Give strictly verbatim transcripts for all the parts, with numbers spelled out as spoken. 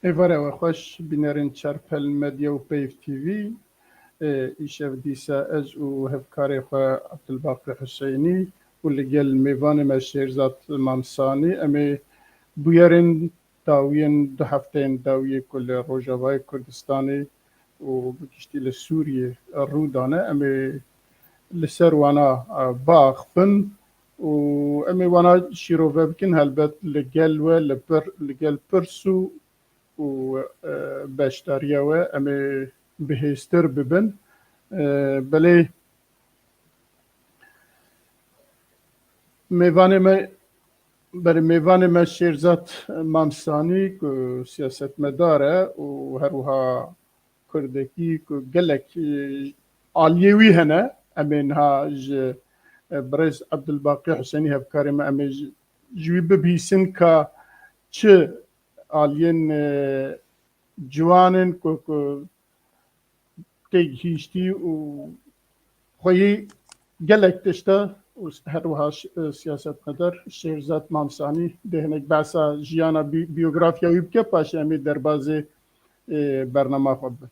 Êvara we xweş, bînerên Çarpel Medya û Peyv T V. Ê, îşev dîsa ez û hevkarê xwe Abdulbaqî Huseynî û li gel mêvanê me Şêrzad Mamsanî em ê bûyerên dawiyên du hefteyên dawiyê ku li Rojavayê Kurdistanê û bi giştî li Sûriyê rû dane, em ê li ser wana, e, biaxivin û em ê wana şîrove bikin, helbet li gel we, li pir, li gel pirs û, û, e, beşdariya we em ê bihêztir bibin. E, belê mêvanê me, belê mêvanê me Şêrzad Mamsanî ku siyasetmedar e û her wiha Kurdekî ku gelek, e, aliyê wî hene. Em ê niha ji, e, birêz Abdulbaqî Huseynî hevkarê me, em ê ji, ji wî bibihîsin ka çi aliyên, e, ciwan in ku, ku têgihîştî û xweyî gelek tişta û her wiha ş-, e, siyasetmedar Şêrzad Mamsanî dê hinek behsa jiyana bi-, biyografiya wî bike, paşê em ê derbazê, e, bernama xwe bibin.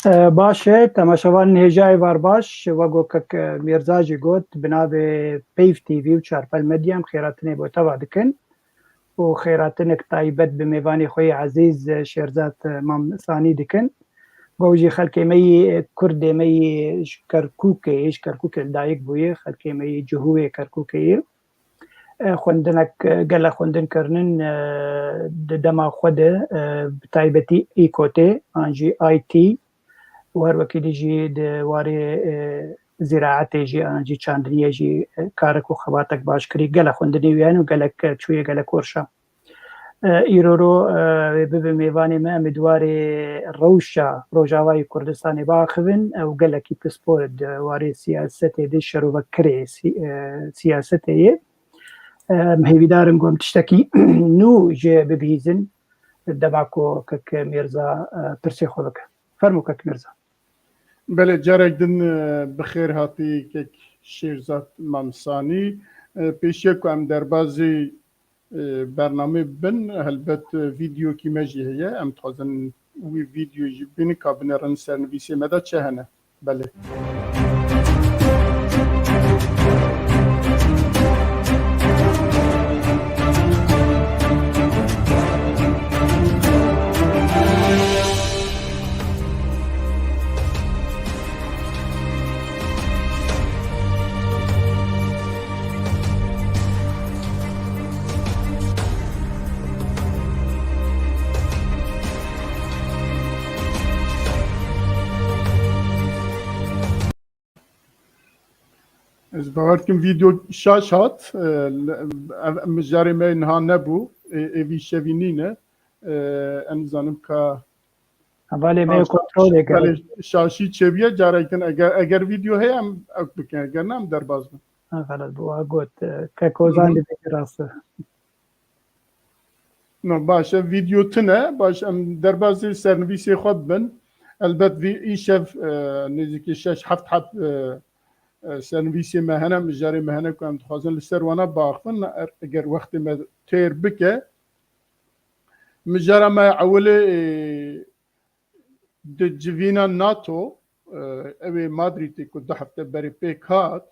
E, baş e, temaşevanên hêja êvar baş, wek ku kek, e, Mîrza jî got, bi navê Peyv T V û Çarpel Medya em xêratinê bo teva dikin û xêratinek taybet bi mêvanê xwe yê ezîz, e, Şêrzad, e, Mamsanî dikin. Go jî xelkê me yî, e, Kurdê me yî ji Kerkûkê yê, ji Kerkûkê li dayik bûye, xelkê me yî Cihûyê Kerkûkê yê. E, xwendinek, e, gele xwendin kirinin, e, di dema xwe de, e, bi taybetî î kotê an jî I T û her wekî dî jî di warê, e, zîraetê jî an jî çandiniyê jî, e, karek û xebatek baş kirî. Gele xwendinê wî hene û gelek, e, çûye gelek orşa. E, îro ro, e, wê bibe mêvanê me, em ê di warê rewşa Rojavayê Kurdistanê biaxivin. Ew gelekî pispor di warê siyasetê de şerovekirê sî-, e, siyasetê ye. Em hêvîdar in ku em tiştekî nû jê bibihîzin, dema ku kek Mîrza, e, pirsê xwe bike. Fermo kek Mîrza. Belê, carek din, e, bi xêr hatî kek Şêrzad Mamsanî. E, pêşiya ku em derbazî, e, bernamê bibin, helbet, e, vîdeokî me jî heye. Em dixwazin wî vîdeo jî bibînin ka binêrin sernivîsê me de çi hene. Belê. Ez bawer dikim vîdeo şaş hat. E, ev mijarê me niha nebû. Ê, ê vî şevî nîne. E, em nizanim ka Hevalê me şaş-, kontrolê gerek. Belê, şaşî çêbûye, carek din eger, eger vîdeo heye em ew bikin, eger ne em derbas bin. Ha, xelet bû, wa got, e, Kek Ozan Hı hı. dibêje rast e. No, baş e, vîdeo tune, baş, em derbazê sernivîsê xwe bibin. Elbet vî îşev, e, nêzîkî şeş heft heb, e, e, sernivîsê me hene, mijarê me hene ku em dixwazin li ser wana biaxivin. Er-, eger wextê me têr bike, mijara me ewilê, e, di civîna NATO, e, ew ê Madrîdê ku du hefte berê pêk hat,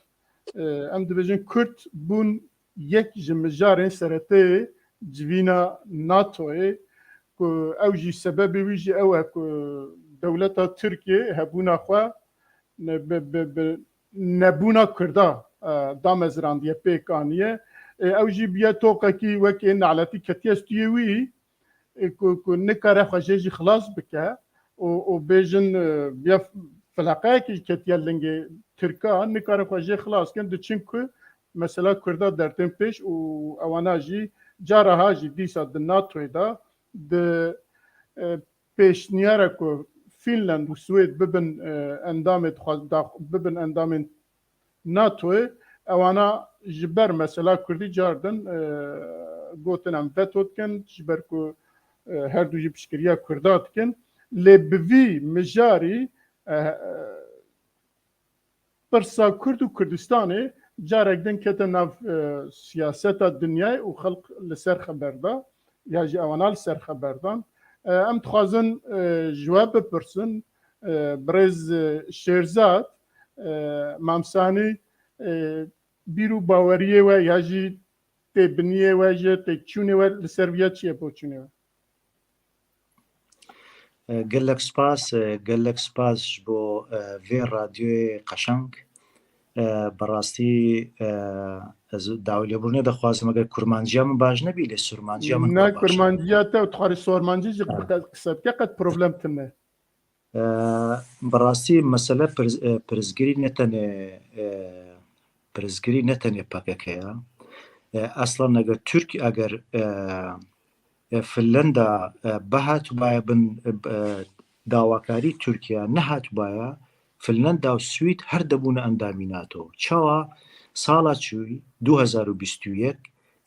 e, em dibêjin Kurd bûn yek ji mijarên seretê civîna NATOyê, ku ew jî sebebê wî jî ew e ku dewleta Tirkiyê hebûna xwe ne-, bi, bi, bi nebûna Kurda, e, damezrandiye, pêk aniye. E, ew jî bûye toqekî wekî naletî ketiye stûyê wî, e, ku, ku nikare xwe jê jî xilas bike û, û bêjin, e, bûye felaqeyekî ketiye lingê Tirka, nikare xwe jê xilas kin, diçin ku mesela Kurda dertên pêş û ewana jî caraha jî dîsa di NATOyê de, di, e, pêşniyara ku Fînland û Swêd bibin, e, endamê dixwaz-, dax-, bibin endamên NATOyê, ewana ji ber mesela Kurdî car din, e, gotin em veto dikin, ji ber ku, e, her du jî piştgiriya Kurda dikin. Lê bi vî mijarî, e, e, pirsa Kurd û Kurdistanê carek din kete nav, e, siyaseta dinyayê û xelq li ser xeber da, ya jî ewana li ser xeber dan. E, em dixwazin, e, ji we bipirsin, e, birêz, e, Şêrzad, e, Mamsanî, e, bîr û baweriyê we ya jî têbiniyê we, ji têkçûnê we li ser viya çi ye boçûnê we? E, gelek spas, e, gelek spas ji bo, e, vê radyoyê qeşeng. E, bi rastî, e, ez dawî lêbûrnê dixwazim, eger kurmanciya min baş nebî, lê surmanciya min Ne, kurmanciya te û dixwarî sormancî jî qise bike, qet problem tune. E, bi rastî mesele pirs-, e, pirsgirî ne tenê, e, pirsgirî ne tenê P K K ya. E, eslan eger Türk, eger, e, e, Finlanda, e, bihatibaya bin, e, dawakarî Tirkiye nehatibaya, Finlanda û Swîd her dibûne endamî NATO. Çawa? Sala çûyî du hezar û bîst û yek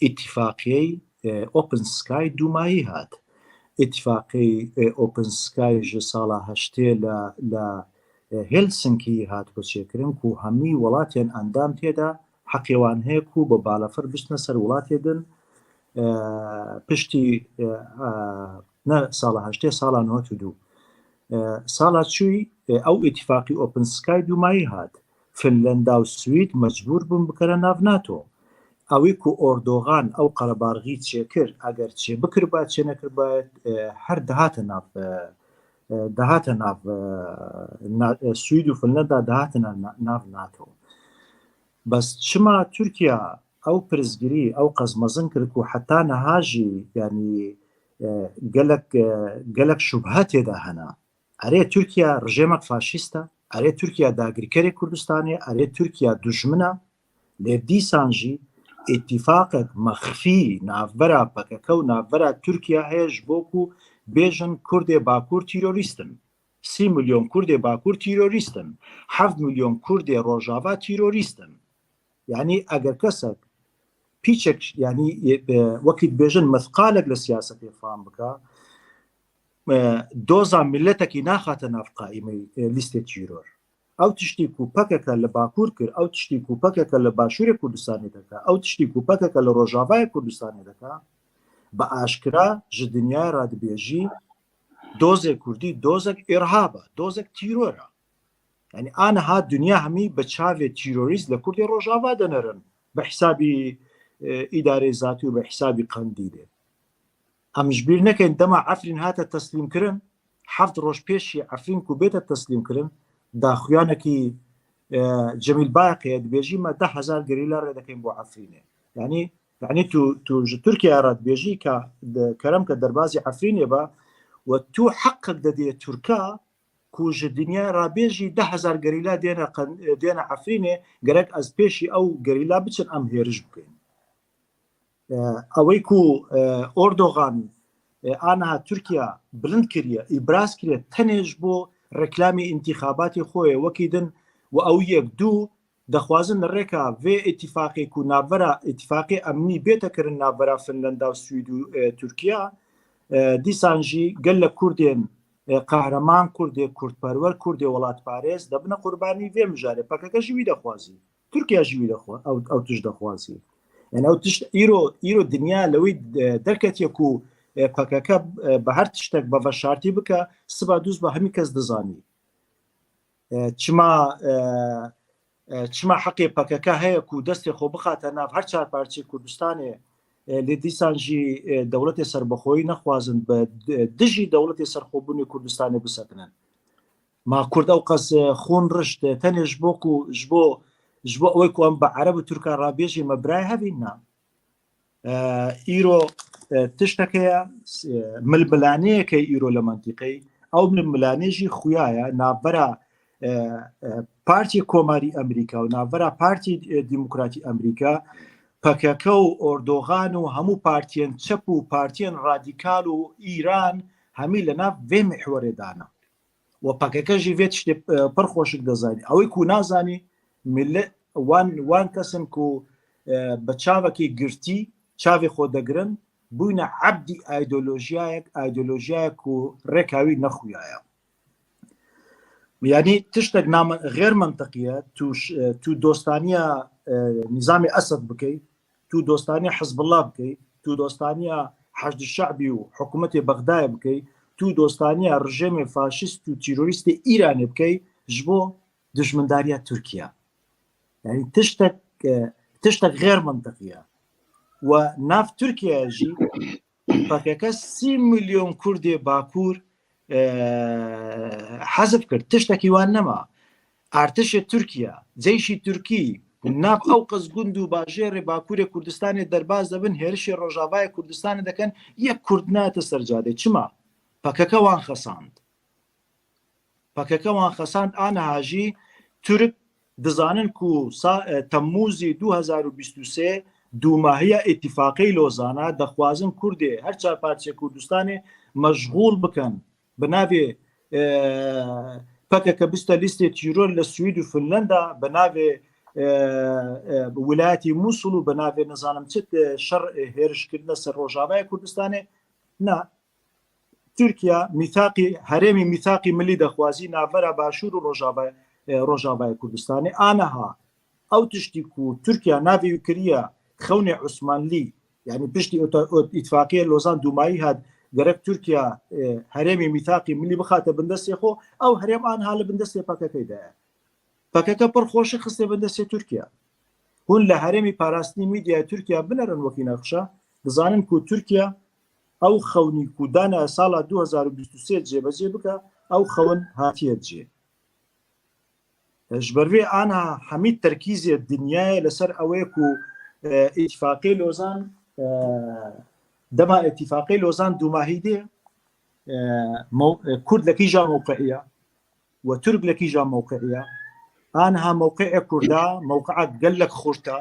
îtîfaqiyeyê, e, Open Sky dûmayî hat. Îtîfaqê, e, Open Sky ji sala heştê li, li, e, Helsinki hat xwe çêkirin ku hemî welatên endam tê de heqê wan heye ku bi balafir biçine ser welatê din, e, piştî, e, e, ne sala heştê, sala nod û du. E, sala çûyî, e, ew îtîfaqî Open Sky dûmayî hat. Finlanda û Swîd mecbûr bûn bikere nav NATO. Ewî ku Erdogan ew qerebarxî çêkir, eger çêbikirba, çênekirba, e, her dihate nav, e, e, dihate nav, e, na-, e, Swîd û Finlanda dihate na-, na-, nav NATO. Bes çima Tirkiye ew pirsgirî ew qez mezin kir ku heta niha jî, yanî, e, gelek, e, gelek şubhe tê de hene. Erê Tirkiye rejêmek faşîst e, erê Tirkiye dagirkerê Kurdistanê, erê Tirkiye dijmin e, lê dîsan jî îtîfaqek mexfî navbera P K K û navbera Tirkiye heye ji bo ku bêjin Kurdê Bakur terorîst in. Sî milyon Kurdê Bakur terorîst in. Heft milyon Kurdê Rojava terorîst in. Yanî eger kesek pîçek, yanî, e, wekî dibêjin mithqalek li siyasetê fam bike, e, doza miletekî naxate nav qaîmê, e, lîstê teror. Ew tiştî ku P K K li Bakur kir, ew tiştî ku P K K li Başûrê Kurdistanê dike, ew tiştî ku P K K li Rojavayê Kurdistanê dike, bi aşkira ji dinyayê re dibêjî dozê Kurdî dozek îrhab e, dozek teror e. Yanî aniha dinya hemî bi çavê terorîst li Kurdê Rojava dinerin. Bi hesabî, e, îdareyê zatî û bi hesabî Qendîlê. Em ji bîr nekin dema Efrîn hate teslîmkirin, heft roj pêşî Efrîn ku bête teslîmkirin, daxuyanekî, e, Cemîl Bayaqê ye, dibêjî me deh hezar gerîla rê dekin bo Efrînê. Yanî, yanî tu, tu ji Tirkiye re dibêjî ka de, kerem ke derbazî Efrînê be û tu heqek dedê Tirka ku ji dinya re bêjî deh hezar gerîla dêne qen-, dêne Efrînê, gerek ez pêşî ew gerîla biçin, em hêriş bikin. E, ewê ku, e, Erdogan, e, aniha Tirkiye bilind kiriye, îbraz kiriye, tenê ji bo reklamê întîxabatê xwe yê wekî din û ew yek du dixwazin li rêka vê îtîfaqê ku navbera îtîfaqê emnî bête kirin navbera Finlanda û Swîd û, e, Tirkiye, e, dîsan jî gelek Kurdên, e, qehreman, Kurdê Kurdperwer, Kurdê welatparêz dibine qurbanî vê mijarê. P K K jî wî dixwazî. Tirkiye jî wî dixwa-, ew, ew tişt dixwazî. Yani ew tişt îro, îro dinya li wî, e, derketiye ku, e, P K K, e, bi her tiştek bi veşartî bike, siba dûz be hemî kes dizanî. E, çima, e, e, çima heqê P K K heye ku destê xwe bixate nav her çar parçeyê Kurdistanê, e, lê dîsan jî, e, dewletê serbixweyî nexwazin bi di-, dijî dewletê serxwebûnê Kurdistanê bisekinin. Ma Kurd ew qas, e, xûn rişt, e, tenê ji bo ku, ji bo, ji bo ewê ku em bi Ereb û Tirka rabêjî me birayê hevîn ne. E, îro, e, tiştek heye, e, milmilaneyek heye îro li mentiqeyê. Ew milmilanê jî xuya ye, navbera, e, e, Partiyê Komarî Amerîka û navbera Partiyê, e, Demokratî Amerîka, P K K û Erdogan û hemû partiyên çep û partiyên radîkal û Îran hemî li nav vê mihwerê dane. Û P K K jî vê tiştê, e, pir xweşik dizanî. Ewê ku nazanî, millet wan, wan kes in ku, e, bi çavekî girtî çavê xwe digirin, bûyne ebdî îdeolojiyayek, îdeolojiyayek ku rêka wî nexuya ye. Yanî tiştek namen-, xêr mentiqî ye, tu ş-, e, tu dostaniya, e, nîzamê Esed bikey, tu dostaniya Hizbullah bikey, tu dostaniya Heşd Şe'bî û hikûmetê Bexdayê bikey, tu dostaniya rejêmê faşîst û terorîstê Îranê bikey ji bo dijmindariya Tirkiye. Yani tiştek, e, tiştek xêr mintiqî ye. We nav Tirkiye jî P K K sî milyon Kurdê Bakur, e, hezf kir. Tiştekî wan nema. Artişê Tirkiye, ceyşî Tirkî, nav ew qez gund û bajêrê Bakurê Kurdistanê derbas dibin, hêrişê Rojavayê Kurdistanê dikin, yek Kurd nayete ser cadê. Çima? P K K wan xesand. P K K wan xesand, aniha jî Tirk dizanin ku sa-, e, Temmûzê du hezar û bîst û sê dûmahiya Îtîfaqê Lozana dixwazin Kurdê her çar parçeyê Kurdistanê meşxûl bikin. Bi navê, e, P K K biste lîstê teror li Swîd û Finlanda, bi navê, e, e, wilayetî Mûsul û bi navê nizanim çi, e, şer, e, hêrişkirine ser Rojavayê Kurdistanê. Na, Tirkiye mîthaqî, herêmî mîthaqî milî dixwazî navbera Başûr û Rojava, e, Rojavayê Kurdistanê. Aniha ew tiştî ku Tirkiye navê wî kiriye Xewnê Osmanlî, yani piştî ota-, ot-, îtifaqiyê Lozan dûmayî hat, gerek Tirkiye, e, herêmî mîthaqî milî bixate bin destê xwe, ew herêm aniha li bin destê P K K de ye. P K K pir xweşik xistê bin destê Tirkiye. Hûn li herêmî parastinî mîdyaya Tirkiye binerin wekî nexşa, dizanin ku Tirkiye ew xewnî ku dane sala du hezar û bîst û sê cêbecê bike, ew xewn hatiye cê. Ji ber vê aniha hemî terkîzê dinyayê li ser ew ê ku, e, Îtîfaqê Lozan, e, dema Îtîfaqê Lozan dûmahî dê, e, mew-, e, Kurd li kîja mewqeî ye? We Tirk li kîja mewqeî ye? Aniha mewqeê Kurda mewqeek gelek xurt e.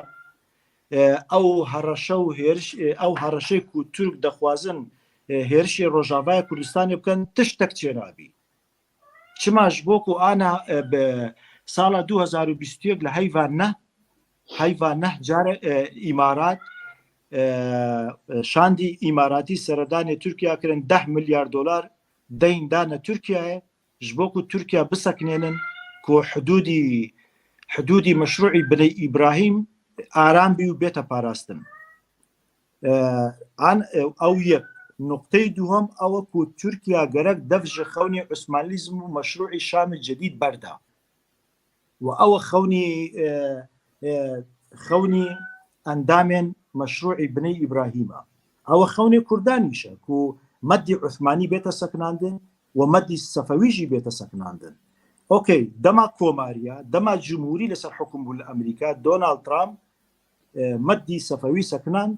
E, ew hereşe û hêriş, e, ew hereşê ku Tirk dixwazin, e, hêrişê Rojavaya Kurdistanê bikin, tiştek çênabî. Çima? Ji bo ku ana, e, bi sala du hezar û bîst û yek li heyva neh, heyva neh care, e, Îmarat, e, e, şandî Îmaratî seredanê Tirkiye kirin, deh milyar dolar deyn dane Tirkiyeyê. Ji bo ku Tirkiye bisekinênin ku hidûdî, hidûdî meşrûî Biney Îbrahîm aram bî û bête parastin. E, an, e, ew yek. Nuqteyê duhem ew e ku Tirkiye gerek dev ji xewnî Osmanlîzm û meşrûî Şamê Cedîd berda. Û ew e xewnî, e, e, xewnî endamên meşrûî Biney Îbrahîm e. Ew e xewnê Kurdan îşe ku Meddî Uthmanî bête sekinandin û Meddî Sefewî jî bête sekinandin. Okey, dema komariya, dema cumhûrî li ser hukum bû li Amerîka, Donald Trump, e, Meddî Sefewî sekinand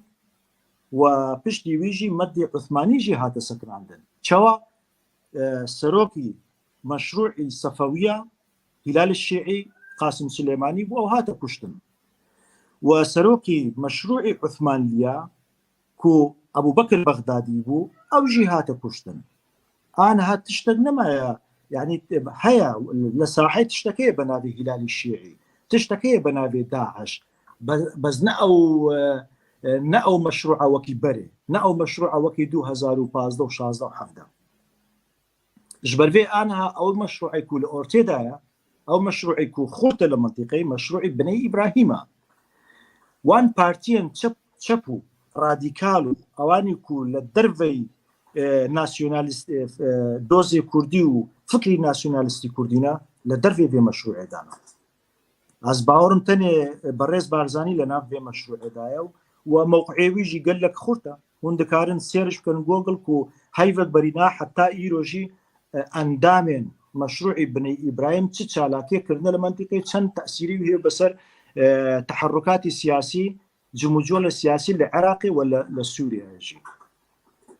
û piştî wî jî Meddî Uthmanî jî hate sekinandin. Çawa? E, serokî meşrûî Sefewiya Hîlalê Şîî Qasim Silêmanî bû, ew hate kuştin. Û serokî meşrûî Uthmanliya ku Ebû Bekir Bexdadî bû, ew jî hate kuştin. Aniha tiştek nemaye, yanî heye, li sahê tiştek heye bi navê Hîlalî Şîî, tiştek heye bi navê DAIŞ. Be-, bes ne ew, e, e, ne ew meşrûa wekî berê, ne ew meşrûa wekî du hezar û pazdeh û şazdeh û hevdeh. Ji ber vê aniha ew meşrûê ku li ortê de ye, ew meşrûê ku xurt e li mintîqeyê, meşrûê Biney Îbrahîm e. Wan partiyên çep, çep û radîkal û ewanî ku li derveyî, e, nasyonalîst, e, e, dozê kurdî û fikrî nasyonalîstî kurdî ne, li dervê vê meşrûê de ne. Ez bawerim tenê berêz Barzanî li nav vê meşrûê de ye û mewqeyê wî jî gelek xurt e. Hûn dikarin sêriş bikin Google ku heyvek berî niha heta îro jî, e, endamên meşrûî Biney Îbrahîm çi çalakiyê kirine li mintîqê, çend tesîrî wî heye bi ser, e, teherrukatî siyasî, cimûcûlê siyasî li Iraqê we li, li Sûriyeyê jî.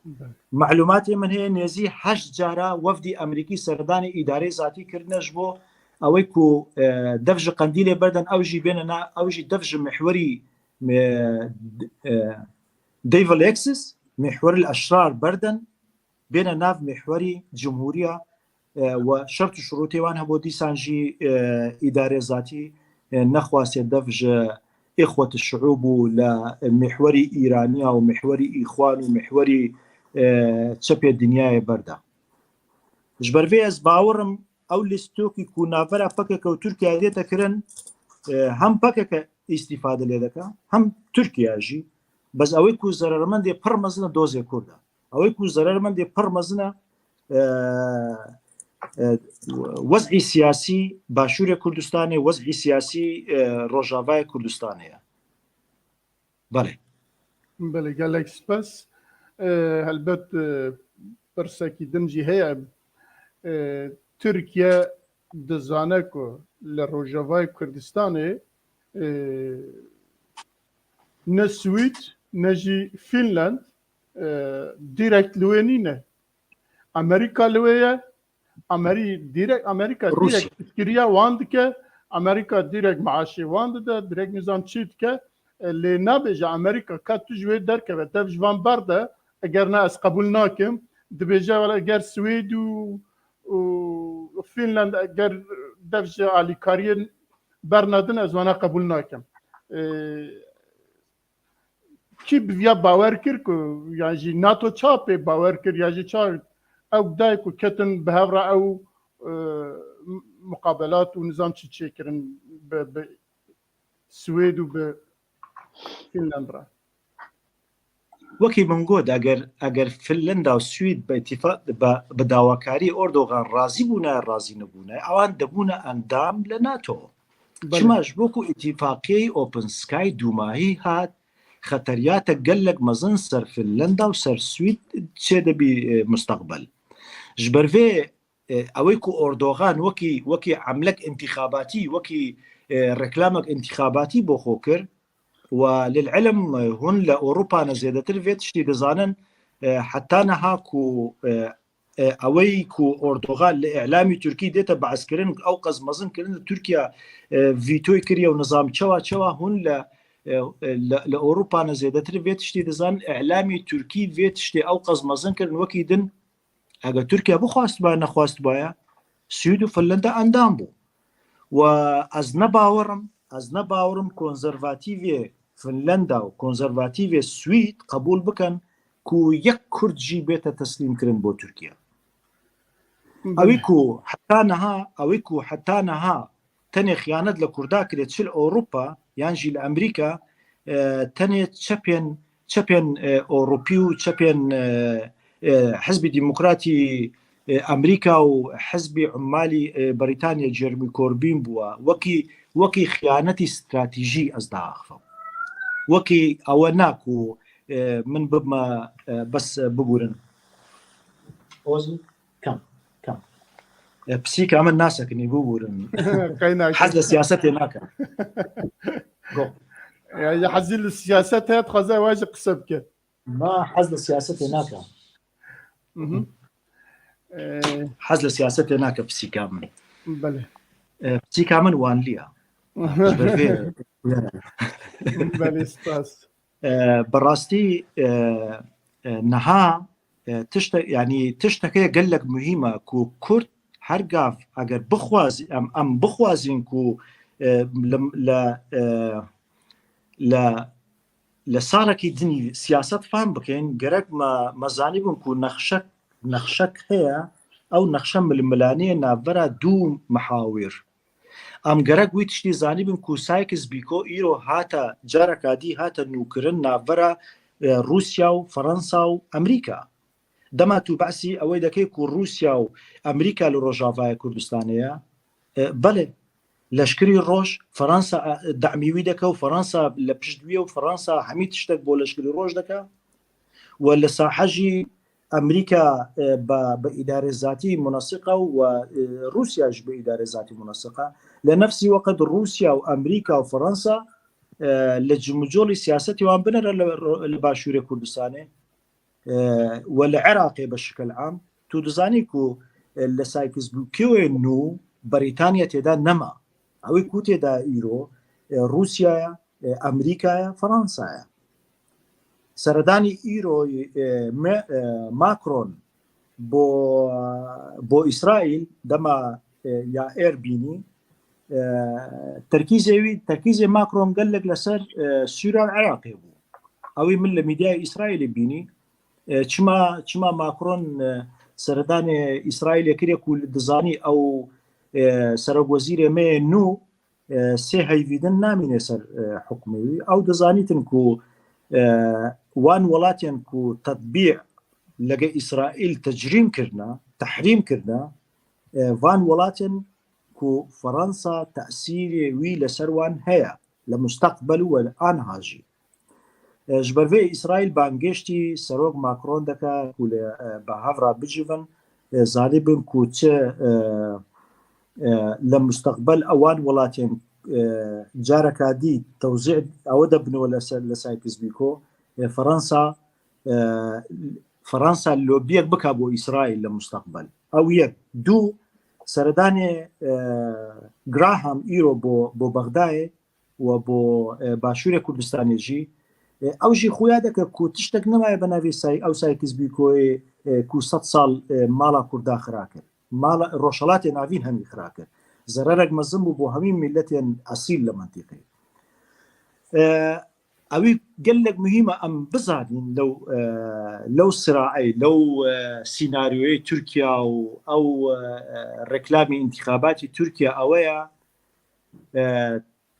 Belê. Malûmatê min heye nêzî heşt cara wefdî Amerîkî seredanê îdarê zatî kirine ji bo ew ê ku, e, dev ji Qendîlê berden, ew jî bêne na, ew jî dev ji mihwerî, e, d-, e, Devil Axis, mihweril eşrar berden, bêne nav mihwerî cumhûriya, e, we şert û şurûtê wan hebû, dîsan jî, e, îdare zatî, e, nexwastiye dev ji îxwet şuûb û li mihwerî Îraniya û mihwerî Îxwan û mihwerî, e, çepê dinyayê berda. Ji ber vê ez bawerim ew lîstokî ku navbera P K K û Tirkiye dête kirin, e, hem P K K îstîfade lê dike, hem Tirkiye jî. Bes ew ê ku zerermendê pir mezin e dozê Kurd e. Ew ê ku zerermendê pir mezin e, e, e, wez'î siyasî Başûrê Kurdistanê, wez'î siyasî, e, Rojavayê Kurdistanê ye. Belê. Belê, gelek spas. E, helbet, e, pirsekî din jî heye. E, Tirkiye dizane ku li Rojavayê Kurdistanê, e, ne Swîd ne jî Fînland, e, direkt li wê nîne. Amerîka li wê ye. Amerî-, direkt, Amerîka Rûsya. Direkt piştgiriya wan dike. Amerîka direkt maaşê wan dide, direkt nizam çî dike. E, lê nabêje Amerîka ka tu ji wê derkeve, dev ji van berde, eger na ez qebûl nakim, dibêje wele eger Swêd û, û Fînland eger dev ji alîkariyê bernadin, ez wana qebûl nakim. E, kî bi viya bawer kir ku, yan jî NATO ça pê bawer kir, ya jî ça ew day ku ketin bi hev re ew, e, muqabelat û nizam çi çêkirin bi, bi Swêd û bi Fînland re? Wekî min got, eger, eger Finlanda û Swîd bi îtîfa-, bi, bi dawakarî Erdogan razî bûne, razî nebûne, ewan dibûne endam li NATO. Belê. Çima? Ji bo ku îtîfaqiyeyê Open Sky dûmahî hat, xeteriyate gelek mezin ser Finlanda û ser Swîd çêdibî, e, mustaqbel. Ji ber vê, e, ewê ku Erdogan wekî, wekî emlek întîxabatî, wekî, e, reklamek întîxabatî bo xwe kir, we lil ilm, e, hûn li Ewropa ne zêdetir vê tiştî dizanin, e, heta niha ku, e, e, ewey ku Erdogan li îlamî Tirkî dête behskirin, ew qez mezin kirin li Tirkiye, e, vîtoy kiriye û nizam çawa çawa hûn li, e, e, li, li Ewropa ne zêdetir vê tiştî dizanin, îlamî Tirkî vê tiştê ew qez mezin kirin wekî din, eger Tirkiye bixwastibaya, nexwastibaya, Swîd û Finlanda endam bû. Û ez ne bawerim, ez ne bawerim konservatîvê Finlanda û konservatîvê Swîd qebûl bikin ku yek Kurd jî bête teslîm kirin bo Tirkiye. Ewî ku heta niha, ewî ku heta niha tenê xiyanet li Kurda kiriye, çi li Ewropa yan jî li Amerîka, e, tenê çepên, çepên, e, Ewropî û çepên, e, e, Hizbî Demokratî, e, Amerîka û Hizbî Ummalî, e, Brîtanya Jeremy Corbyn bûye. Wekî, wekî xiyanetî stratejî ez diaxivim. Wekî ewe na ku, e, min bibme, e, bes, e, bibûrin. Ozî, kam, kam. E, pisîka min nasekinî, bibûrin. Qey nake. Hez li siyasetê nake. Go. Ya, ya hezî li siyaset heye, dixwaze ew jî qise bike. Ma hez li siyasetê nake. Mhm. E, hez li siyasetê nake pisîka min. Belê. E, pisîka min wanlî ya. Ji ber vê. Belê, spas. E, bi rastî, e, e, niha, e, tişte-, yanî tişteke gelek muhîm e ku Kurd her gav eger bixwaz-, em, em bixwazin ku, e, li, li, e, li, li salekî dinî siyaset fam bikin, gerek me, me zanîbin ku nexşek, nexşek heye, ew nexşe milmilanê ye navbera du mihawir. Em gerek wî tiştî zanîbin ku Sykes-Picot îro hate, careka dî hate nûkirin navbera, e, Rûsya û Fransa û Amerîka. Dema tu behsî ewê dekey ku Rûsya û Amerîka li Rojavayê Kurdistanê ye, e, belê, leşkerî roj Fransa, e, demî wî dike û Fransa li pişt wî ye û Fransa hemî tiştek bo leşkerî roj dike. We li sahe jî Amerîka, e, bi, bi îdarê zatî munasiq e û, e, Rûsya jî bi îdarê zatî munasiq e. Li nefsî weqt Rûsya û Amerîka û Fransa, e, li cimûcolî siyasetê wan binêre li, li Başûrê Kurdistanê, e, we li Iraqê bi şikil am, tu dizanî ku, e, li Sykes-Picotê nû Brîtanya têda nema. Ewê ku têda îro, e, Rûsya ye, e, Amerîka ye, Fransa ye. Seredanî îro, e, me, e, Macron bo, bo Îsraîl dema, e, Yaîr bînî, e, terkîzê wî, terkîzê Macron gelek li ser, e, Sûriya û Iraqê bû. Ewî min li mîdyaya Îsraîlê bînî. E, çima, çima Macron, e, seredanê Îsraîlê kiriye ku dizanî ew, e, serokwezîrê me yê nû, e, sê heyvî din namîne ser, e, hukmê wî. Ew dizanîtin ku, e, wan welatên ku tetbî lege Îsraîl tecrîm kirine, tehrîm kirine, e, van welatên ku Fransa tesîrê wî li ser wan heye, li musteqbel û li anha jî. E, ji ber vê Îsraîl bangêştî serok Macron dike ku li, e, bi hev re bicivin, e, zanîbin ku çi, e, e, li musteqbel ewan welatên, e, careka dî tewzî ew de binwe li ser, li Sykes-Picot, e, Fransa, e, Fransa lobiyek bike bo Îsraîl li musteqbel. Ew yek. Du, seredanê, e, Graham îro bo, bo Bexdayê, û bo, e, Başûrê Kurdistanê jî, e, ew jî xuya dike ku tiştek nemaye bi navê Say-, ew Sykes-Picoyê, e, ku sed sal, e, mala Kurda xira kir. Mala Rojhelatê Navîn hemî xira kir. Zererek mezin bû bo hemî miletên esîl li mintîqê. E, ewî gelek muhîm e em bizanîn lew, e, lew siraê, lew, e, sînaryoyê Tirkiye û ew, e, e, reklamê întîxabatî Tirkiye ew e, e,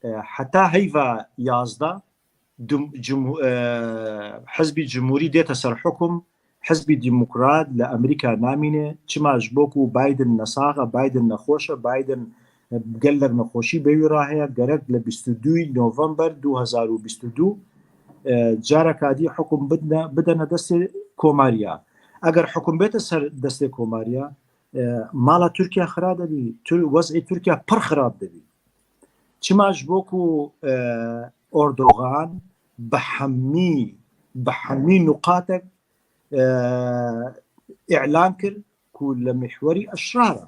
e, heta heyva yazdeh, dum-, cumhu-, e, Hizbî Cumhurî dête ser hukum, Hizbî Demokrat li Amerîka namîne. Çima? Ji bo ku Biden nesax e, Biden nexweş e, Biden, e, gelek nexweşî bê wî re heye, gerek li bîst û duyê November du hezar û bîst û du, e, careka dî hukum bidine, bidene destê komariya. Eger hukum bête ser destê komariya, e, mala Tirkiye xira dibî, Tir-, wez'ê Tirkiye pir xirab dibî. Çima? Ji bo ku, e, Erdogan bi hemî, bi hemî nuqatek, e, îlan kir ku li mihwerî eşrar e,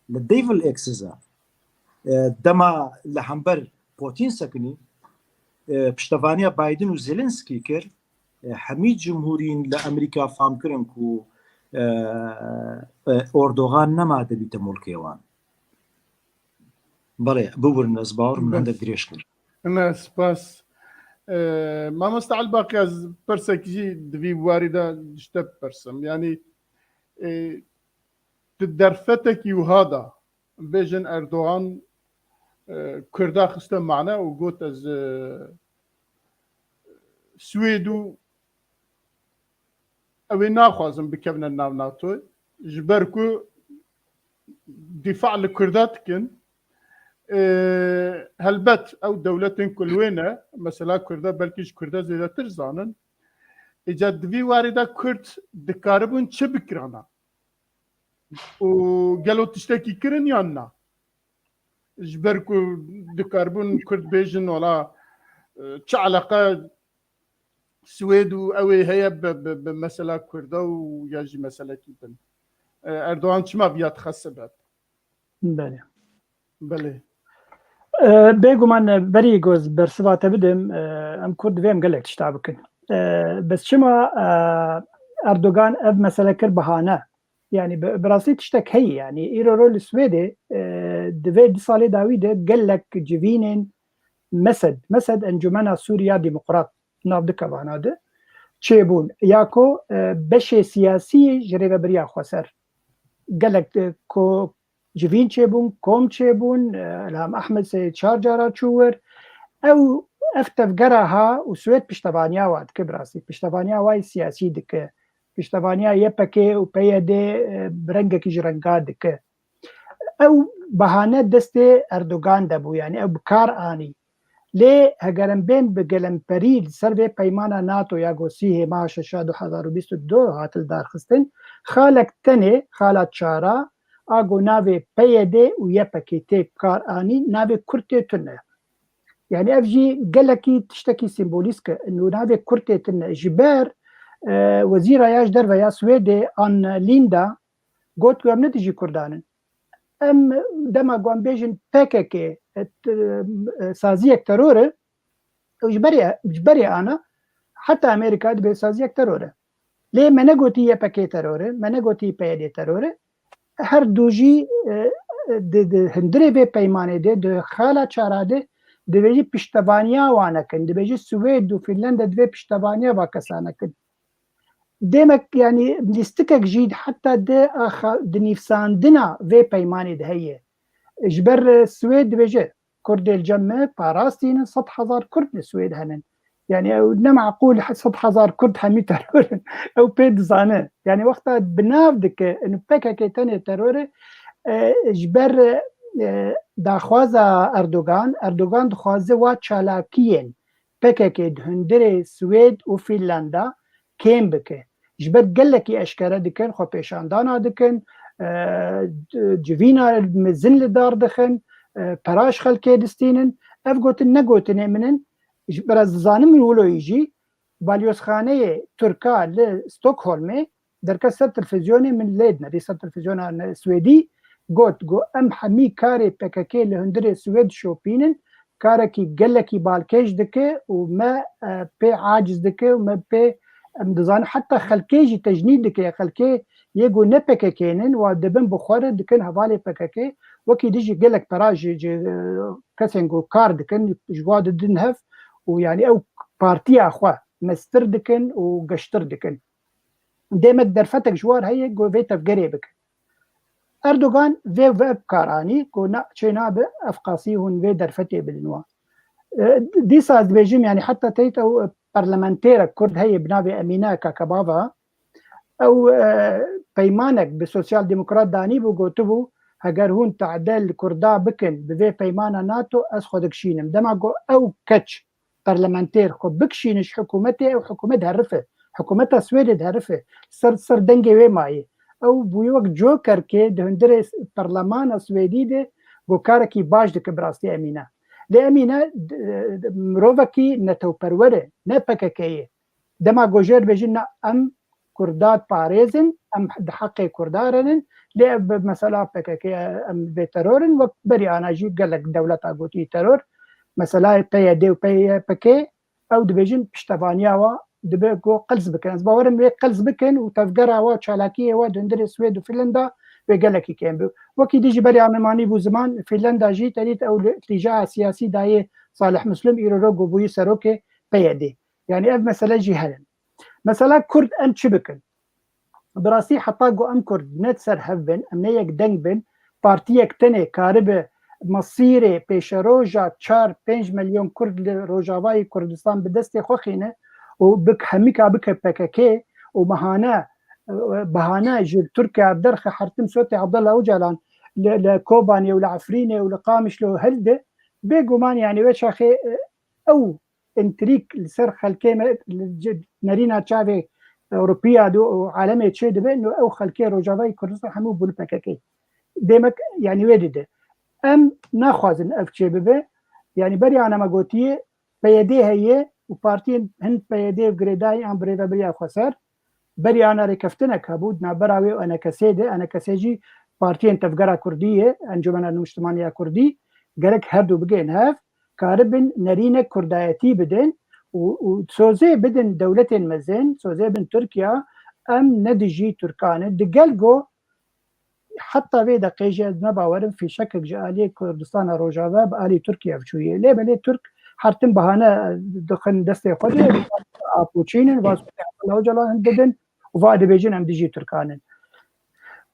li devil axis e. E, dema li hember Putin sekinî, e, piştevaniya Biden û Zelensky kir, e, hemî cumhurîn li Amerîka fam kirin ku, e, e, Erdogan nema dibîte mulkê wan. Belê, bibirin, ez bawer min hindek dirêj kir. Ne, spas. E, Mamoste Elbaqî, ez pirsek jî di vî warî de ji te bipirsim. Yanî, e, di derfetekî wiha de bêjin Erdogan, e, Kurda xiste mane û got, ez, e, Swêd û ew ê naxwazin bikevine nav NATO, ji ber ku dîfa li Kurda dikin. E, helbet ew dewletên ku li wê ne, mesela Kurda belkî ji Kurda zêdetir zanin. Îca di vî warî de Kurd dikaribûn çi bikirana? Û gelo tiştekî kirin yan na? Ji ber ku dikaribûn Kurd bêjin, wala, e, çi eleqe Swêd û ew ê heye bi, bi, bi mesela Kurda û ya jî meselekî din. E, Erdogan çima viya dixe sebeb? Belê. Belê. E, bêguman, e, berî ku ez bersiva te bidim, e, em Kurd divê em gelek tişta bikin. E, bes çima, e, Erdogan ev mesele kir bahane? Yani bi, bi rastî tiştek heye. Yani îro ro li Swêdê, e, di vê du salê dawî de gelek civînên MESED, MESED Encumena Sûriya Demokrat nav di kevana de çêbûn. Ya ku, e, beşê siyasî ji rêvebiriya xweser. Gelek, e, ku civîn çêbûn, kom çêbûn, e, Ilham Ahmed sê çar cara çû wir. Ew, ev tevgera ha û Swêd piştevaniya wa dike, bi rastî piştevaniya wa yê siyasî dike. Piştevaniya Y P G û P Y D, e, bi rengekî ji renga dike. Ew bahane destê Erdogan de bû, yani ew bi kar anî. Lê heger em bên bi gelemperî li ser vê peymana NATO ya ku sîhê meha şeşa du hezar û bîst û du hat lidarxistin, xalek tenê, xala çara, a ku navê P Y D û Y P G tê bi kar anî, navê Kurd tê tune. Yani ev jî gelekî tiştekî sîmbolîsk e. Nû navê Kurd tê tune. Ji ber, e, wezîra ya ji derve ya Swêdê, Ann Linde, got ku em ne dijî Kurdan in. Em dema ku em bêjin P K K, e, t-, e, saziyek teror e, ew ji berê, ji berê ana, heta Amerîka dibê saziyek teror e. Lê me negotî Y P G teror e, me negotî P Y D teror e. Her du jî, e, di, di hundirê vê peymanê de, di xala çara de, divê jî piştevaniya wan nekin. Divê jî Swêd û Fînlanda divê piştevaniya va kesan nekin. Demek, yani, lîstikek jî heta di axa-, di nivîsandina vê peymanê de heye. Ji ber, e, Swêd dibêje, Kurdê li cem me parastî ne, sed hezar Kurd li Swêd henin. Yani ew ne meqûl sed hezar Kurd hemî teror in. Ew pê dizane. Yani wexta bi nav dike, inu P K K tenê teror e, e, ji ber, e, daxwaza Erdogan, Erdogan dixwaze wa çalakiyên P K K di hundirê Swêd û Fînlanda kêm bike. Ji ber gelekî eşkere dikin, xwe pêşandana dikin, e, civîna mezin li dar dixin, e, pera ji xelkê distînin. Ev gotin ne gotinê min in. Ji, biraz dizanim min wilo yî jî, balyozxaneyê Tirka li Stockholmê derket ser televîzyonê, min lê dinirî ser televîzyona ne-, Swêdî, got, got, em hemî karê P K K li hundirê Swêd şopînin, karekî gelekî balkêş dike û me, e, pê aciz dike û me pê, em dizanin, heta xelkê jî tecnîd dike, xelkê yê ku ne P K K nin, wa dibin bi xwe re dikin hevalê P K K, wekî dijî gelek pera ji, ji, e, kesên ku kar dikin, ji wa didin hev û yani ew partiya xwe mestir dikin û geştir dikin. Demek derfetek ji war heye ku vê tevgerê bikin. Erdogan vê, vê bi kar anî ku na, çê nabe ev qasî hûn vê derfetê bidin wa. E, dîsa ez dibêjim, yani heta teyt ew parlamentêrek Kurd heye bi navê Emîne Kakabava. Ew, e, peymanek bi Sosyal Demokrat danîbû, gotibû, heger hûn tade li Kurda bikin bi vê peymana NATO, ez xwe dikişînim. Dema ku ew keç parlamentêr xwe bikişîne ji hikûmetê, ew hikûmet diherife. Hikûmeta Swêdê diherife. Ser, ser dengê wê mayê. Ew bûye wek jokerkê di hundirê s-, parlemana Swêdî de, ku karekî baş dike bi rastî Emîne. Lê Emîne, d-, d-, mirovekî netewperwer e, ne P K K ye. Dema ku jê re dibêjin, na, em Kurda diparêzin, em di heqê Kurda re nin, lê ev bi mesela P K K, em bê teror in, wek berî ana jî gelek dewleta gotî teror. Mesela P Y D û P Y P K, ew dibêjin piştevaniya wa dibe ku qels bikin. Ez bawerim wê qels bikin û tevgera wa, çalakiyê wa di hundirê Swêd û Fînlanda wê gelekî kêm bi. Wekî dî jî berî me manî bû ziman, Fînlanda jî terît ew li tîjaha siyasî dayê Salih Muslim, îro ro ku bûyî serokê P Y D. Yani ev mesele jî hene. Mesela Kurd em çi bikin? Bi rastî heta ku em Kurd ne ser hev bin, em ne yek deng bin, partiyek tenê karibe mesîrê pêşeroja çar pênc milyon Kurd li Rojavayê Kurdistan bi destê xwe xîne û bik-, hemîka bike P K K û mehane, e, bahane ji Tirkiye derxe hertim sotê Abdullah Ocalan li, li Kobanê û li Efrînê û li Qamişlo hilde, bêguman yani wê çaxê, e, ew întrîg li ser xelkê me, li ci-, nerîna çavê Ewropiya de û alemê çê dibe, no ew xelkê Rojavayê Kurdistan hemû bûn P K K. Demek, yani wê dide. Em naxwazin ev çê bibe. Yani berî ana me gotiye, P Y D heye û partiyên hin P Y D girêdayî an bi rêvebiriya xweser. Berî ana rêkeftinek hebû di navbera wê û E N K S de. E N K S jî partiyên Tevgera Kurdî ye, Encûmena Nûştimanî ya Kurdî. Gerek her du bigên hev, karibin nerînek kurdayetî bidin û, û sozê bidin dewletên mezin, sozê bidin Tirkiye, em ne dijî Tirkan in. Digel go, heta vê deqê jî ez ne bawerim fîşekek ji aliyê Kurdistana Rojava bi alî Tirkiye biçûye. Lê belê Tirk her tim bahane dixin destê xwe de, va Apoçîn in, va Abdullah Ocalan in didin û va dibêjin em dijî Tirkan in.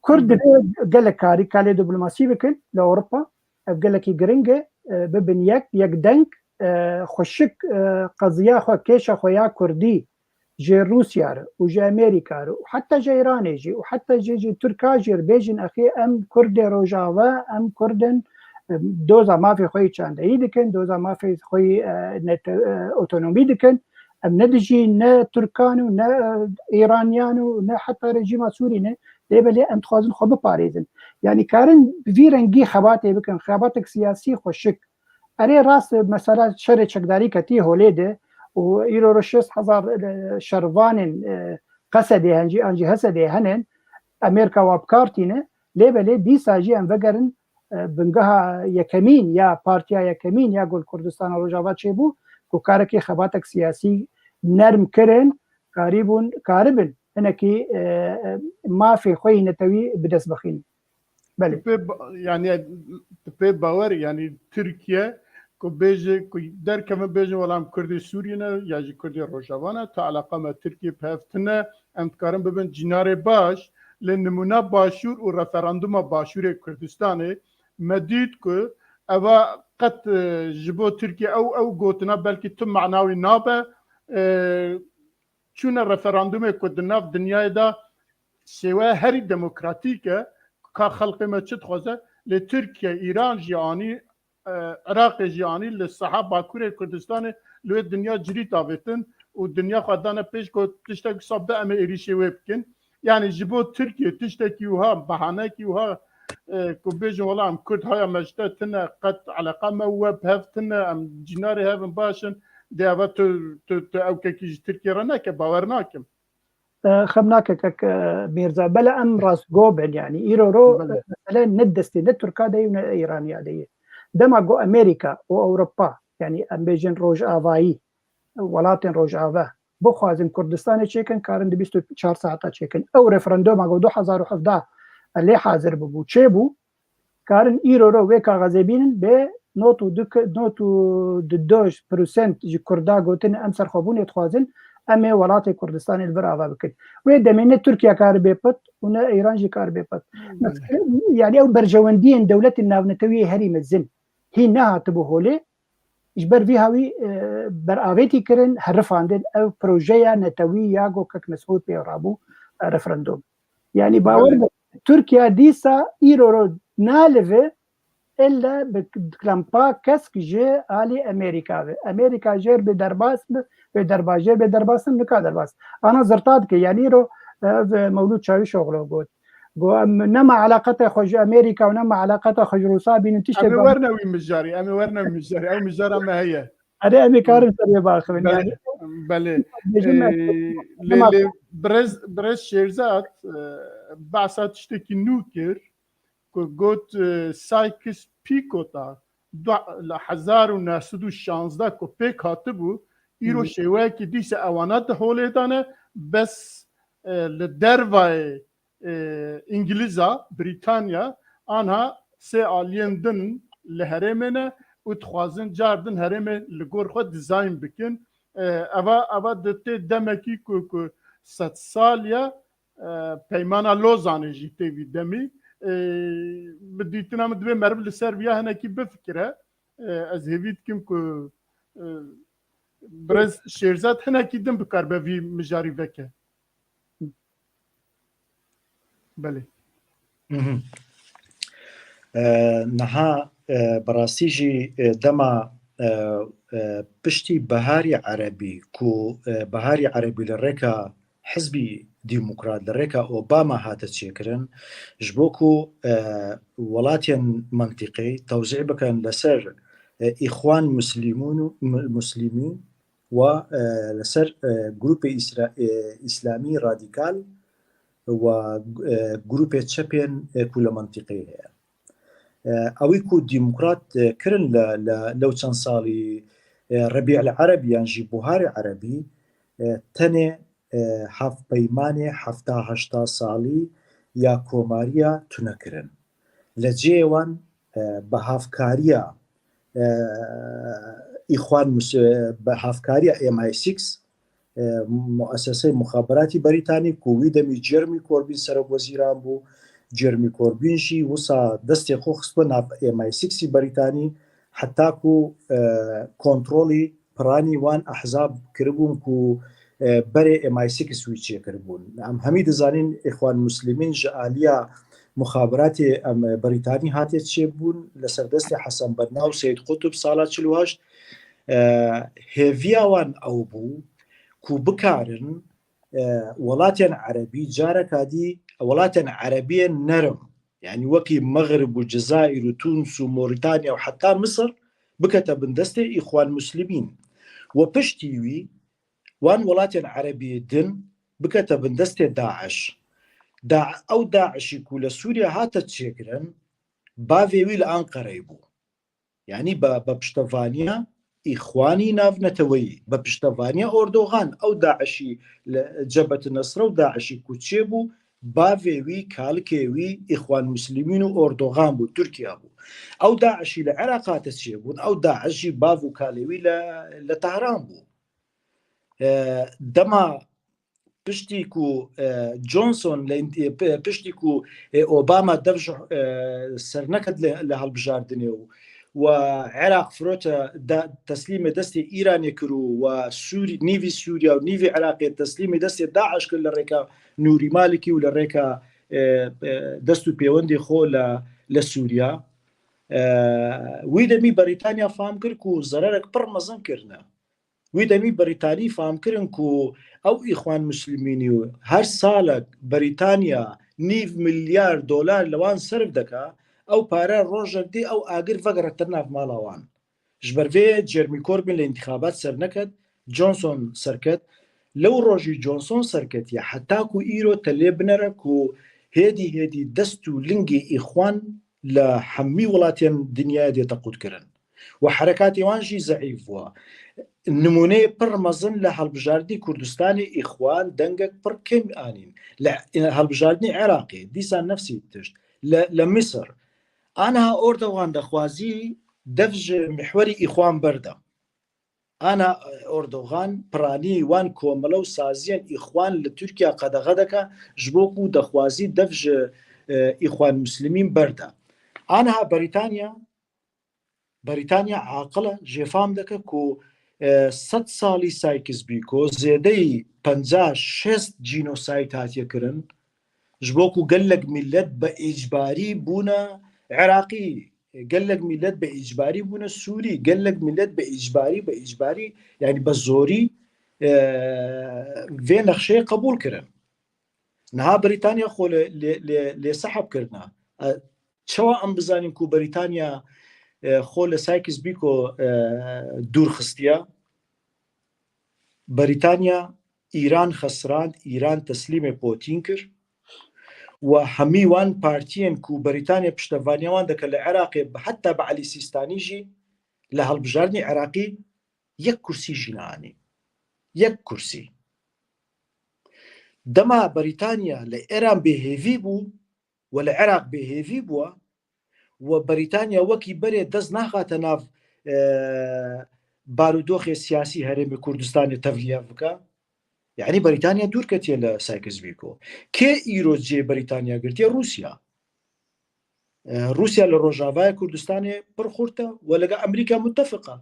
Kurd divê gelek karî kalê diplomasî bikin li Ewropa. Ev gelekî giring e, e, bibin yek, yek deng, e, xweşik, e, qeziya xwe, kêşa xwe ya Kurdî ji Rûsya re û ji Amerîka re û heta ji Îranê jî û heta jî ji Tirka jî re bêjin, exê em Kurdê Rojava, em Kurd in, e, doza mafê xwe yî çandeyî dikin, doza mafê xwe yî, e, nete-, e, otonomî dikin. Em ne dijî ne Tirkan û ne, e, Îraniyan û ne heta rejîma Sûrî ne. Lê belê em dixwazin xwe biparêzin. Yanî karin bi vî rengî xebatê bikin, xebatek siyasî xweşik. Erê rast, mesela şerê çekdarî ketî holê de û îro ro şêst hezar, e, şervanên, e, Qesedê hen jî, an jî Hesedê henin, Amerîka wa bi kar tîne. Lê belê dîsa jî em vegerin, e, bingeha yekemîn ya partiya yekemîn ya ku li Kurdistana Rojava çêbû, ku karekî xebatek siyasî nerm kirin, karîbûn, karibin hinekî, e, e, mafê xwe yî netewî bi dest bixînin. Belê. Tu pê ba-, yani, tu pê bawer, yani Tirkiye ku bêje, ku derkevin bêjin, wela em Kurdê Sûriyê ne ya jî Kurdê Rojava ne, tu eleqa me Tirkiye bi hev tune, em dikarin bibin cînarê baş, lê nimûna Başûr û referanduma Başûrê Kurdistanê me dît ku eva qet, e, ji bo Tirkiye ew, ew gotina belkî tu mana wî nabe, e, çûne referandumê ku di nav dinyayê de şêwe herî demokratîk e, ka xelkê me çi dixwaze, lê Tirkiye, Îran jî anî, e, Iraqê jî anî li saha Bakurê Kurdistanê li wê dinya cirît avêtin û dinya xwe dane pêş ku tiştek wisa be em ê êrîşê wê bikin. Yani ji bo Tirkiye tiştekî wiha, behanekî wiha, e, ku bêjin wela em Kurd haya me ji te tine, qet eleqa me we bi hev tine, em cînarê hev in baş in, dê eva tu, tu, tu ewkekî ji Tirkiye re neke, bawer nakim. E, xem nake kek, e, Mîrza. Bele em rastgo bin, yani îro ro, Bele. e, mesele ne destê ne Tirka de ye û ne Îraniya de ye. Dema ku Amerîka û Ewropa, yani em bêjin Rojavayî, welatên Rojava, bixwazin Kurdistanê çêkin, karin di bîst û çar saeta çêkin. Ew referanduma ku du hezar û hevdeh lê hazir bibû, çêbû, karin îro ro wê kaxezê bînin, bê not û du, not û du prosent ji Kurda gotin em serxwebûnê dixwazin, em ê welatê Kurdistanê li vir ava bikin. Wê demê ne Tirkiye kar bê pit û ne Îran jî kar bê pit. Hmm. Mesela, yani ew berjewendiyên dewletên navnetewî herî mezin hîn nehatibû holê. Ji ber vî hawî, e, beravêtî kirin, herifandin ev projeya netewî ya ku kek Mesûd pê rabû, e, referandum. Yani bawer Belê. be, Tirkiye dîsa îro ro nalive ille bi klempa kesk ji alî Amerîka ve. Amerîka jêr bê derbas bi, bê derbas, jêr bê derbas nika derbas. Ana zirta dike, yani îro, e, ev Mewlûd Çavîşoglu got. Got, em nema eleqeta xwe ji Amerîka û nema eleqeta xwe ji Rûsa bînin, tiştek Em ê ba- werne wî mijarî, em ê werne wî mijarî. Ew mijara me heye. Erê, em ê karin ser wê baxivin, Belê, yani. belê. Bêjin me, Ee, lê, nema lê birêz, birêz Şêrzad, e, behsa tiştekî nû kir, ku got, e, Sykes-Picot a, du, li hezar û neh sed û şazdeh ku pêk hatibû, îro Hı. şêweyekî dîse ewana di holê de ne, bes, e, li dervayê, e, Îngilîza, Brîtanya, anha sê aliyên din li herêmê ne û dixwazin car din herêmê li gor xwe dizayn bikin. E, eva, eva di tê demekî ku, ku sedsaliya, e, Peymana Lozanê jî tê vî demî. E, bi dîtina min divê meriv li ser viya hinekî bifikire. E, ez hêvî dikim ku, e, birêz Şêrzad hinekî din bikaribe vî mijarî veke. Belê. Mhm. E, niha, e, bi rastî jî, e, dema, e, e, piştî Biharî Erebî, ku, e, Biharî Erebî li rêka Hizbî Demokrat, li rêka Obama hate çêkirin, ji bo ku, e, welatên mentiqê tewzî bikin li ser, e, Îxwan Muslimûn û, Mu-, Muslimîn, wa, e, li ser, e, grûpê Îsra-, e, Îslamî radîkal wa, e, grûpê çepên, e, ku li mentiqê heye. E, ewî ku demokrat, e, kirin li, li, lew çend salî, e, Rebî'el Erebî yan jî Buharê Erebî, e, tenê, e, hevpeymanê hefta heşta salî ya komariya tune kirin. Li cihê wan, e, bi hevkariya, e, Îxwan Mus-, e, bi hevkariya M I six, e, mueseseyê muxaberatî Berîtanî ku wî demî Jeremy Corbyn serokwezîran bû, Jeremy Corbyn jî wisa destê xwe xistbû nav M I six ê Berîtanî, heta ku, e, kontrolê piranî wan ehzab kiribûn ku, e, berê M I six wî çêkiribûn. Em hemî dizanin Îxwan Muslimîn ji aliya muxaberatê em, Berîtanî hate çêbûn li ser destê Hesen Benna û Seyîd Qutb sala çil û heşt. E, hêviya wan ew bû ku bikarin, e, welatên erebî careka dî, welatên erebiyên nerm, yani wekî Mexrib û Cezayir û Tuns û Morîtanya û heta Misir bikete bin destê Îxwan Muslimîn. We piştî wî wan welatên erebiyê din bikete bin destê DAIŞ. Da-, ew DAIŞî ku li Sûriye hate çêkirin, bavê wî li Anqereyê bû. Yani be, be piştevaniya Îxwanî navneteweyî, be piştevaniya Erdogan, ew DAIŞî li Cebhet Nesre û DAIŞî ku çêbû, bavê wî, kalikê wî Îxwan Muslimîn û Erdogan bû, Tirkiye bû. Ew DAIŞî li Iraq hate çêbûn, ew DAIŞ jî bav û kalê wî li, li Tehran bû. E, dema piştî ku, e, Johnson li, e, p-, piştî ku, e, Obama dev ji, e, ser neket li, li hilbijardinê û, و عێراق فرۆتە دا-، تەسلیمە دەستێ ئیرانێ کر و، و سووری-، نیوی سووریا و نیوی عێراقێ تەسلیمە دەستێ داعش کرد لە ڕێکا نوری مالکی و لە ڕێکا، ئێ، ئێ، دەست و پێوەندی خۆ لە، لە سووریا. ئێ، وی دەمی بەریتانیا فام کرد و زەرەرێک پڕ مەزن کردنە. وی دەمی بەریتانی فام کردن و ئەو ئیخوان مسلمینی و هەر ساڵێک بەریتانیا نیو ملیار دۆلار لەوان سەرف دەکا، ئەو پارە ڕۆژێک دی ئەو ئاگر ڤەگەڕێتە ناو ماڵاوان. ژبەر ڤێ جێرمی کۆربین لە انتخابات سەر نەکەت، جۆنسۆن سەرکەت. لەو ڕۆژی جۆنسۆن سەرکەتیە، حتاکو ئیرۆ تەلێ بنەرە و هێدی هێدی دەست و لنگی ئیخوان لە هەمووی وڵاتێن دنیای دێتە قوتکردن. و حرەکاتی وان ژی زەعیف بووە. نمونەیە پڕ مەزن لە هەڵبژاردنی کوردستانی ئیخوان دەنگێک پڕ کەم ئانین. لە هەڵبژاردنی عێراقی، دیسان نەفسی تشت. لە، لە میسر. ئانها ئۆردەوان دەخوازی دەف ji محوەری ئیخوان بەردە. ئانا ئۆردوغان پرانی وان کۆمەڵە و سازیان ئیخوان لە تورکیا قەدەغە دەکا، ji bo ku دەخوازی دەف ji، ئیخوان مسلمین بەردا. ئانها بەریتانیا، بەریتانیا عاقلە، jê fam dike ku، ئێ، سەد ساڵی سایکس بیکۆ زێدەی پەنجا شێست جینۆساید هاتیە کرن، ji bo ku gelek millet bi îcbarî bûne Iraqî، gelek millet bi îcbarî bûne Sûrî, gelek millet bi îcbarî, bi îcbarî, yani bi zorî, e, vê nexşeyê qebûl kirin. Niha Brîtanya xwe lê, lê, lê, lê seheb kirina. E, çawa em bizanin ku Brîtanya, e, xwe li Sykes-Picot, e, dûr xistiye? Brîtanya Îran xesirand, Îran teslîmê Potîn kir. Û hemî wan partiyên ku Brîtanya piştevaniya wan dike li Iraqê, heta bi Elî Sîstanî jî li hilbijartinê Iraqî yek kursî jî neanî. Yek kursî. Dema Brîtanya li Îran bêhêvî bû, we li Iraq bêhêvî bûye, we Brîtanya wekî berê dest naxate nav, e, barûdoxê siyasî Herêmê Kurdistanê tevlihev bike. Yanî Brîtanya dûr ketiye li Sykes-Picot. Kê îro cihê Brîtanya girtiye? Rûsya. E, Rûsya li Rojavaya Kurdistanê pir xurt e, we lega Amerîka mutefeq e.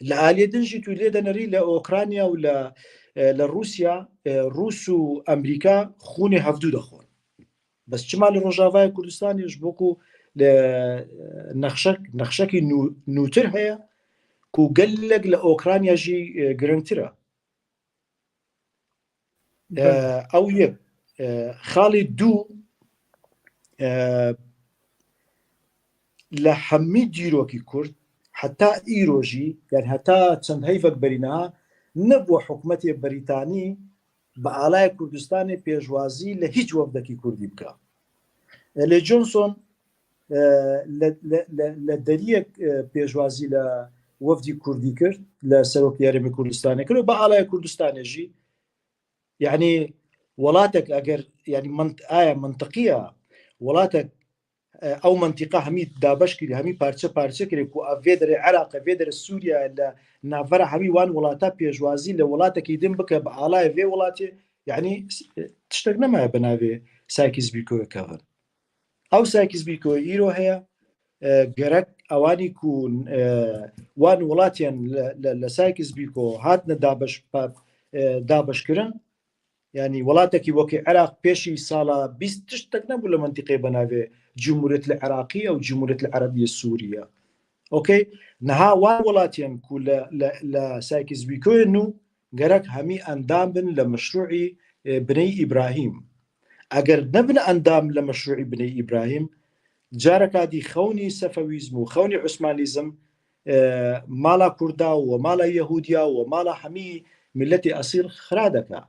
Li aliyê din jî tu lê denerî li Ukrayna û li, e, li Rûsya, e, Rûs û Amerîka xûnê hevdû dixwin. Bes çima li Rojavaya Kurdistanê? Ji bo ku li, e, nexşek-, nexşekî nû-, nûtir heye ku gelek li Ukrayna jî, e, giringtir e. E, Belê. Ew yek, e, xalê dû, e, li hemî dîrokî Kurd, heta îro jî, yani heta çend heyvek berî niha, nebû hikûmetê Brîtanî bi alaya Kurdistanê pêşwazî li hîç wefdekî Kurdî bike. E, lê Johnson, e, li, li, li, li deriyek, e, pêşwazî li wefdî Kurdî kir, li Serokê Herêmê Kurdistanê kir û bi alaya Kurdistanê jî, yani welatek eger, yani mant-, aya mantiqiya welatek, e, ew mantiqa hemî dabeş kirî, hemî parçe parçe kirî ku ev vê derê Iraq e, vê derê Sûriye ye, li navbera hemî wan welata pêşwazî li welatekî din bike bi alaya vê welatê, yani, e, tiştek nemaye bi navê Sykes-Picotê kevin. Ew Sykes-Picotê îro heye, e, gerek ewanî ku, e, wan welatiyên li, li, li Sykes-Picot hatine dabeş, pa-, e, dabeşkirin, yani welatekî wekî Iraq pêşî sala bîst tiştek nebû li mentiqê bi navê Cumhuriyet li Iraqî ew Cumhuriyet li Erebiyê Sûriye. Okey? Niha wan welatiyên ku li, li, li Sykes-Picotê nû gerek hemî endam bin li meşrûî, e, Biney Îbrahîm. Eger nebin endam li meşrûî Biney Îbrahîm, careka dî xewnî sefewîzm û xewnî osmanîzm, e, mala Kurda û mala Yehûdiya û mala hemî miletê esîl xira dike.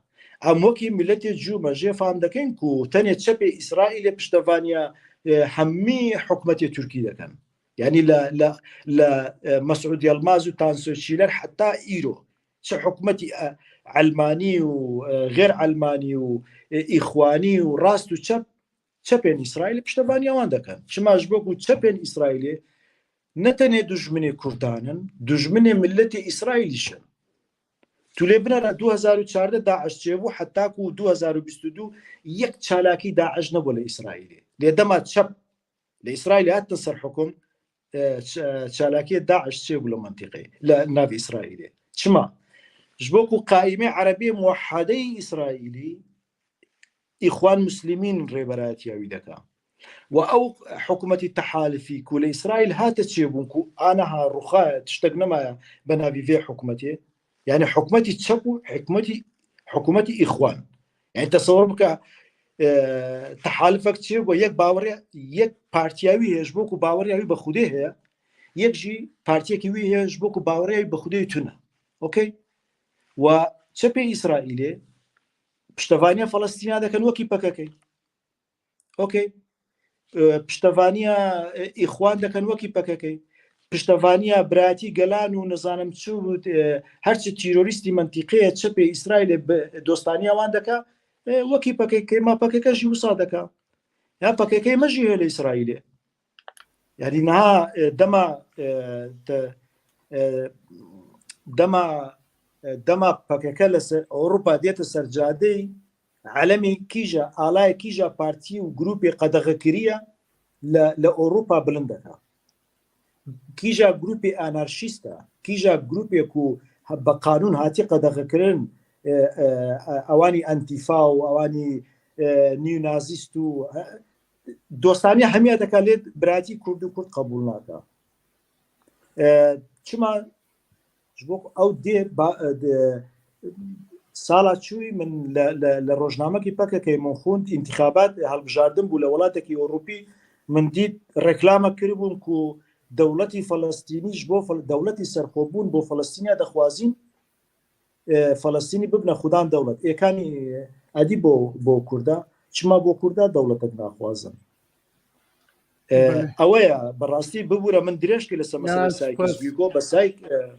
Em wekî miletê cû me jê fam dikin ku tenê çepê Îsraîlê piştevaniya, e, hemî hikûmetê Tirkî dikin. Yani li, li, li, e, Mesûd Yilmaz û Tansu Çiller heta îro çi hikûmetî, e, elmanî û, e, xêr elmanî û, e, îxwanî û rast û çep, çepên Îsraîlê piştevaniya wan dikin. Çima? Ji bo ku çepên Îsraîlê ne tenê dijminê Kurdan in, dijminê miletê Îsraîlî jî in. Tu lê binere du hezar û çardeh DAIŞ çêbû, heta ku du hezar û bîst û du yek çalakî DAIŞ nebû li Îsraîlê. Lê dema çep li Îsraîlê hatin ser hukm, e, ç-, e, çalakiyê DAIŞ çêbû li mintîqê, li nav Îsraîlê. Çima? Ji bo ku qaîmê Erebiyê Muwehhedeyê Îsraîlî Îxwan Muslimîn rêberayetiya wî dike. Û ew hikûmetî tehalifî ku li Îsraîl hate çêbûn ku aniha rûxaye, tiştek nemaye bi navî vê hikûmetê. Yani hikûmetî çep û hikûmetî, hikûmetî Îxwan. Yani tesewwur bike, e, tehalifek çêbû, yek baweriya, yek partiya wî heye, ji bo ku baweriya wî bi Xwedê heye, yek jî partiyekî wî heye, ji bo ku baweriya wî bi Xwedê tune. Okey? Û çepê Îsraîlê piştevaniya Felestîna dikin wekî P K K. Okey. E, piştevaniya, e, Îxwan dikin wekî P K K. Piştevaniya Birayetî Gelan û nizanim çi û, e, her çi terorîstî mintîqeyê çepê Îsraîlê bi dostaniya wan dike, e, wekî P K K, ma P K K jî wisa dike. Ya P K K me jî heye li Îsraîlê. Yani niha, e, dema, e, te, e, dema, e, dema P K K li ser Ewropa diyete ser cadeyê, elemê kîja, alayê kîja partî û grûpê qedexekirî ye li, li Ewropa bilind dike. Kîja grûpê anarşîst e, kîja grûpê ku he-, bi qanûn hatiye qedexekirin, e, e, e, ewanî Entîfa û ewanî, e, nîonazîst û, e, dostaniya hemiya dike lê birayetî Kurd û Kurd qebûl nake. E, çima? Ji bo ku ew dêr ba-, e, de, sala çûyî min li, li, li rojnamekî P K K min xwend, întîxabat, e, hilbijardin bû li welatekî Ewropî, min dît reklamek kiribûn ku dewletî Felestînî ji bo Fel-, dewletî serxwebûn bo Felestîniya dixwazîn, e, Felestînî bibine xudan dewlet. Ê kanî edî bo, bo Kurda, çima bo Kurda dewletek naxwazin? E, Belê. Ew e ya, bi rastî bibûre min dirêj kir li ser Ya, meselê Sayk spas. Bîgo, be Sayk, e,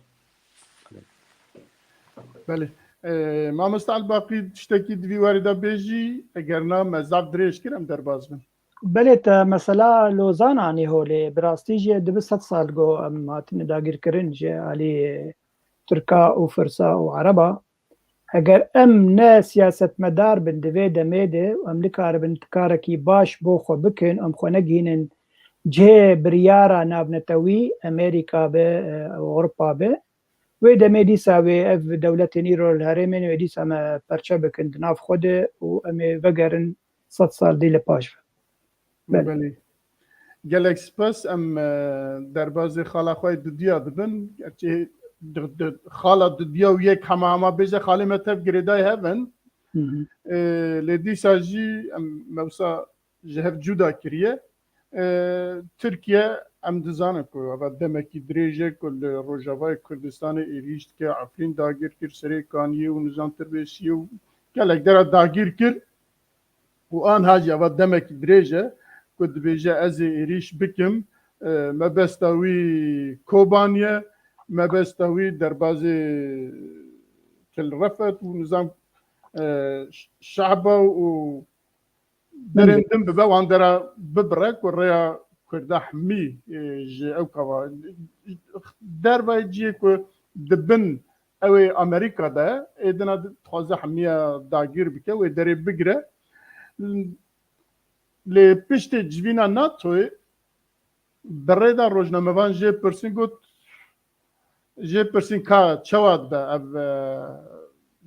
Belê. E, mamoste Elbaqî tiştekî di vî warî de bêjî, eger na me zaf dirêj kir, em derbas bin. Belê, te mesela Lozan anî holê, bi rastî jî dibi sed sal go em hatine dagîrkirin ji alî Tirka û Firsa û Ereba. Eger em ne siyasetmedar bin di vê demê de, em nikaribin karekî baş bo xwe bikin, em xwe negihînin cihê biryara navnetewî, Amerîka be, e, Ewropa be. Wê demê dîsa wê ev dewletên îro li herêmên wê dîsa me perçe bikin di nav xwe de û em ê vegerin sed sal dî li paş ve. Belê. Belê. Gelek spas. Em, e, derbazê xala xwe yê dudiya dibin. Gerçi di, di, xala dudiya û yek hema hema bêje xalê me tev girêdayê hev in. Hı hı. E, lê dîsa jî em mewsa ji hev cuda kiriye. E, Tirkiye, em dizanin ku eva demekî dirêj e ku li Rojavayê Kurdistanê êrîş dike, Efrîn dagir kir, Serê Kaniyê û nizam Tirbêsiyê û gelek dera dagir kir. Û anha jî eva demekî dirêj e ku dibêje, ez ê êrîş bikim. E, mebesta wî Kobanî ye, mebesta wî derbazê Til Refet û nizam, e, Ş-, Şehba û derên din bibe, wan dera bibire ku rêya Kurda hemî, e, ji ew kava dervayê cihê ku di bin ew ê Amerîka de, ê dina dixwaze hemiya dagir bike, wê derê bigire. Lê piştê civîna NATOyê bi rê de rojnamevan jê pirsîn got, jê pirsîn ka çawa dibe ev, e,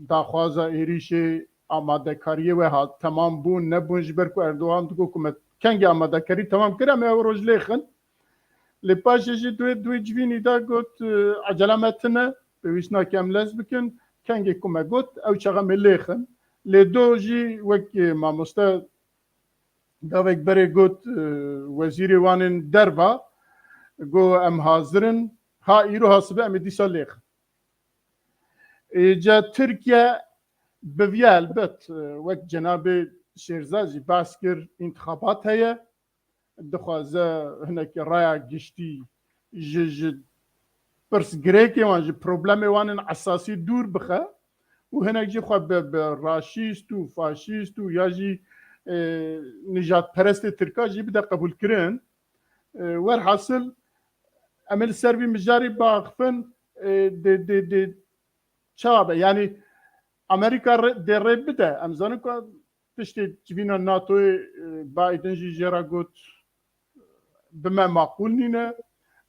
daxwaza êrîşê, amadekariyê we hat temam bûn, nebûn, ji ber ku Erdogan digot ku me kengê amadekarî temam kir, em ê ew roj lêxin. Lê paşê jî duê, duê civînî de got, e, ecele me tine, pêwîst nake em lez bikin, kengê ku me got, ew çaxa me lêxin. Lê do jî wek, e, mamoste gavek berê got, e, wezîrê wanên derva, got, em hazir in, ha îro ha sibe em ê dîsa lêxin. Êca Tirkiye bi vî elbet, e, wek cenabê Şêrza jî behs kir, întixabat heye, dixwaze hinekî raya giştî ji, ji pirsgirêkê wan, ji problemê wan ên esasî dûr bixe û hinek jî xwe bi, bi raşîst û faşîst û ya jî, e, nijadperestê Tirka jî bide qebûlkirin. E, werhasil, em ê li ser vî mijarî biaxifin, e, dê, dê, dê çawa be? Yanî Amerîka rê-, dê rê bide. Em zanin ku piştê civîna NATOyê, e, Biden jî jê re got, bi me maqûl nîne.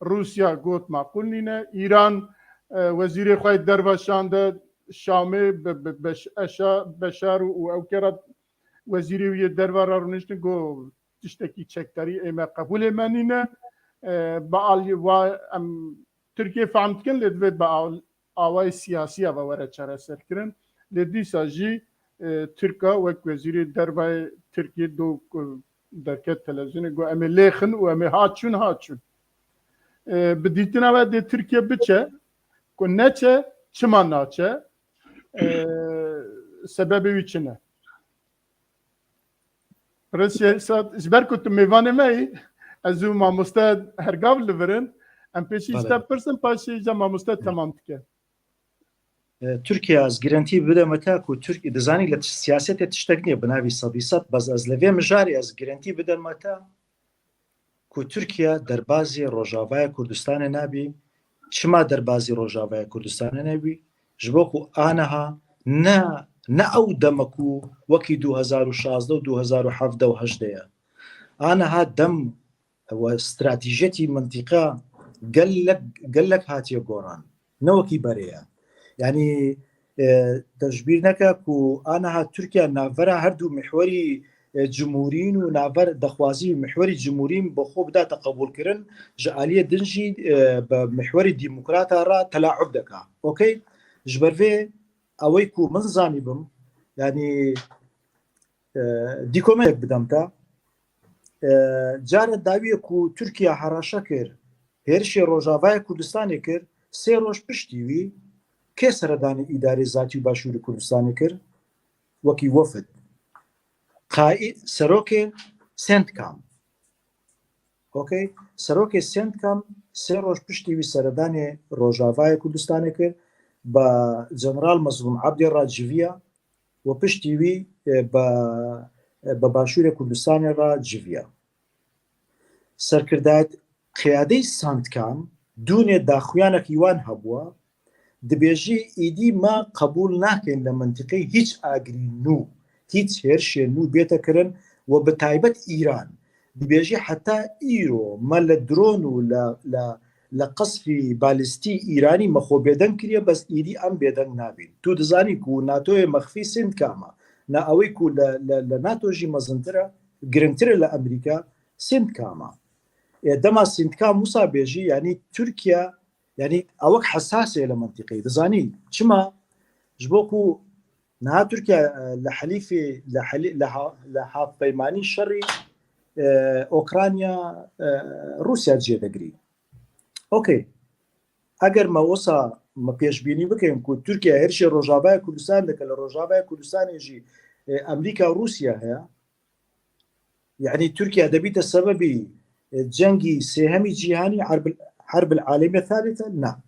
Rûsya got maqûl nîne. Îran, e, wezîrê xwe yê derve şande Şamê, be-, be-, beş-, eşa-, Beşar û, û ew kera wezîrê wî yê derve re rûniştin, got tiştekî çekdarî ê me qebûlê me nîne. E, bi alî wa em Tirkiye fehm dikin, lê divê bi al-, awayê siyasî ve were çareserkirin. Lê dîsa jî, e, Tirka wek wezîrê dervayê Tirkiye do ku derket televizyonê got, "Em ê lêxin û em ê ha çûn, ha çûn." E, bi dîtina we dê Tirkiye biçe, ku neçe, çima naçe, e, sebebê wî çi ne? Birêz Şehzad, ji ber ku tu mêvanê me yî, ez û mamoste Hergav li vir in, em pêşî ji Bele. te pirsin, paşê îca mamoste temam dike. E, Tirkiye, ez girentî bideme te ku Tirk-, dizanî li siyasetê tiştek niye bi navî sedî sed, bes ez li vê mijarê ez girentî bideme te ku Tirkiye derbazî Rojavaya Kurdistanê nabî. Çima derbazî Rojavaya Kurdistanê nebî? Ji bo ku aniha ne, ne ew dem e ku wekî du hezar û şazdeh û du hezar û hevdeh û hejdeh ye. Aniha dem we stratejiyetî mintîqa gelek, gelek hatiye goran. Ne wekî berê ye. Yanî, e, te ji bîr neke ku aniha Tirkiye navbera her du mihwerî, e, cumhurîn û navber dexwazî mihwerî cumhurîn bi xwe bidate qebûlkirin, ji aliyê din jî, e, bi mihwerî demokrata re telaub deke. Okey? Ji ber vê ewey ku min zanîbim, yanî, e, dîkometek bidem te. E, cara dawiyê ku Tirkiye haraşe kir, hêrişê Rojavaya Kurdistanê kir, sê roj piştî wî kê seredanê îdarê zatî û başûrê Kurdistanê kir? Wekî wefd. Qaî-, serokê Centcom. Okey? Serokê Centcom sê roj piştî wî seredanê Rojavayê Kurdistanê kir, bi General Mezlûm Ebdî re civiya û piştî wî, e, bi, e, bi Başûrê Kurdistanê re civiya. Serkirdayet qiyadey Centcom dûnê daxuyanekî wan hebûa, dibêjî, "Îdî me qebûl nakin li mintiqê hîç agirî nû, hîç hêrişê nû bête kirin û bi taybet Îran." Dibêjî, "Heta îro me li dron û li, li, li qesfî balîstî Îranî me xwe bêdeng kiriye, bes îdî em bêdeng nabîn." Tu dizanî ku NATOyê mexfî Centcom e. Na ewê ku li, li, li NATO jî mezintir e, giringtir e li Amerîka, Centcom e. Ê, dema Centcom wisa bêjî, yanî Tirkiye, yanî ewek hesas e li mintîqeyê. Dizanî çima? Ji bo ku niha Tirkiye, e, li helîfê, li helî-, li ha-, li hevpeymanî şerî, e, Ukrayna, e, Rûsya cihê digirî. Okey. Eger me wisa me pêşbînî bikin ku Tirkiye hêrişê Rojavaya Kurdistan dike, li Rojavaya Kurdistanê jî, e, Amerîka û Rûsya heye, yanî Tirkiye debîte sebebî, e, cengî sêhemî cîhanî, herb-, herb el-alemiye thalithe? Na.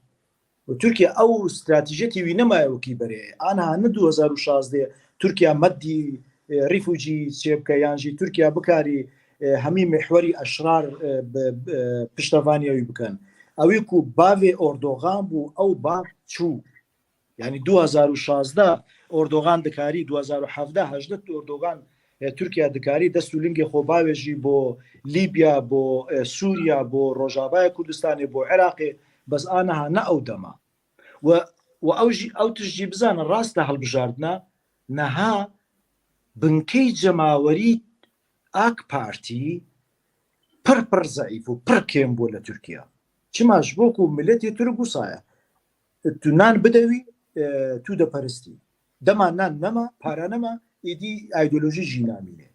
Û Tirkiye ew stratejiyetî wî nemaye wekî berê. Aniha ne du hezar û şazdeh Tirkiye meddî, e, refugee çêbike yan jî Tirkiye bikarî, e, hemî mihwerî eşrar, e, bi, bi, e, piştevaniya wî bikin. Ewî ku bavê Erdogan bû, ew bav çû. Yanî du hezar û şazdeh Erdogan dikarî, du hezar û hevdeh hejdeh Erdogan, e, Tirkiye dikarî dest û lingê xwe bavêjî bo Lîbya, bo, e, Sûriya, bo Rojavaya Kurdistanê, bo Iraqê, bes aniha ne ew dema. We, we ew jî, ew tişt jî bizane, rast e hilbijartina, niha binkey cemawerî AK Partî pir pir zeîf û pir kêm bû li Tirkiye. Çima? Ji bo ku miletê Tirk wisa ye. Tu nan bide wî, e, tu diperistî. Dema nan nema, para nema, êdî îdeolojî jî namîne.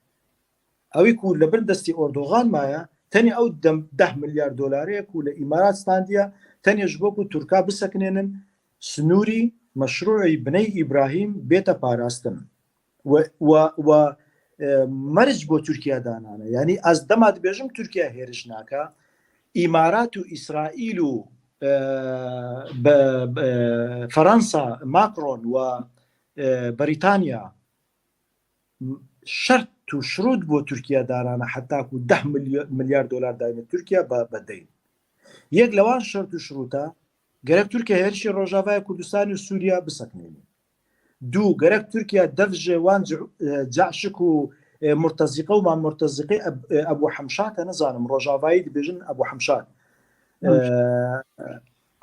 Ewî ku li bin destî Erdogan maye, tenê ew dem-, deh milyar dolarê ku li Îmarat standiye, tenê ji bo ku Tirka bisekinênin, sinûrî meşrûî Biney Îbrahîm bête parastin. We, we, we, e, merc bo Tirkiye danane. Yanî ez dema dibêjim Tirkiye hêriş nake, Îmarat û Îsraîl û, e, be, be, Fransa, Macron we, e, Brîtanya şert û şirût bo Tirkiye danane heta ku deh milyo-, milyar dolar dayne Tirkiye be, be deyn. Yek li wan şert û şirûta gerek Tirkiye hêrişê Rojavaya Kurdistanê û Sûriye bisekinêne. Du, gerek Tirkiye dev ji wan ci-, e, caşik û, e, murtezîqe û ma murtezîqê Eb-, e, Ebû Hemşat e, nizanim, Rojavayî dibêjin Ebû Hemşat. Hemşat.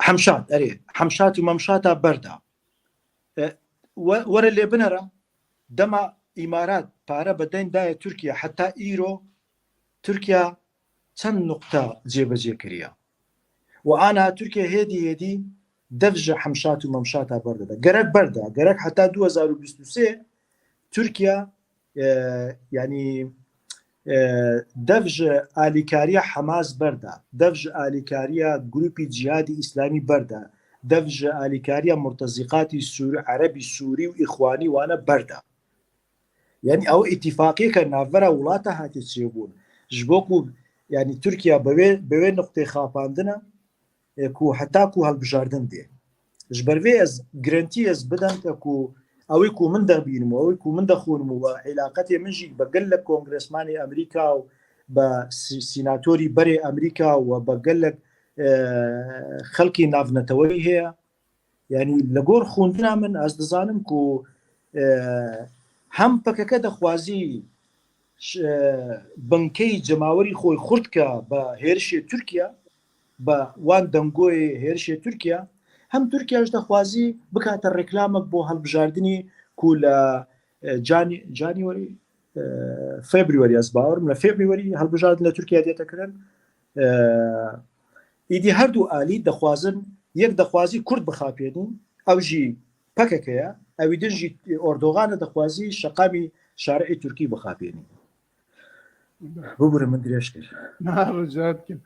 Hemşat, erê, Hemşat û Memşata berda. E, we-, were lê binere, dema Îmarat pare bi deyn daye Tirkiye, heta îro Tirkiye çend nuqta cêbecê kiriye. Û ana Tirkiye hêdî hêdî dev ji Hemşat û Memşata berdide. Gerek berda, gerek heta du hezar û bîst û sê Tirkiye, e, yanî, e, dev ji alîkariya Hamas berda, dev ji alîkariya grûpî cîhadî îslamî berda, dev ji alîkariya murtezîqatî Sûrî, Erebî Sûrî û Îxwanî wane berda. Yanî ew îtîfaqiyeke navbera wilata hatiye çêbûn. Ji bo ku, yanî Tirkiye bi wê, bi wê nuqtê xapandine, e, ku heta ku hilbijardin dê. Ji ber vê ez girentî ez bidem te ku ew ê ku min de bînim û ew ê ku min de xûnim û we îlaqetê min jî bi gelek kongresmanê Amerîka û bi sî-, sînatorî berê Amerîka û bi gelek, e, xelkê navneteweyî heye. Yanî li gor xwendina min ez dizanim ku, e, hem P K K dixwazî ş-, e, binkeyî cemawerî xwe xurt ke bi hêrişê Tirkiye, bi wan dengoyê hêrişê Tirkiye, hem Tirkiye jî dixwazî bikate reklamek bo hilbijardinê ku li, e, Janî-, Janîwarî, e, Februarî ez bawerim, li Februarî hilbijardin li Tirkiye dête kirin. E, Îdî her du alî dixwazin, yek dixwazî Kurd bixapênî, ew jî P K K ye, ewî din jî Erdogan e dixwazî şeqamî şariê Tirkî bixapênî. Bibûre min dirêj kir. Na, rica dikim.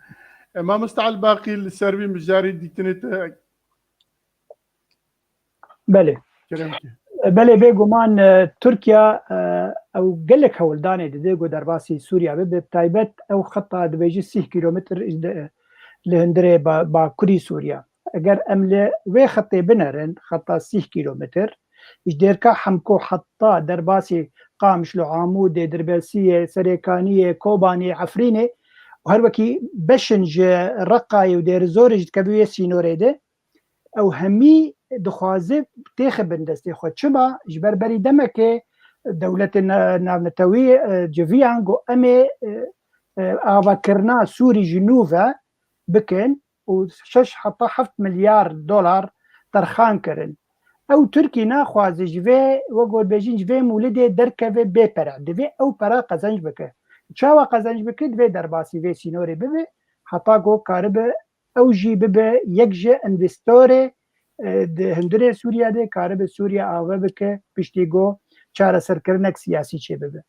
E, mamosta Elbaqî, li ser vî mijarî dîtinê te? Belê. Kerem ki. Belê, bêguman, e, Tirkiye, e, ew gelek hewldanê dide ku derbasî Sûriya bibe, bi taybet ew xeta dibêjî sîh kîlometr ji de, li hundirê ba-, bakurî Sûriya. Eger em li wê xetê binerin, xeta sîh kîlometr, ji Dêrka Hemko heta derbasî Qamişlo, Amûdê, Dirbesiyê, Serêkaniyê, Kobanê, Efrînê û her wekî beşin ji Reqayê û Dêrizorê jî dikeve wê sînorê de, ew hemî dixwaze têxe bin destê xwe. Çima? Ji ber berî demekê dewletên na-, navnetewî, e, civiyan got, em ê, e, e, avakirina Sûrî ji nû ve bikin û şeş heta heft milyar dolar terxan kirin. Ew Tirkî naxwaze ji vê, wek got bêjin, ji vê mûlidê derkeve bê pere. Divê ew pere qezenc bike. Çawa qezenc bike? Divê derbasî vê sînorê bibe, heta ku karibe ew jî bibe yek ji învestorê, e, di hundirê Sûriye de, karibe Sûriye ave bike, piştî ku çareserkirinek siyasî çêbibe.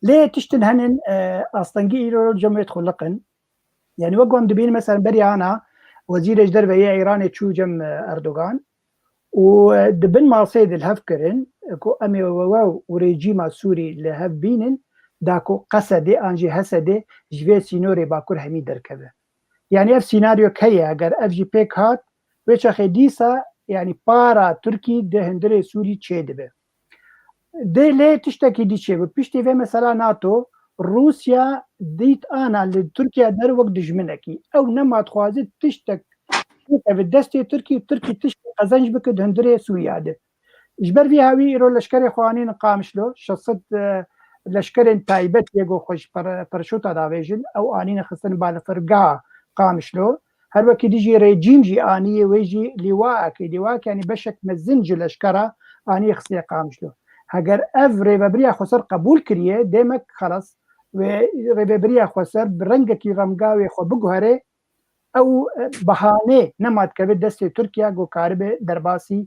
Lê tiştin henin, e, astengî îro cem wê dixuliqin. Yanî wek em dibînin, mesela berî ana wezîrê ji derve yê Îranê çû cem, e, Erdogan û, e, di bin maseyê de li hev kirin, e, ku em ê we, we û rejîma Sûrî li hev bînin, da ku Qesedê an jî Hesedê ji vê sînorê Bakur hemî derkeve. Yanî ev sînaryok heye, eger ev jî pêk hat, wê çaxê dîsa, yanî para Tirkî di hundirê Sûrî çêdibe. Dê lê tiştekî dî çêbû. Piştî vê mesela NATO, Rûsya dît ana li Tirkiye der wek dijminekî. Ew nema dixwaze tiştek bikeve destê Tirkî û Tirkî tiştek qezenc bike di hundirê Sûriya de. Ji ber vî hawî îro leşkerê xwe anîn Qamişlo, şeş sed, e, leşkerên taybet yê ku xwe ji per-, pereşota davêjin, ew anîne xistin balafirgeha Qamişlo. Her wekî dijî rejîm jî anî, wê jî lîwaekê, lîwaek yanî beşek mezin ji leşkera anî xistê Qamişlo. Heger ev rêvebiriya xweser qebûl kiriye, demek xelas wê rêvebiriya xweser bi rengekî remga wê xwe biguhere, ew, e, behanê nema dikeve destê Tirkiye ku karibe derbasî,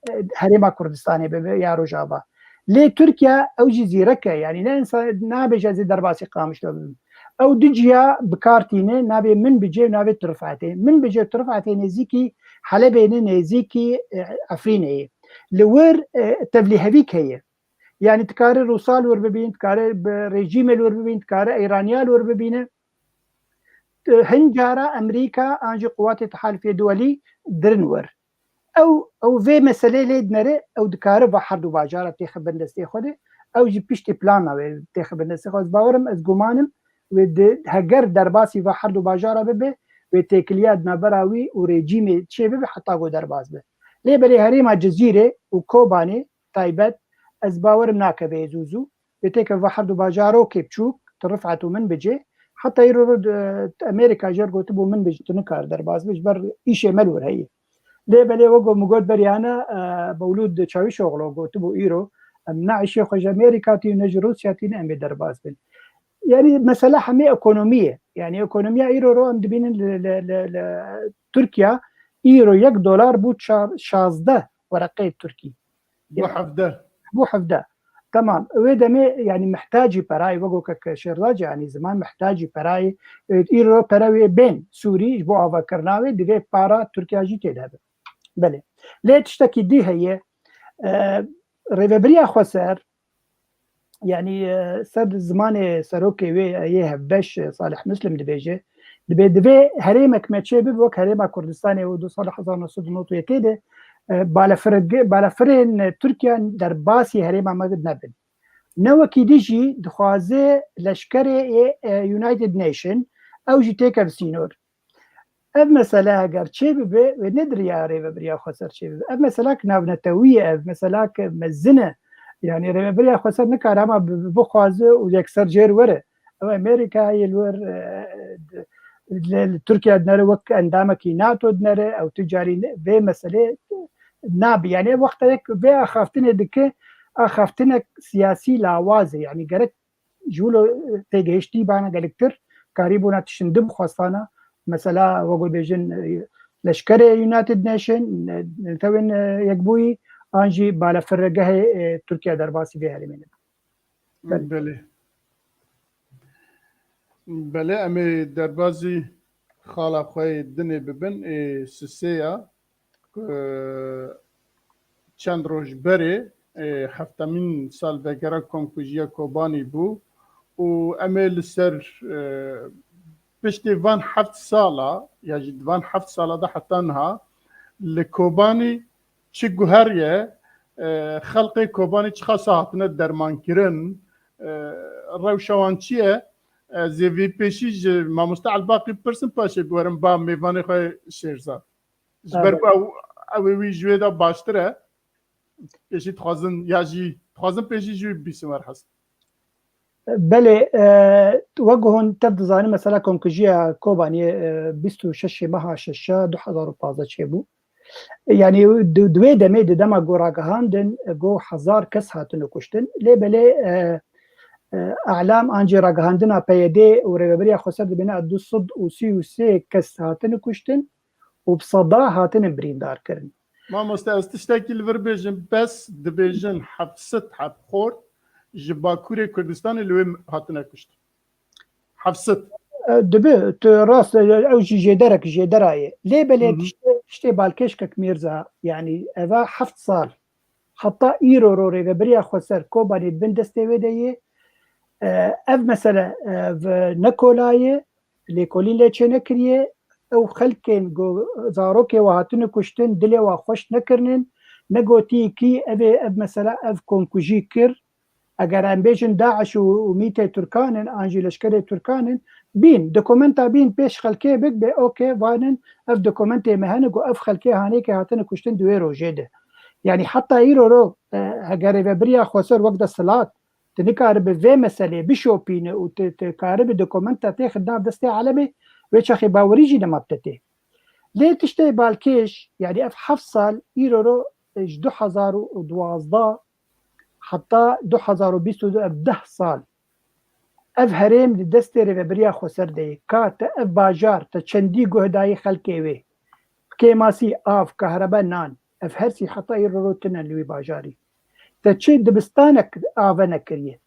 e, Herêma Kurdistanê bibe ya Rojava. Lê Tirkiye ew jî zîrek e, yanî ne însan nabêje ez ê derbasî Qamişlo bibim. Ew du ciya bi kar tîne, navê Minbicê û navê Tirfatê. Minbicê û Tirfatê nêzîkî Helebê ne, nêzîkî, e, Efrînê ye. Li wir, e, tevlîhevîk heye. Yanî dikare Rûsa li wir bibîn, dikare bi rejîmê li wir bibîn, dikare Îraniya li wir bibîne. E, hin cara Amerîka an jî quwatê tehalifê duwelî dirin wir. Ew, ew vê meselê lê dinere, ew dikare va her du bajara têxe bin destê xwe de, ew jî piştî plana wê têxe bin destê xwe. Ez bawerim, ez gumanim, wê di, heger derbasî va her du bajara bibe, wê têkiliya di navbera wî û rejîmê çê bibe heta ku derbas be. Lê belê herêma Cizîrê û Kobanê taybet, ez bawerim nakeve zû zû. Wê têkeve va her du bajarokê biçûk, Tirifet û Minbicê, Heta îro, e, Amerîka jê re gotibû, min bêjin tu nikare derbas bî, ji ber îşê me li wir heye. Lê belê wek min got beriyane, e, Mewlûd Çawîşoxlu gotibû îro, em ne îşê xwe ji Amerîka tî, ne ji Rûsya tî, ne em ê derbas bin. Yanî mesela hemê ekonomî ye. Yanî ekonomiya îro ro em dibînin li, li, li, li Tirkiye îro yek dolar bû çar, şazdeh wereqeyê Tirkî. Bû hevdeh. Bû hevdeh. Tamam. Wê demê, yanî, mihtacî perayê, wek kek Şêrzac, yanî, ziman mihtacî perayê, e, îro pere wê bên Sûrî ji bo avakirina wê, divê para Tirkiya jî tê de be. Belê. Lê tiştekî dî heye. E, Rêvebiriya Xweser, yanî, e, ser zimanê serokê wê, e, yê hevbeş, e, Salih Muslim dibêje, dibê, divê herêmek me çê bibe wek herêma Kurdistanê û du sala hezar neh sed û nod û yekê de, e, balafirge-, balafirên Tirkiye derbasî herêma me nebin. Ne wekî dî jî dixwaze leşkerê ê, e, United Nation, ew jî têkeve sînor. Ev mesele eger çê bibe, wê ne di riya Rêvebiriya Xweser çê bibe. Ev meselak navnetewî ye, ev meselak mezin e. Yanî Rêvebiriya Xweser nikare hema bi-, bi-, bixwaze û yekser jê re were. Ew Amerîkayê li wir, e, li, li Tirkiye dinere, wek endamekî nato dinere, ew tu carî ne-, vê meselê nabe. Yanî wexta yek vê axaftinê dike, axaftinek siyasî lawaz e. Yanî gerek ji wilo têgihiştî bana geliktir, karîbûna tiştindi bixwestana. Mesela, wek bêjin, e, leşkerê United Nation, e, Netewên, e, Yekbûyî, an jî balafirgehê, e, Tirkiye derbasî vê herêmê nebin. Belê. Belê, em ê derbazî xala xwe yê dinê bibin, ê Sisêya, ku çend roj berê, e, heftemîn salvegera komkujiya Kobanî bû û em ê li ser, e, piştê van heft sala, ya jî di van heft sala de heta niha li Kobanî çi guheriye, e, xelkê Kobanî çiqas hatine dermankirin, e, rewşa wan çi ye? Ez ê vî pêşî ji mamoste Elbaqî bipirsim, paşê biwerim ba mêvanê xwe Şêrza. Ji ber ku ew, ew ê wî ji wê de baştir e. Pêşî dixwazin, ya jî dixwazin pêşî ji wî bibîsim, werhas. Belê, e, wek hûn tev dizanin, mesela komkujiya Kobaniyê, e, bîst û şeşê meha şeşa du hezar û pazdeh çêbû. Yanî di, di wê demê, di dema ku ragihandin, e, ku hezar kes hatine kuştin. Lê belê, e, e, elam an jî ragihandina P Y D û Rêveberiya Xweser dibêne du sed û sî û sê kes hatine kuştin û bi seda hatine birîndar kirin. Mamoste, ez tiştekî li vir bêjim, bes dibêjin heft sed heb xort ji Bakurê Kurdistanê li wê hatine kuştin. Heft sed. E, dibe, tu rast, e, ew jî jêderek, jêdera ye. Lê belê Hı hı. tiştê, tiştê balkêşkek Mîrza, yanî eva heft sal, heta îro ro Rêveberiya Xweser Kobanê di bin destê wê de ye. E, ev mesele, e, v-, ne kola ye, lêkolîn lê çênekiriye. Ew xelkên ku zarokê we hatine kuştin, dilê we xweş nekirinin, negotiyî kî ev ê, ev mesela, ev komkujî kir. Eger em bêjin DAIŞ û, û mîtê Tirkan in, an jî leşkerê Tirkan in, bîn, dokumenta bîn pêş xelkê bik, bê, okê, vanin, ev dokumentê me hene ku ev xelkê hanêkê hatine kuştin di wê rojê de. Yanî heta îro ro, e, heger Rêveberiya Xweser wek desthilat, tu nikaribe vê meselê bişopîne û tu, tu karibe dokumenta têxi nav destê alemê, wê çaxê bawerî jî nema bi te tê. Lê tiştê balkêş, yanî ev heft sal, îro ro, e, ji du hezar û duwazdeh heta du hezar û bîst û du, ev deh sal, ev herêm di destê Rêveberiya Xweser de ye. Ka te ev bajar, te çendî guh dayî xelkê wê? Kêmasî, av, kahrebe, nan, ev hersî heta îro ro tune li wî bajarî. Te çi dibistanek ave nekiriye?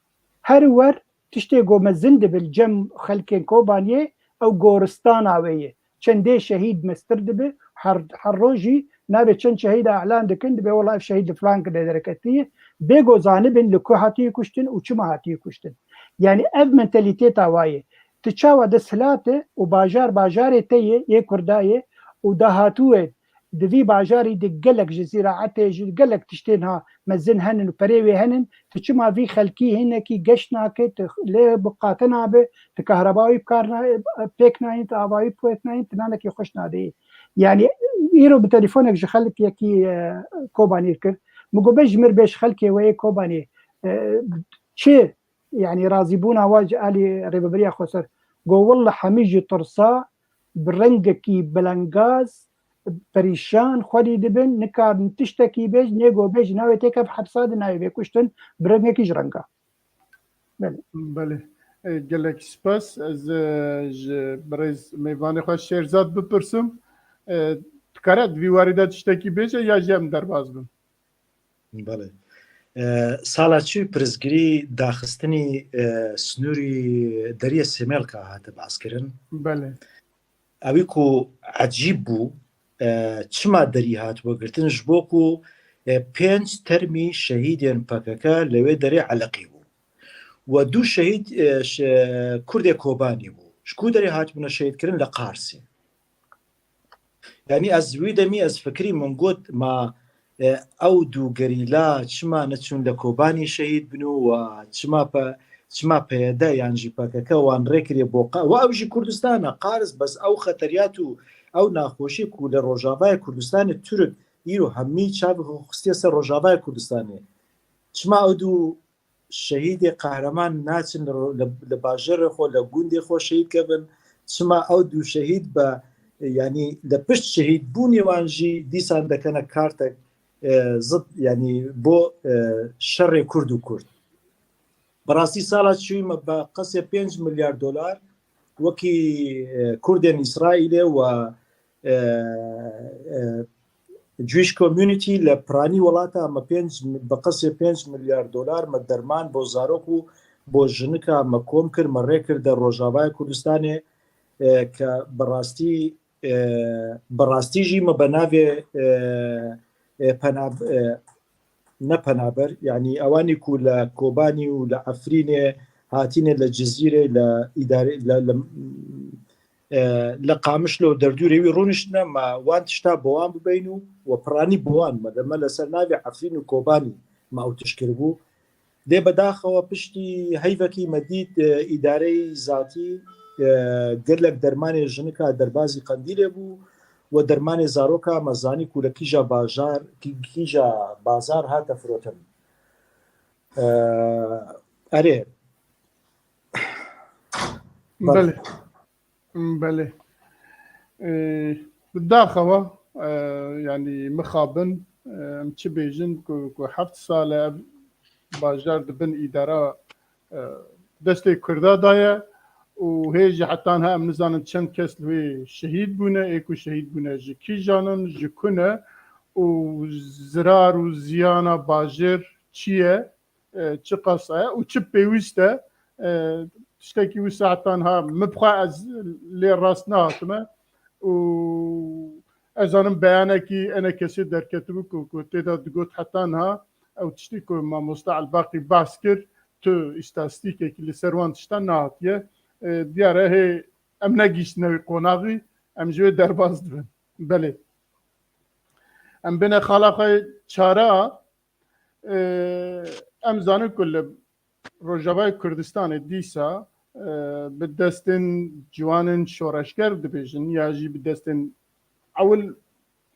Her wer tiştê ku mezin dibe li cem xelkên Kobaniyê, ew goristana wê ye. Çendê şehîd mestir dibe, her, her rojî navê çend şehîda elan dikin, dibe wela ev şehîd li filan kirê dereketiye. Bê ku zanibin li ku hatiye kuştin û çima hatiye kuştin. Yanî ev mentalîteta wa ye. Tu çawa desthilat e û bajar bajarê te ye, yê Kurda ye û dahatûyê di vî bajarî de gelek ji zîraetê, ji gelek tiştên ha mezin henin û perê wê henin, tu çima vî xelkî hinekî geş nake, tu lê bi qate nabe, tu kahreba wî bi kar na-, pêk nayîn, tu ava wî pêk nayîn, tu nanekî xweş nadeyî. Yanî îro bi telefonek ji xelkekî, e, Kobanî kir. Min got, be ji mir bê, ji xelkê we yê Kobanî, e, çi, yanî razîbûna we ji alî Rêveberiya Xweser? Go willa hemî ji tirsa bi rengekî belengaz, perîşan xwedî dibin, nikarin tiştekî bêj, nê go bêj navê têkev hepsa di navê bê kuştin bi rengekî ji renga. Belê. Belê. E, gelek spas. Ez, e, ji birêz mêvanê xwe Şêrzad bipirsim. E, dikare di vî warî de tiştekî bêje ya jî em derbas bin? Belê. E, sala çû pirsgirî daxistinî, e, sinûrî Deriyê Sêmêlka hate behskirin. Belê. Ewî ku ecîb bû, e, çima derî hat wegirtin? Ji bo ku, e, pênc termî şehîdên P K K li wê derê eleqî bû. We du şehîd, e, ş-, Kurdê Kobanî bû. Ji ku derê hatibûne şehîdkirin? Li Qarsê. Yanî ez wî demî ez fikirî, min got, ma, e, ew du gerîla çima neçûn li Kobanî şehîd bin û wa çima pe-, çima P Y D yan jî P K K wan rê kiriye bo Qa-, wa ew jî Kurdistan e, Qars, bes ew xeteriyat û ew naxweşî ku li Rojavayê Kurdistanê Tirk îro hemî çavê xwe xistiye ser Rojavayê Kurdistanê. Çima ew du şehîdê qehreman naçin li ro-, li, li bajarê xwe, li gundê xwe şehîd kevin? Çima ew du şehîd be, yanî li pişt şehîdbûnê wan jî dîsan dekene kartek, e, zid, yanî bo, e, şerê Kurd û Kurd? Bi rastî sala çûyî me bi qasê pênc milyar dolar wekî, e, Kurdên Îsraîlê we, e, e, Jewish community li piranî welata me pênc, bi qasê pênc milyar dolar me derman bo zarok û bo jinika me kom kir, me rê kir de Rojavaya Kurdistanê, e, ke bi rastî, e, bi rastî jî me bi navê, e, e, penav-, e, ne penaber, yanî ewanî ku li Kobanî û li Efrînê hatîne, li Cizîrê, li îdarê, li, li, e, li Qamişlo û derdûrê wî rûniştine, me wan tişta bi wan bibeyîn û we piranî bi wan, me, me li ser navê Efrîn û Kobanî me ew tişt kiribû. Lê bedaxewa piştî heyvekî me dît, e, îdareyî zatî, e, gelek dermanê jinika derbazî Qendîlê bû, we dermanê zaroka me zanî ku li kîja bajar, kî-, kîja bazar hate firotin. E, erê. Belê. Belê. Ee, bi daxewa, e, yanî mixabin, e, em çi bêjin ku, ku heft sal e ev bajar di bin îdara, e, destê Kurda de ye û hê jî heta niha em nizanin çend kes li wê şehîd bûne, ê ku şehîd bûne ji kîjan in, ji ku ne û zirar û ziyana bajêr çi ye, e, çi qas e û çi pêwîst e, e, tiştekî wisa heta niha min bi xwe ez lê rast nehatime û ez zanim beyanekî enekesê derketibû ku, ku tê de digot heta niha ew tiştê ku mamoste Elbaqî behs kir, tu îstatîstîkekî li ser wan tiştan nehatiye. E, diyar e hê em negihîştine wî qonaxî, em ji wê derbas dibin. Belê. Em bêne xala xwe çara, e, em zanin ku li Rojavayê Kurdistanê dîsa, e, bi destên ciwanên şoreşger dibêjin ya jî bi destên ewil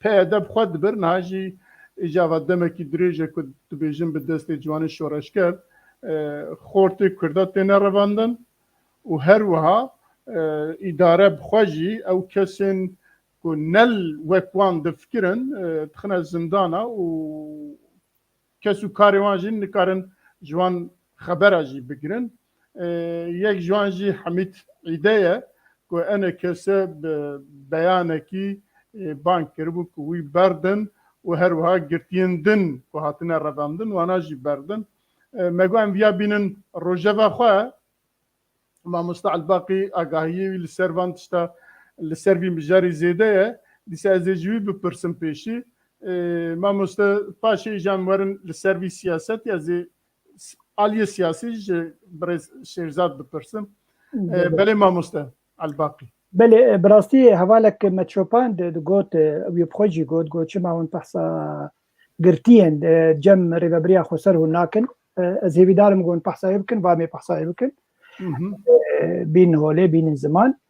P Y D bi xwe dibir, niha jî îca va demekî dirêj e ku dibêjin bi destê ciwanên şoreşger, e, xortê Kurda têne revandin û her wiha, e, îdare bi xwe jî ew kesên ku ne li wek wan difikirin, e, dixine zindana û kes û karê wan jî nikarin ji wan xebera jî bigirin. E, yek ji wan jî Hemîd Îde ye ku enekese bi beyanekî, e, bang kiribû ku wî berdin û her wiha girtiyên din ku hatine revandin wana jî berdin. E, me got em viya bînin rojeva xwe, Mamoste Elbaqî agahiyê wî li ser van tişta, li ser vî mijarî zêde ye. Dîsa ez ê ji wî bipirsim pêşî. Ê, mamoste, paşê îja em werin li ser vî siyasetê, ez ê s-, aliyê siyasî ji birêz Şêrzad bipirsim. Ê, Belê. Belê mamoste Elbaqî. Belê, e, bi rastî hevalek me çopand digot, e, wî bi xwe jî got, got, çima hûn behsa girtiyên, e, cem Rêvebiriya Xweser hûn nakin? E, ez hêvîdar im ku hûn behsa wê bikin, va em ê behsa wê bikin. Hı hı. E, bînin holê, bînin ziman.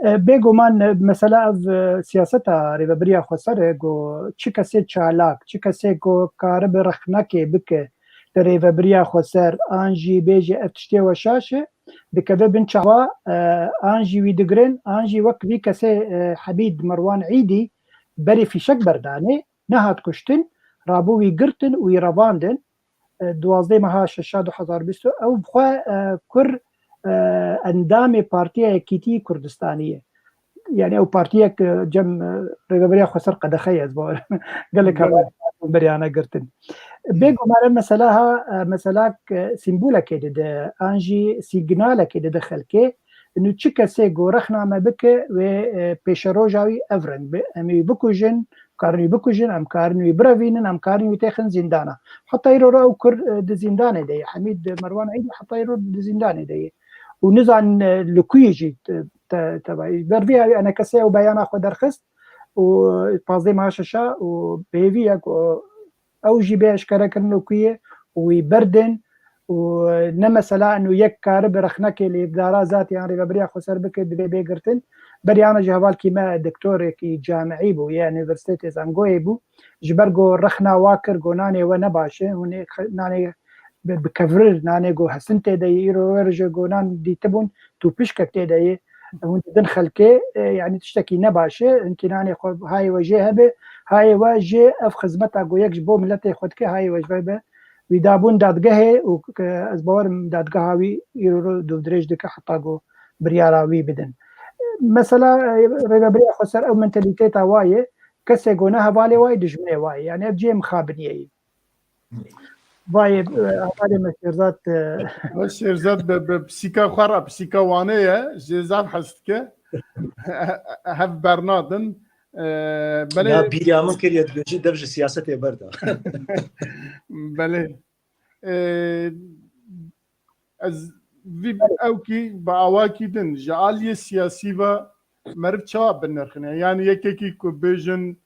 E, bêguman, e, mesela ev, e, siyaseta Rêvebiriya Xweser e, ku çi kesê çalak, çi kesê ku karibe rexnekê bike li Rêvebiriya Xweser, an jî bêje ev tiştê we şaş e, dikeve bin çawa, e, an jî wî digirin, an jî wek vî kesê, e, Hebîd Merwan Îdî berê fîşek berdanê, nehat kuştin, rabû wî girtin û wî revandin. E, duwazdeh meha şeşa du hezar bîst û ew bi xwe, e, kur, e, endamê Partiya Yekîtî Kurdistanî ye. Yani ew partiyek, e, cem, e, Rêveberiya Xweser qedexe ye, ez bawer gelek hevalên beriyane girtin. Bêguman ev mesela ha, e, meselak, e, sîmbolekê dide, an jî sîgnalekê dide xelkê. Nû çi kesê ku rexna me bike wê, e, pêşeroja wî ev reng be. Em wî bikujin, em karin wî bikujin, em karin wî birevînin, em karin wî têxin zîndana. Heta îro re ew kur, e, di zîndanê de ye. Hemîd Merwan Eîdî heta îro di zîndanê de ye. Û nizanin, e, li ku ye jî te-, te-, tevayî. Ber vî enekesê ew beyana xwe derxist û pazdeh meha şeşa û bi hêvî ye ku ew jî bê eşkerekirin li ku ye û wî berdin û ne mesela eno yek karibe rexnekê li îdara zatî yan rêveberiya xweser bike, divê bê girtin. Berî ana jî hevalkî me doktorekî camiî bû, yê Unîversîtetê Zangoyê bû. Ji ber ku rexna wa kir ku nanê we ne baş e, hûn ê xe-, nanê bi, bi kevrir, nanê ku hesin tê de yê, îro wê rojê ku nan dîtibûn, tûpişkek tê de yê, hûn didin xelkê, e, yanî tiştekî ne baş e, hinkî nanê xwe hayê we jê hebe, hayê we jê ev xizmeta ku yek ji bo miletê xwe dike, hayê we ji ve be. Wî dabûn dadgehê û ke ez bawerim dadgeha wî îro ro dûvdirêj dike heta ku biryara wî bidin. Mesela, e, rêveberiya xweser ew mentalîteta wa ye, kesê ku ne hevalê wa ye, dijminê wa ye. Yanî ev cihê mixabiniyê ye. Vayê, e, hevalê me Şêrzad, e, Şêrzad bi, bi pisîka xwe re, pisîka Wanê ye, jê zaf hez dike. Hev bernadin. E, belê. Ya bîriya min kiriye, dibêjî dev ji siyasetê berda. Belê. E, ez vî ewkî bi awakî din ji aliyê siyasî ve meriv çawa binirxine? Yani yekekî ku bêjin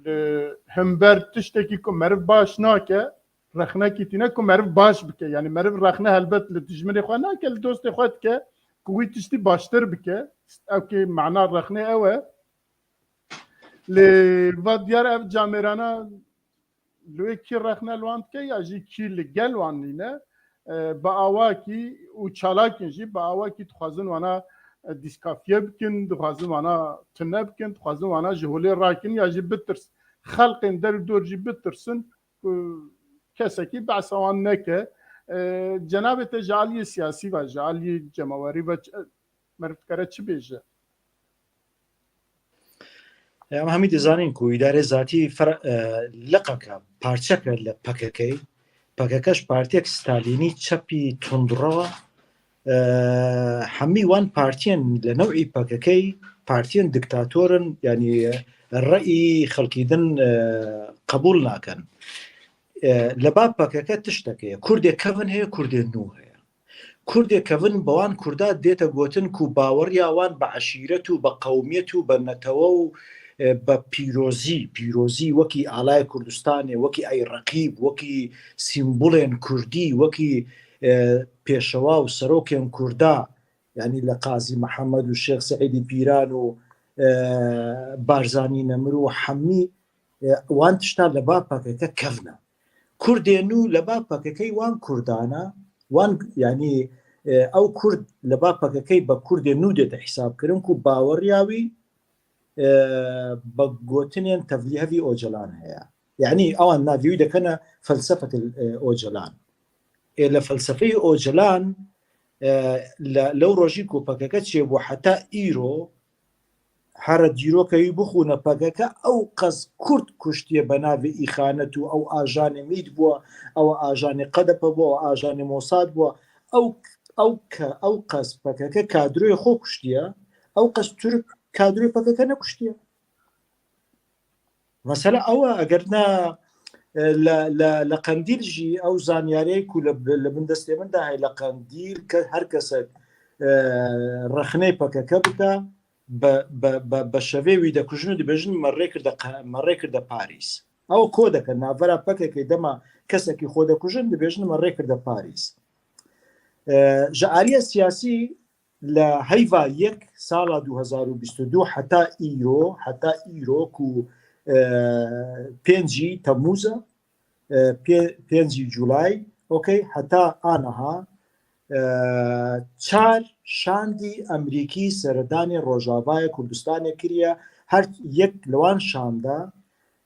li hember tiştekî ku meriv baş nake, rexnekî tîne ku meriv baş bike. Yani meriv rexne helbet li dijminê xwe nake, li dostê xwe dike ku wî tiştî baştir bike. Ewkî mana rexnê ew e. Lê va diyar ev camêrana li wê kî rexne li wan dike ya jî kî li gel wan nîne, e, bi awakî û çalakîn jî bi awakî dixwazin wana, e, dîskafiye bikin, dixwazin wana tune bikin, dixwazin wana ji holê rakin ya jî bitirs-, xelqên der û dor jî bitirsin ku kesekî behsa wan neke. E, cenabê te ji aliyê siyasî ve, ji aliyê cemawerî ve ç-, meriv dikare çi bêje? Em hemî dizanin ku îdare zatî fer-, e, leqeke, parçeke li P K K, P K K ji partiyek Stalînî çepî tundrew e. E, hemî wan partiyên li new'î P K K partiyên diktator in, yanî reyî xelkî din, e, qebûl nakin. E, li ba P K K tiştek heye. Kurdê kevin heye, Kurdê nû heye. Kurdê kevin bi wan Kurda dête gotin ku baweriya wan bi eşîret û bi qewmiyet û bi netewe û, e, bi pîrozî, pîrozî wekî alayê Kurdistanê, wekî ey reqîb, wekî sîmbolên Kurdî, wekî, e, pêşewa û serokên Kurda, yanî li Qazî Mihemed û Şêx Seîdî Pîran û, e, Barzanî Nemir û hemî, e, wan tişta li ba P K K kevn e. Kurdê nû li ba P K K wan Kurdan e, wan, yanî, e, ew Kurd li ba P K K be Kurdê nû dête hesab kirin ku baweriya wî, e, bi gotinên tevlîhevî Ocalan heye. Yanî ewan navê wî dekene felsefetil, e, Ocalan. Ê li felsefeyê Ocalan, e, le-, lew rojî ku P K K çêbû heta îro, here dîroka wî bixûne, P K K ew qas Kurd kuştiye be navê îxanet û ew ajanê mîd bû, ew ajanê Q D P bû, ew ajanê Mossad bû, ew, ew ke-, ew qas P K K kadroyê xwe kuştiye, ew qas Tirk kadroyê P K K nekuştiye. Mesela ew e, eger ne, e, li, li, li Qendîl jî ew zanyariyê ku li, li bin destê min de heye, li Qendîl ke-, her kesek, e, rexnê P K K bike, bi, bi, bi, bi şevê wî dekujin û dibêjin me rê kirde qe-, me rê kirde Parîs. Ew ko dike navbera P K K dema kesekî xwe dekujin dibêjin me rê kirde Parîs. E, ji aliyê siyasî li heyva yek sala du hezar û bîst û du heta îro, heta îro ku, e, pêncî Temmûz e, e, pê-, pêncî Julay, okey, heta aniha e, çar şandî Emerîkî seredanê Rojavayê Kurdistanê kiriye. Her yek li wan şanda,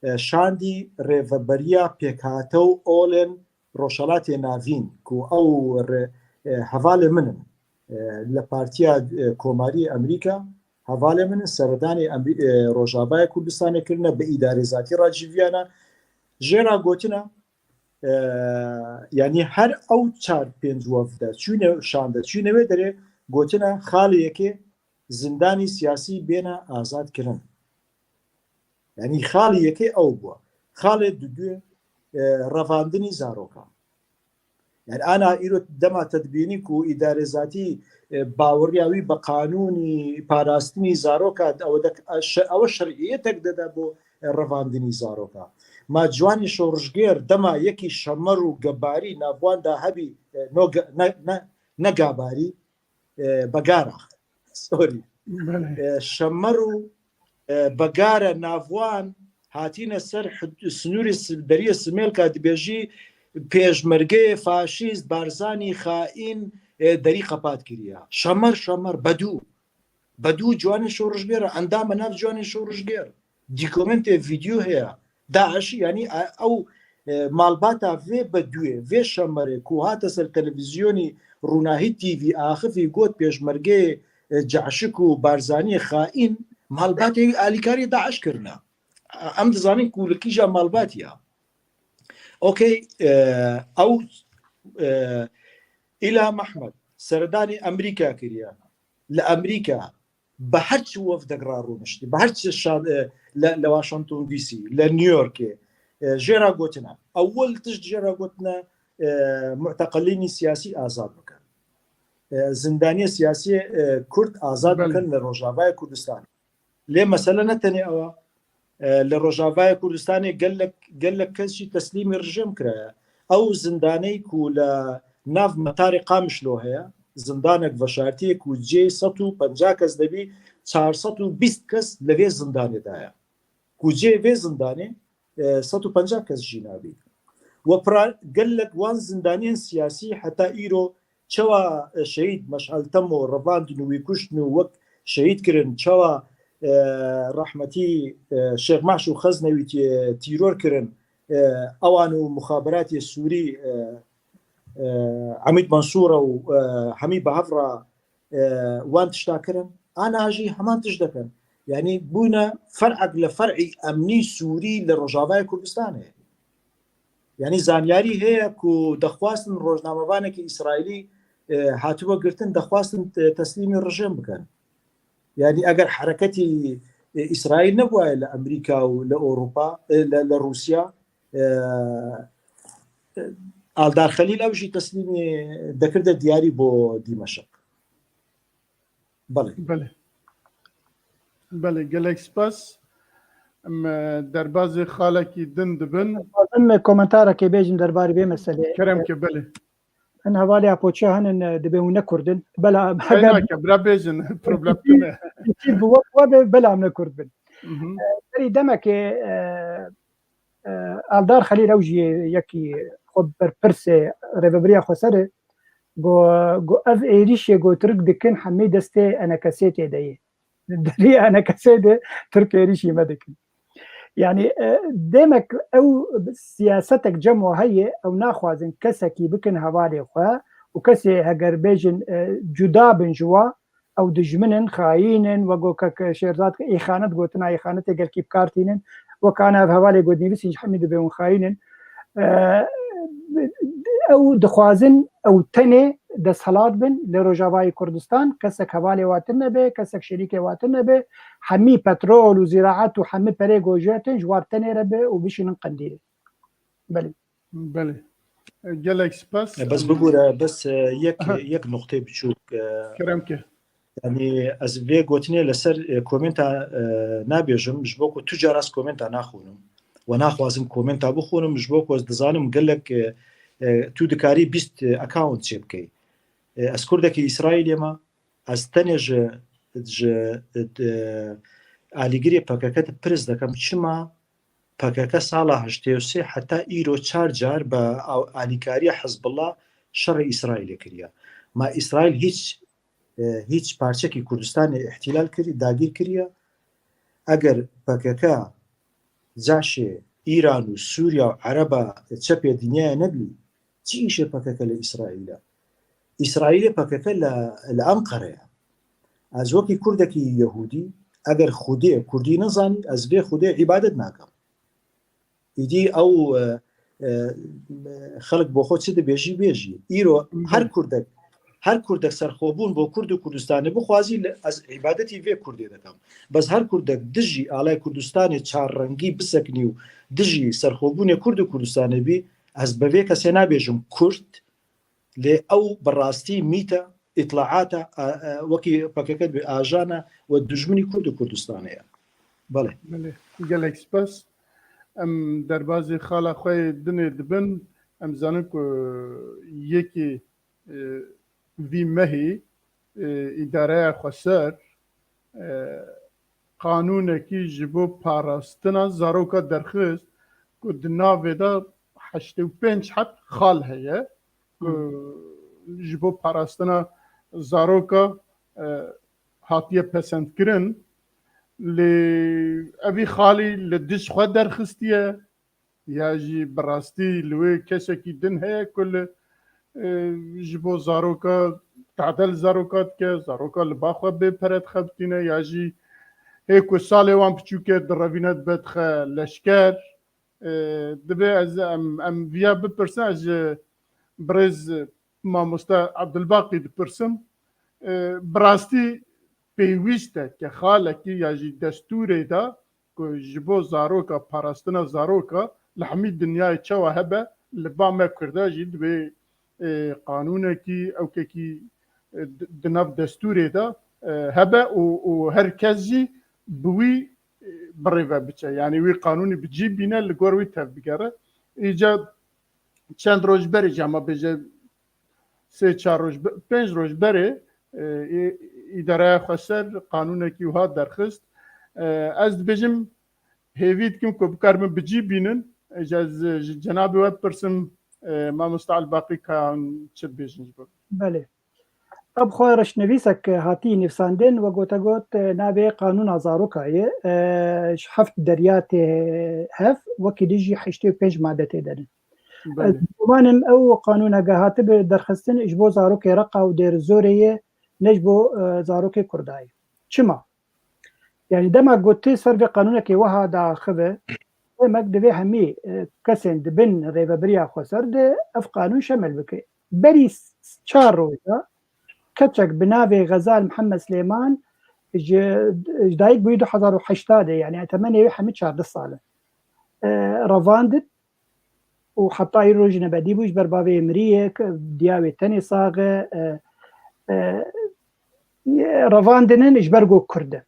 e, şandî rêveberiya pêkhate û olên Rojhelatê Navîn ku ew re, e, hevalê min in. E, li Partiya, e, Komarî Emerîka hevalê min in. Seredanê Emerî-, e, Rojavayê Kurdistanê kirine, bi îdarê zatî re civiyane. Jê re gotina, e, yanî her ew çar pênc wefde çûne şande, çûne wê derê, gotina xalê yekê zindanî siyasî bêne azad kirin. Yanî xalê yekê ew bû. Xalê duduyê, e, revandinî zaroka. Yani ana îro dema te dibînî ku îdare zatî, e, baweriya wî bi qanûnî parastinî zaroka, ew de, ew şer'iyetek dede bo, e, revandinî zaroka. Ma ciwanê şorişgêr dema yekî şemer û gebarî nav wan de hebî, e, no ge-, ne, ne, ne gabarî, e, begara. Sorry. E, şemer û, e, begare nav wan hatîne ser hud-, sinûrê si-, deriyê Simêlka, dibêjî pêşmergeyê faşîst, Barzanî xaîn, e, derî qepat kiriya. Şemer, şemer, bedû. Bedû ciwanê şorişgêr e, endame nav ciwanê şorişgêr. Dîkomentê vîdyo heye. DAIŞ, yanî, e, ew, e, malbata vê bedûyê, vê şemerê ku hate ser televîzyonî Rûnahî T V axifî, got pêşmergeyê, e, Caşik û Barzaniyê xaîn, malbatê wî alîkariyê DAIŞ kirine. Em dizanin ku li kîja malbatî ye. Okey, e, ew, e, Îlham Ehmed seredanê Emerîka kiriye. Li Emerîka bi her çi wefdek re rûniştî, bi her çi şan-, e, li, li Washington D C, li New Yorkê, e, jê re gotine. Ewil tişt jê re gotine, e, muteqilînî siyasî azad bikin. E, zindaniyê siyasî, e, Kurd azad Belê. bikin li Rojavayê Kurdistanê. Lê mesele ne tenê ew e. E, li Rojavayê Kurdistanê gelek, gelek kes jî teslîmî rejîm kiraye. Ew zindaneyê ku li nav metarê Qamişlo heye, zindanek veşartiyê ku cihê sed û penca kes dibî, çar sed û bîst kes li vê zindanê de ye. Ku cihê vê zindanê, e, sed û penca kes jî nabî. We pira gelek wan zindaniyên siyasî heta îro çawa, e, şehîd Meşal Temo revandin û wî kuştin û wek şehîd kirin, çawa, e, rehmetî, e, Şêx Mahşû Xeznewî tî-, tîror kirin, e, ewan û muxaberatê Sûrî, e, e, Emîd Mensûra û, e, hemî bi hev re, e, wan tişta kirin, ana jî heman tişt dikin. Yanî bûne fer'ek li fer'î emnî Sûrî li Rojavayê Kurdistanê. Yanî zanyarî heye ku dixwastin rojnamevanekî Îsraîlî, e, hatibû girtin, dixwastin te-, teslîmî rejîm bikin. Yanî eger hereketî, e, Îsraîl nebûwaye li Emerîka û li Ewropa, e, li, li Rûsya, e, e, Aldar Xelîl ew jî teslîmî dekirde diyarî bo Dîmeşq. Belê. Belê. Belê, gelek spas. Em, e, derbazê xalekî din dibin. Em, e, komentarekê bêjin derbarê vê meselê. Kerem ke, belê. Hin hevalê Apoçiya hene, e, dibê hûn ne Kurd in. Bela, Hey, heger nake, bira bêjin, problem tune. Çî bi we, we be, bela em ne Kurd bin. Mhm. E, berî demekê, e, e, Eldar Xelîl ew jî yekî xwe berpirsê rêvebiriya Xweser e. Got, got, ev êrîşê ku Tirk dikin hemî destê E N K S tê de ye. Li deriyê E N K S de Tirk êrîşî me dikin. Yanî, e, demek ew siyasetek cem wa heye, ew naxwazin kesekî bikin hevalê xwe û kesê heger bêjin, e, cuda bin ji wa, ew dijmin in, xayîn in, wek ku kek Şêrzad îxanet gotina, îxanetê gelkî bi kar tînin, wek ana ev hevalê ku nivîsîn ji hemî dibê hûn xayîn in. E, ew dixwazin ew tenê desthilat bin li Rojavayê Kurdistan, kesek hevalê wa tune be, kesek şerîkê wa tune be, hemî petrol û zîraet û hemî perê ku ji we tên ji war tenê re be û bişînin Qendîlê. Belê. Belê. Gelek spas. E, bes bibûre, bes, e, yek, Aha. yek nuqtê biçûk, e, Kerem ke. Yanî ez vê gotinê li ser, e, komenta, e, nabêjim, ji bo ku tu cara ez komenta naxwînim. We naxwazim komenta bixwînim, ji bo ku ez dizanim gelek, e, e, tu dikarî bîst, e, account çêbikey. E, ez Kurdekî Îsraîlê me, ez tenê ji, ji, e, alîgirê P K K dipirz dikim, çima P K K sala heştê û sê heta îro çar car bi a-, alîkariya Hizbullah şerê Îsraîlê kiriye. Ma Îsraîl hîç, e, hîç parçekî Kurdistanê îhtîlal kirî, dagîr kiriye? Eger P K K caşê Îran û Sûriya û Ereba çepê dinyayê nebî, çi îşê P K K li Îsraîl e? Îsraîlê P K K li, li Enqere ye. Ez wekî Kurdekî Yehûdî, eger Xwedê Kurdî nizanî, ez vê Xwedê îbadet nakim. Îdî ew, e, e, xelk bo xwe çi dibêjî, bêjî. Îro her Kurdek, her Kurdek serxwebûn bo Kurd û Kurdistanê bixwazî, li, ez îbadetî vê Kurdê dikim. Bes her Kurdek dijî alay Kurdistanê çar rengî bisekinî û dijî serxwebûnê Kurd û Kurdistanê bî, ez bi vê kesê nabêjim Kurd, lê ew bi rastî mît e, îtlaat e, a, a, wekî P K K dibê ajan e û dijminî Kurd û Kurdistanê ye. Belê. Belê. Gelek spas. Em derbazî xala xwe yê dinê dibin. Em zanin ku yekî, e, vî mehî, e, îdareya xweser, e, qanûnekî ji bo parastina zaroka derxist ku di navê de heştê û pênc heb xal heye ku ji bo parastina zaroka, e, hatiye pesendkirin. Lê evî xalî li dij xwe derxistiye, ya jî bi rastî li wê kesekî din heye ku li, e, ji bo zaroka tade li zaroka dike, zaroka li ba xwe bê pere dixebitîne, ya jî hê ku salê wan piçûk e direvîne dibe dixe leşker. E, Divê ez em, em viya bipirsin, ez ji birêz mamoste Abdulbaqî dipirsim. E, bi rastî pêwîst e ke xalekî ya jî destûrê de ku ji bo zaroka, parastina zaroka li hemî dinyayê çawa hebe, li ba me Kurda jî divê, e, qanûnekî, ewkekî, e, di, di nav destûrê de, e, hebe û, û her kes jî bi wî, e, birêve biçe. Yanî wî qanûnî bi cî bîne, li gor wî tev bigere. Îca çend roj berê jî, hema bêje sê çar roj, be-, pênc roj berê, e, î-, îdareya xweser qanûnekî wiha derxist. E, ez dibêjim hêvî dikim ku bikaribin bi cî bînin. Ji ez ji cenabê we bipirsim, e, mamoste Elbaqî ka çi dibêjin ji bo. Belê. Ev xwe reşnivîsek hatî nivîsandin, we gote got, e, navê qanûna zaroka ye, e, ji heft derya tê hev, wekî dî jî heştê û pênc made tê de ne. Belê. Ez guman im ew qanûneke hatibe derxistin ji bo zarokê Reqa û Dêrizorê ye, ne ji bo, e, zarokê Kurda ye. Çima? Yanî dema ku tu ser vê qanûnekê wiha diaxive, demek divê hemî, e, kesên di bin rêvebiriya xweser de ev qanûn şemil bike. Berî s-, çar roja keçek bi navê Xezal Mihemed Silêman ji, ji dayik bûyî du hezar û heşt de, yanî temenê wê hemî çardeh sal e. E, revandin û heta îro jî nebedî bû, ji ber bavê miriyê, diya wê tenê sax e, e, e, revandinin ji ber ku Kurd e.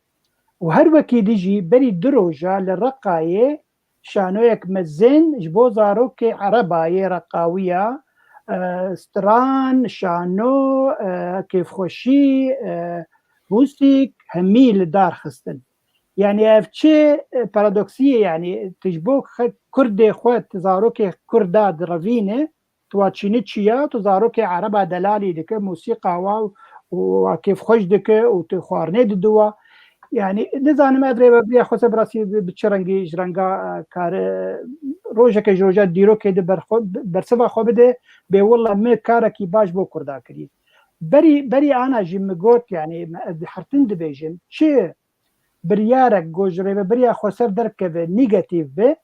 Û her wekî dî jî berî du roja li Reqayê şanoyek mezin ji bo zarokê Ereba yê Reqawiya, e, stran, şano, e, kêfxweşî, e, mûsîk, hemî li dar xistin. Yanî ev çi, e, paradoksî ye, yanî tu ji bo xe-, Kurdê xwe, tu zarokê Kurda direvîne, tu wa çînî çi ya, tu zarokê Ereba delalî dike, mûsîqa wa û wa kêfxweş dike û tu xwarinê dide wa. Yanî nizanim ev rêvebiriya xweser bi rastî bi, bi çi rengî ji renga, e, kare, rojeke ji roja dîrokê de berxwe-, bersiva xwe bide, bê willa me karekî baş bo Kurda kiriye. Berî, berî ana jî min got, yanî me ez hertin dibêjim, çi biryarek ku ji rêvebiriya xweser derkeve, negatîf be,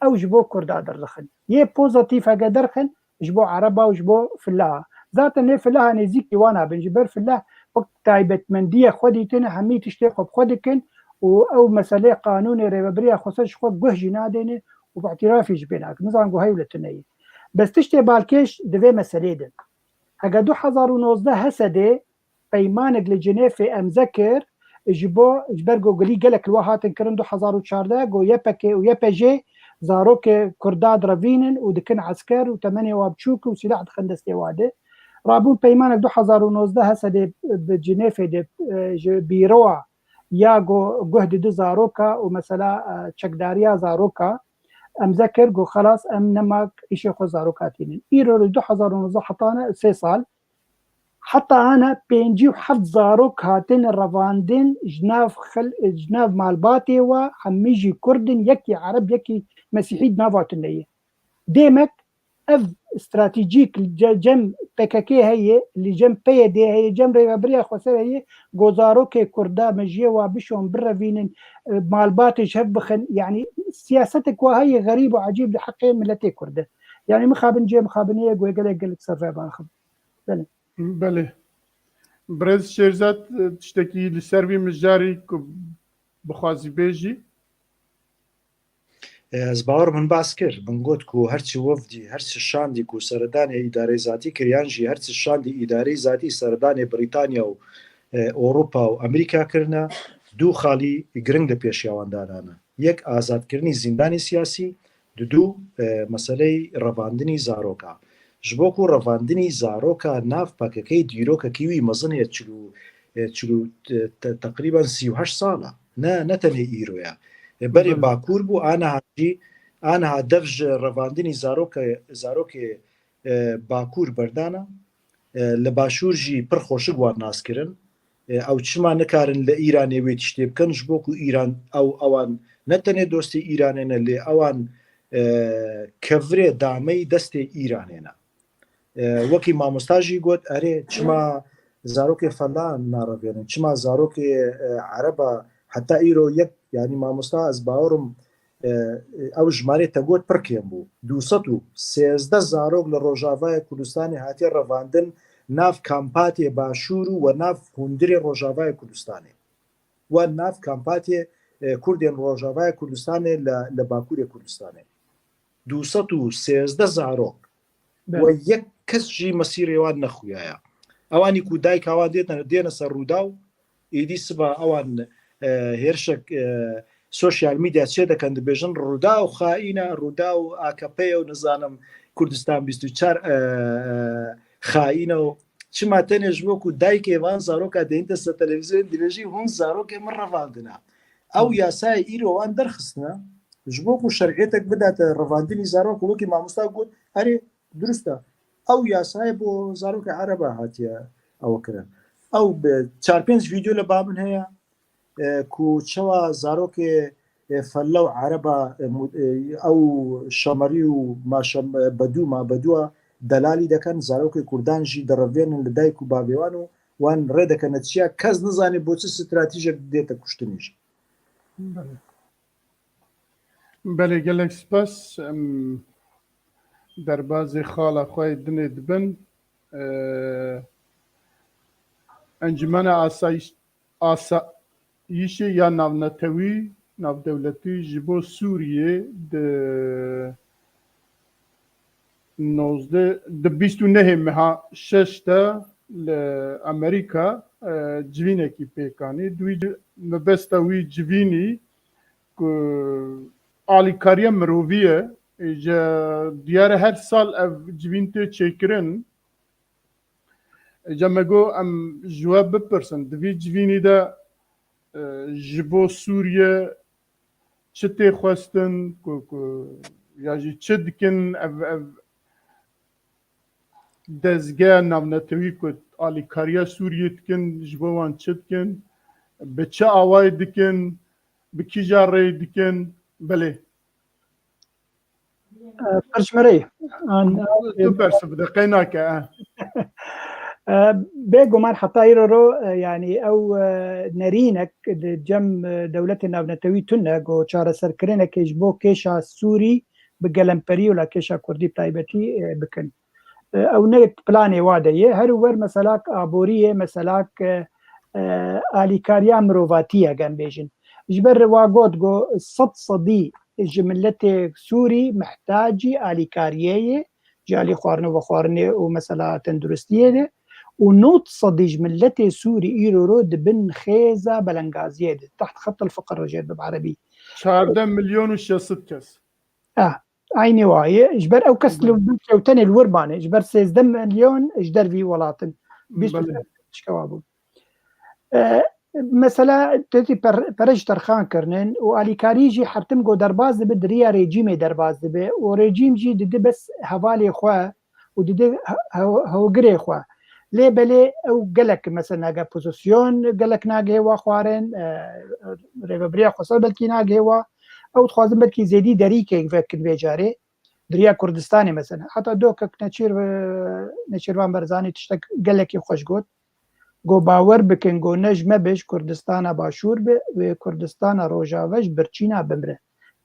ew ji bo Kurda derdixin. Yê pozatîf heke derxin, ji bo Ereba û ji bo Filaha. Zaten lê Filaha nêzîkî wan abin, ji ber Filah wek taybetmendiye xwe dîtine, hemî tiştê xwe bi xwe dikin û ew meselê qanûnê rêvebiriya xweser ji xwe guh jî nadêne û bi îtirafî jî pê nakin. Nizanim ku heye wile tune ye. Bes tiştê balkêş di vê meselê de. Heke du hezar û nozdeh Hesedê peymanek li Cinêfê emze kir, ji bo, ji ber ku gilî gelek li we hatin kirin du hezar û çardeh, ku Y P G û Y P G zarokê Kurda direvînin û dikin esker û temenê wa biçûk û sîlah dixin destê wa de. Rabûn peymanek du hezar û nozdeh Hesedê bi Cinêfê de, e, ji bîrowa ya ku guh didi zaroka û mesela, e, çekdariya zaroka emze kir, ku xelas em nema îşê xwe zaroka tînin. Îro li du hezar û nozdeh hetane sê sal, Heta ana pêncî û heft zarok hatine revandin ji nav xel-, ji nav malbatê we, hemî jî Kurd in, yekî Ereb, yekî Mesîhî di nava tune ye. Demek ev stratejîk li ce-, cem P K K heye, li cem P Y D heye, cem Rêvebiriya Xweser heye, ku zarokê Kurda mejiyê wa bişon, birevînin, e, malbatê ji hev bixin. Yanî siyasetek wa heye xerîb û ecîb li heqê miletê Kurd de. Yanî mixabin cê mixabinê ye, ku gelek gelek ser rê baxin. Belê. Belê. Birêz Şêrzad, tiştekî li ser vî mijarî ku bixwazî bêjî? Ez bawer min bas kir. Min got ku her çi wefdî, her çi şandî ku seredanê îdareyê zatî kir, yan jî her çi şandî îdareyê zatî seredanê Brîtanya û, e, Ewropa û Amerîka kirine, du xalî giring li pêşiya wan danane. Yek, azadkirinî zîndanê siyasî, Didu, e, meseleyê revandinî zaroka. Ji bo ku revandinî zaroka nav P K K dîrokekî wî mezin e, çil û, e, çil û, e, te-, teqrîben sî û heşt sal e. Ne, ne tenê îro ye. E, berê Belê. Bakur bû, aniha jî, aniha dev ji revandinî zaroke-, zarokê, e, Bakur berdana. E, li Başûr jî pir xweşik wan nas kirin. E, ew çima nikarin li Îranê wê tiştê bikin? Ji bo ku Îran, ew, ewan ne tenê dostê Îranê ne, lê ewan, e, kevirê dameyî destê Îranê ne. E, wekî mamosta jî got, erê, çima zarokê felan narevênin? Çima zarokê, e, ereba heta îro yek, yanî mamosta, ez bawerim, e, ew jimarê te got pir kêm bû. Du sed û sêzdeh zarok li Rojavayê Kurdistanê hatiye revandin nav kampatê Başûr û we nav hundirê Rojavayê Kurdistanê. We nav kampatê, e, Kurdên Rojavayê Kurdistanê li, li Bakurê Kurdistanê. Du sed û sêzdeh zarok. Belê. We yek kes jî mesîrê wan nexuyaya. Ewanî ku dayka wan dêne, dêne ser Rûdaw, êdî siba ewan, e, hêrişek, e, sosyal medya çê dikin, dibêjin Rûdaw xaîn e, Rûdaw A K P ye û nizanim Kurdistan bîst û çar, e, e, xaîn e û çima tenê ji bo ku dayikê van zaroka deyînte ser televîzyonê dibêjî hûn zarokê min revandine. Ew yasayê îro wan derxistine, ji bo ku şer'iyetek bidate revandinî zarok, wekî mamosta got, erê, durust e. Ew yasayê bo zarokê ereba hatiye ew kirin. Ew bi çar pênc vîdeo li ba min heye, e, ku çawa zarokê, e, fella û ereba, e, mu-, e, ew şemerî û maşem-, e, bedû, ma bedûa delalî dekin, zarokê kurdan jî direvênin li dayik û bavê wan û wan rê dekene çiya, kes nizane bo çi stratejek dête kuştinê jî. Belê. Belê, gelek spas. Em derbazê xala xwe yê dinê dibin. Ee, Encûmena Asayiş-, Asayişê ya Navnetewî, Navdewletî ji bo Sûriyê di nozdeh, di bîst û nehê meha şeş de li Amerîka, e, civînekî pêk anî. Di wî ci-, mebesta wî civînî ku alîkariya mirovî ye, e, ji diyar e her sal ev civîn tê çêkirin. E, ca me got em ji we bipirsin, di vî civînî de, e, ji bo Sûriye çi tê xwestin, ku, ku, ya jî çi dikin, ev, ev dezgeha navnetewî ku alîkariya Sûriyê dikin, ji bo wan çi dikin, bi çi awayî dikin, bi kîja rêyî dikin, belê. E, pir ji me re ye. An, Tu bersiv bide, qey nake, e. E, bêguman heta îro ro, e, yanî ew, e, nerînek di cem, e, dewletê navnetewî tune ku çareserkirinekê ji bo kêşa Sûrî bi gelemperî û la kêşa Kurdî bi taybetî, e, bikin. E, ew ne planê wa de ye. Her wer meselak aborî ye, meselak, e, e, alîkariya mirovatî ye, gem bêjin. Ji ber wa got, got sed sedî ji miletê Sûrî mihtacî alîkariyê ye, ji alî xwarin û vexwarinê û mesela tenduristiyê de, û nod sedî ji miletê Sûrî îro ro di bin xêza belengaziyê de, teht xet el-fiqir jê bi erebî. Çardeh milyon û şeş sed kes. Ah, eynî wa ye. Ji ber ew kes li, belê, belkî ew tenê li wir mane. Ji ber sêzdeh milyon ji dervî welatin. Bîst û Belê. Çika wa bû. E, mesela, tu dî per-, pere ji terxan kirinin û alîkarî jî her tim ku derbas dibe, di riya rejîmê derbas dibe û rejîm jî didi bes hevalê xwe û didi he-, he-, hewgirê xwe. Lê belê ew gelek mesela nage pozisyon, gelek nagihê wa xwarin, e, rêvebiriya xweser belkî nagihê wa. Ew dixwazin belkî zêdî derîkek vekin vê carê. Di riya Kurdistanê mesela. Heta dokek Neçîr, e, Neçîrvan Barzanî tiştek gelekî xweş got. Go bawer bikin, go ne ji me be, ji Kurdistana Başûr be, wê Kurdistana Rojave ji birçîna bimre.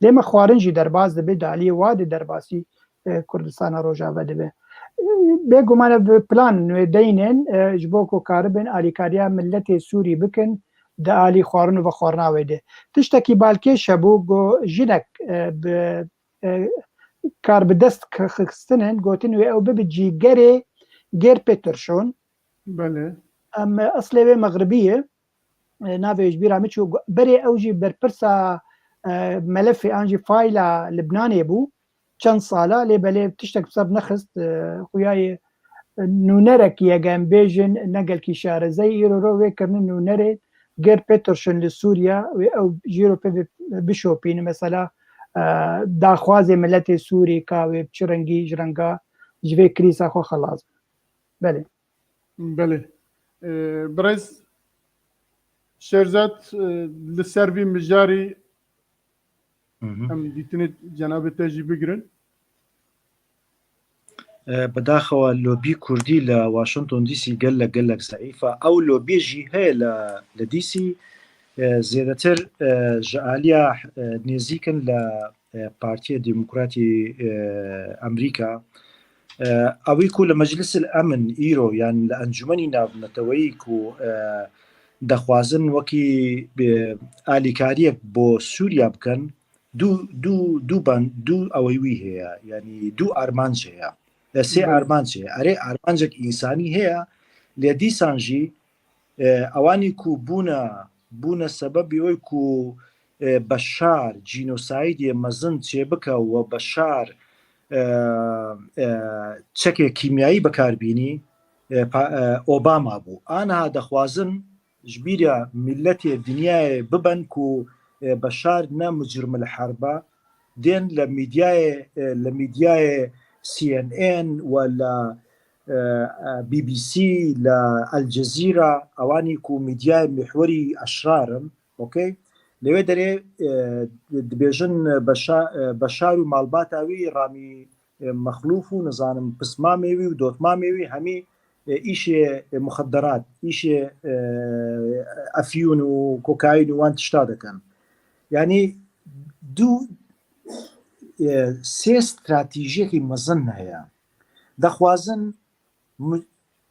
Lê me xwarin jî derbas dibe, di aliyê wa de derbasî, e, Kurdistana Rojave dibe. E, bêguman ev plan wê deynin, e, ji bo ku karibin alîkariya miletê Sûrî bikin, di alî xwarin û vexwarina wê de. Tiştekî balkêş hebû, go jinek, e, bi, e, kar bi dest k-, xistinin, gotin wê ew bibe cîgerê Gêr Peterson. Belê. Em, e, eslê wê mexribî ye. E, navê ji bîra min çû. Berê ew jî berpirsa, e, melefê an jî fayla Libnanê bû. Çend sala, lê belê tiştek bi ser nexist, e, xuyayê, e, nûnerekî ye, em bêjin, ne gelkî şarezeyî, îro ro wê kirine nûnerê Gêr Peterson li Sûriya, wê ew jî ro pê bi-, bişopîne, mesela, e, daxwazê miletê Sûrî ka wê bi çi rengî ji renga ji vê krîza xwe xelas bin. Belê. Belê. E, birêz Şêrzad, e, li ser vî mijarî Hı hı. em dîtinê cenabê te jî bigirin. E, bidaxewa lobî kurdî li Washington D C gelek, gelek zeîf e. Ew lobî jî heye li, li D C, e, zêdetir, e, ji aliya, e, nêzîk in li, e, Partiya Demokratî, e, Amerîka. E, ewî ku li Meclisil Emin îro, yan li Encûmenî Navneteweyî ku, e, dixwazin wekî, e, alîkariyek bo Sûriya bikin, du, du, du ben, du ewî wî heye, yanî du armanc heye. E, sê Belê. armanc heye. Erê, armancek însanî heye, lê dîsan jî, e, ewanî ku bûne, bûne sebebî oy ku, e, Beşar cînosaydê mezin çêbike û Beşar, e, e, çekê kîmyayî bikar bînî, e, pa-, e, Obama bû. Aniha dixwazin ji bîra miletê dinyayê bibin ku, e, Beşar ne mucrimil herb e, tên li mîdyayê, e, li mîdyayê C N N û li, e, e, B B C, li El Cezîra, ewanî ku mîdyayê mihwerî eşrar in, okey? Li wê derê, e, dibêjin Beşa-, e, Beşar û malbata wî Ramî, e, Mexlûf û nizanim pismamê wî û dotmamê wî hemî, e, îşê, e, muxedderat, îşê, e, efyûn û kokaîn û wan tişta dikin. Yanî du, e, sê stratejiyekî mezin heye. Dixwazin mu-,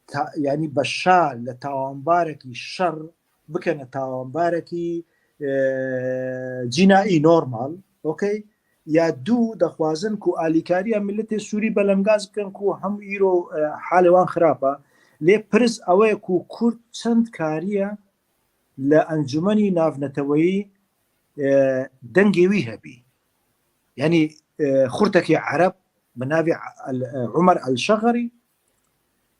ta-, yanî Beşar li tawanbarekî şer bikene tawanbarekî, e, cînaî normal, okey? Ya du, dixwazin ku alîkariya miletê Sûrî belengaz bikin ku hem îro, e, halê wan xirab e. Lê pirs ew e ku Kurd çend kariye li Encûmenî Navneteweyî, e, dengê wî hebî. Yanî, e, xurtekî Ereb bi navê El-, e, Umer El-Şexerî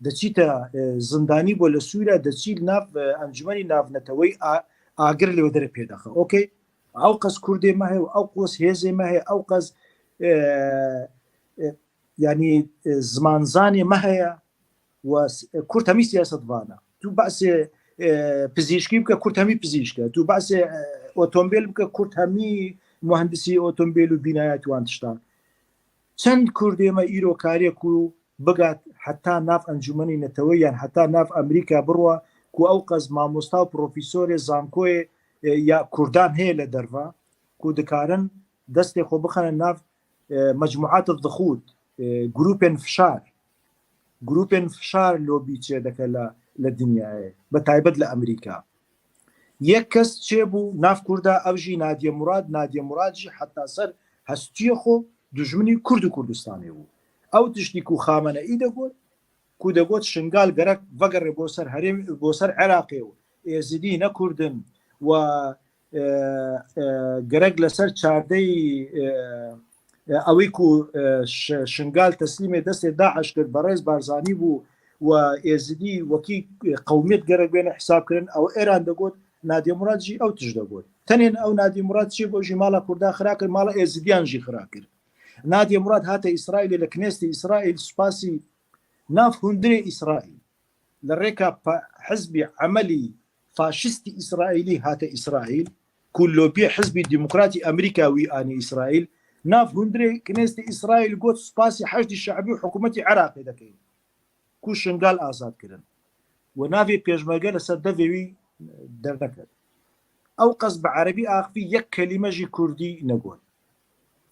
diçîte, e, zindanî bo li Sûriya, diçî li nav, e, Encûmenî Navneteweyî a-, agir li wê derê pê dixe. Okey? Ew qas Kurdê me heye û ew qas hêzê me heye, ew qas, e, e, yanî, e, zimanzanê me heye. Wa s-, Kurd hemî siyasetvan e. Tu behsê, e, pizîşkî bike, Kurd hemî pizîşk e. Tu behsê, e, otombêl bike, Kurd hemî muhendisî otombêl û bînaya tu wan tiştan. Çend Kurdê me îro kariye ku bigat heta nav Encûmenî Neteweyî yan heta nav Amerîka birwa ku ew qas mamosta û profesorê zankoyê, e, ya Kurdan heye li derve ku dikarin destê xwe bixine nav, e, mecmuat dixût, e, grûpên fişar. Grûpên fişar lobî çêdike li, li dinyayê, bi taybet li Amerîka. Yek kes çêbû nav Kurda, ew jî Nadiye Murad. Nadiye Murad jî heta ser hestiyê xwe dijminî Kurd û Kurdistanê bû. Ew tiştî ku Xameneî digot, ku digot Şingal gerek vegerê bo ser herêm, bo ser Iraqê û Êzidî ne Kurd in we, e, e, gerek li ser çardeyî, e, e, ewî ku, e, Ş-, Şingal teslîmê destê DAIŞ kir, berêz Barzanî bû we Êzidî wekî, e, qewmiyet gerek bêne hesab kirin. Ew êran digot, Nadiye Murad jî ew tişt digot. Tenê ew Nadiye Murad çêbû jî mala Kurda xira kir, mala Êzidiyan jî xira kir. Nadiye Murad hate Îsraîlê, li Knêstê Îsraîl spasî nav hundirê Îsraîl. li rêka pa-, hizbî emelî faşîstî Îsraîlî hate Îsraîl, ku lobiyê Hizbî Demokratî Amerîka wî anî Îsraîl, nav hundirê Knêsetê Îsraîl got, spasî Heşdî Şe'bî û hikûmetî Iraqê dekeyin, ku Şingal azad kirin. Û navê pêşmerge li ser devê wî derneket. Ew qas bi erebî axivî, yek kelîme jî kurdî negot.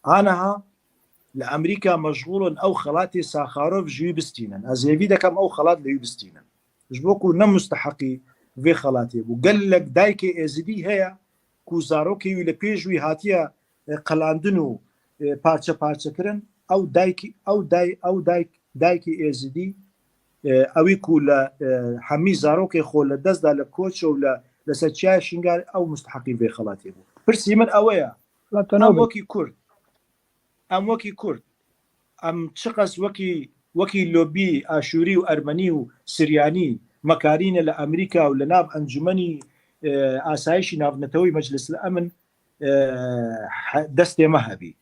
Aniha li Amerîka meşxûl in ew xelatê Saxarov ji wî bistînin. Ez hêvî dikim ew xelat li wî bistînin. Ji bo ku ne musteheqî vê xelatê bû. Gelek dayikê êzidî heye ku zarokê wî li pêş wî hatiye, e, qelandin û, e, parçe parçe kirin. Ew dayikî, ew day-, ew dayik, dayikê êzidî, e, ewî ku li, e, hemî zarokê xwe li dest da li koço û li, li ser çiyayê Şingal, ew musteheqî vê xelatê bû. Pirsî min ew e ya. Em wekî Kurd, em wekî Kurd, em çiqas wekî, wekî lobî Aşûrî û Ermenî û Siryanî me karîne li Amerîka û li nav Encûmenî, e, Asayişî Navneteweyî, Meclis el Emin, e, he-, destê me hebî.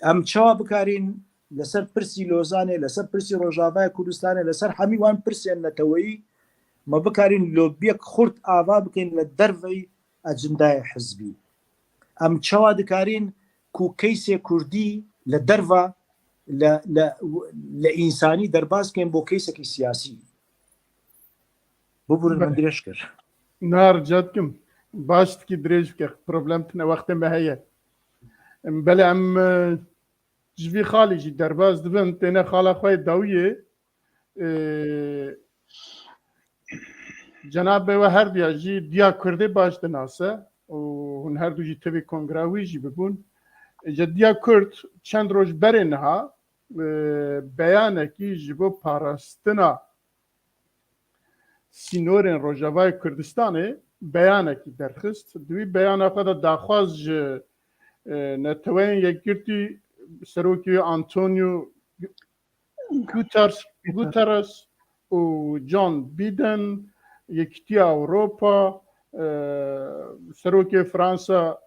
Em çawa bikarîn li ser pirsî Lozanê, li ser pirsî Rojavayê Kurdistanê, li ser hemî wan pirsên neteweyî me bikarîn lobiyek xurt ava bikin li derveyî ecindayê hizbî? Em çawa dikarîn ku keysê kurdî li derva li, li, li însanî derbas kên bo keysekî siyasî? Bibûrin min dirêj kir. Na, rica dikim. Baş dikî dirêj bike. Problem tine, wextê me heye. Em, belê em, e, ji vî xalî jî derbas dibin, têne xala xwe yê dawiyê. E, cenabê we her duya jî diya Kurdê baş dinase û hûn her du jî tevî kongra wî jî bibûn. Ji diya Kurd çend roj berê niha, e, beyanekî ji bo parastina sînorên Rojavayê Kurdistanê beyanekî derxist. Di wî beyana xwe de daxwaz ji, e, Neteweyên Yekgirtî serokê wî Antonio Guter-, Guterres û John Biden, Yekîtiya Ewropa, e, serokê Fransa,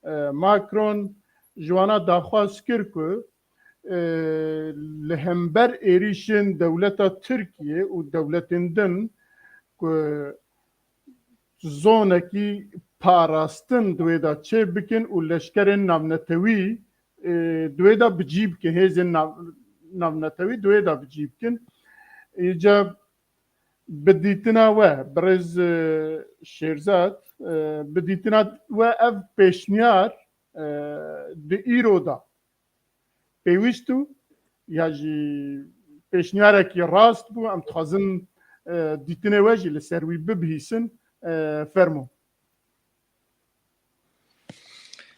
e, Macron, ji wana daxwaz kir ku, e, li hember êrîşên dewleta Tirkiye û dewletên din ku zonekî parastin di wê de çê bikin û leşkerên navnetewî, e, di wê de bi cî bikin, hêzên nav-, navnetewî di wê de bi cî bikin. Îca bi dîtina we, birêz, e, Şêrzad, e, bi dîtina we ev pêşniyar, e, di îro de pêwîst û ya jî pêşniyarekî rast bû, em dixwazin, e, dîtinê we jî li ser wî bibihîsin, e, fermo.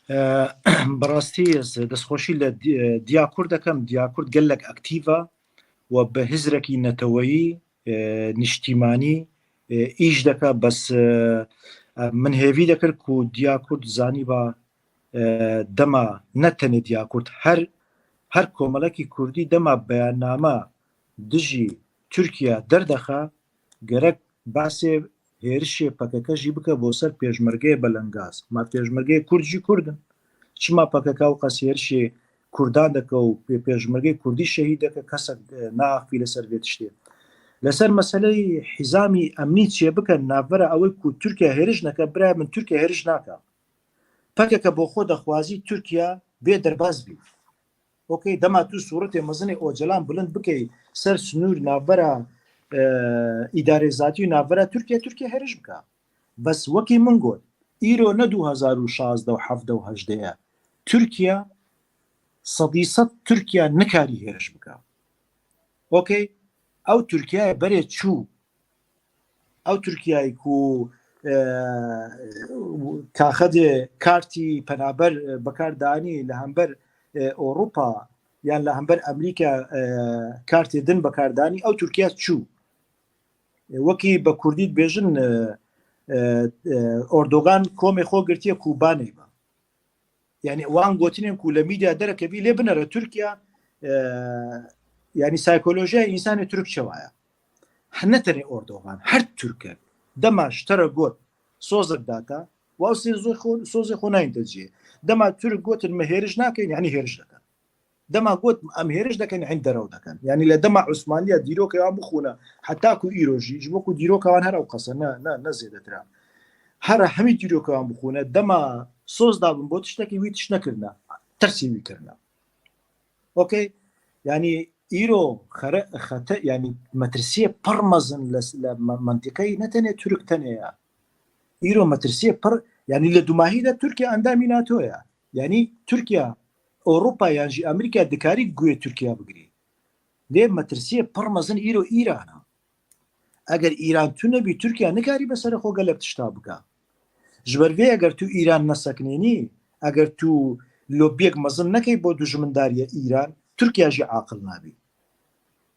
E, bi rastî ez destxweşî li di-, Diya Kurd dikim. Diya Kurd gelek aktîv e û bi hizrekî neteweyî, e, niştîmanî, e, îş dike. Bes, e, e, min hêvî dikir ku Diya Kurd zanîba, e, dema ne tenê Diya Kurd, her, her komelekî Kurdî dema beyanname dijî Tirkiye derdexe, gerek behsê hêrişê P K K jî bike bo ser pêşmergeyê belengaz. Ma pêşmergeyê Kurd jî Kurd in. Çima P K K ew qas hêrişê Kurdan dike û pê-, pêşmergeyê Kurdî şehîd dike, kesek, e, naaxifî li ser vê tiştê? Li ser meseleyê hîzamî emnî çêbike navbera ew ê ku Tirkiye hêriş neke, birayê min, Tirkiye hêriş nake. P K K bo xwe dixwazî Tirkiye bê derbas bî. Okey, dema tu sûretê mezinê Ocalan bilind bikey ser sinûr navbera, e, îdarê zatî û navbera Tirkiye, Tirkiye hêriş bike. Bes wekî min got, îro ne du hezar û şazdeh û hevdeh û hejdeh ye. Tirkiye sedî sed Tirkiye nikarî hêriş bike. Okey, ew Tirkiyeyê berê çû. Ew Tirkiyeyê ku, e, kaxedê kartî penaber, e, bikar danî li hember, e, Ewropa yan li hember Amerîka, e, kartê din bikar danî, ew Tirkiye çû. E, wekî bi kurdî dibêjin, e, e, e, Erdogan komê xwe girtiye Kubanê be. Yani wan gotinên ku li medya derekevî lê binere Tirkiye, e, yani psikolojiya însanê Tirk çawa ye? He, ne tenê Erdogan, her Tirkek dema ji te re got sozek date, wa sozê xwe, sozê xwe nayên te cihê. Dema Tirk gotin me hêriş nakin, yani hêriş dikin. Dema got em hêriş dekin, hin derew dekin. Yanî le dema Osmaniya dîroka wan bixûne, heta ku îro jî, ji bo ku dîroka wan her ew qese, ne, ne, ne zêdetir e. Her hemî dîroka wan bixûne, dema soz dabin bo tiştekî, wî tişt nekirine. Tirsî wî kirine. Okey? Yanî îro xere-, xete-, yanî metirsiyê pir mezin le, le me-, mentiqeyê ne tenê Tirk tenê ya. Îro metirsiyê pir, yanî li dumahî de Tirkiye endamî NATO ya. Yanî Tirkiye, Ewropa yan jî Amerîka dikarî guhê Tirkiye bigirî. Lê metirsiyê pir mezin îro Îran e. Eger Îran tune bî, Tirkiye nikarî be serê xwe gelek tişta bike. Ji ber vê eger tu Îran nesekinênî, eger tu lobiyek mezin nekey bo dijmindariya Îran, Tirkiye jî aqil nabî.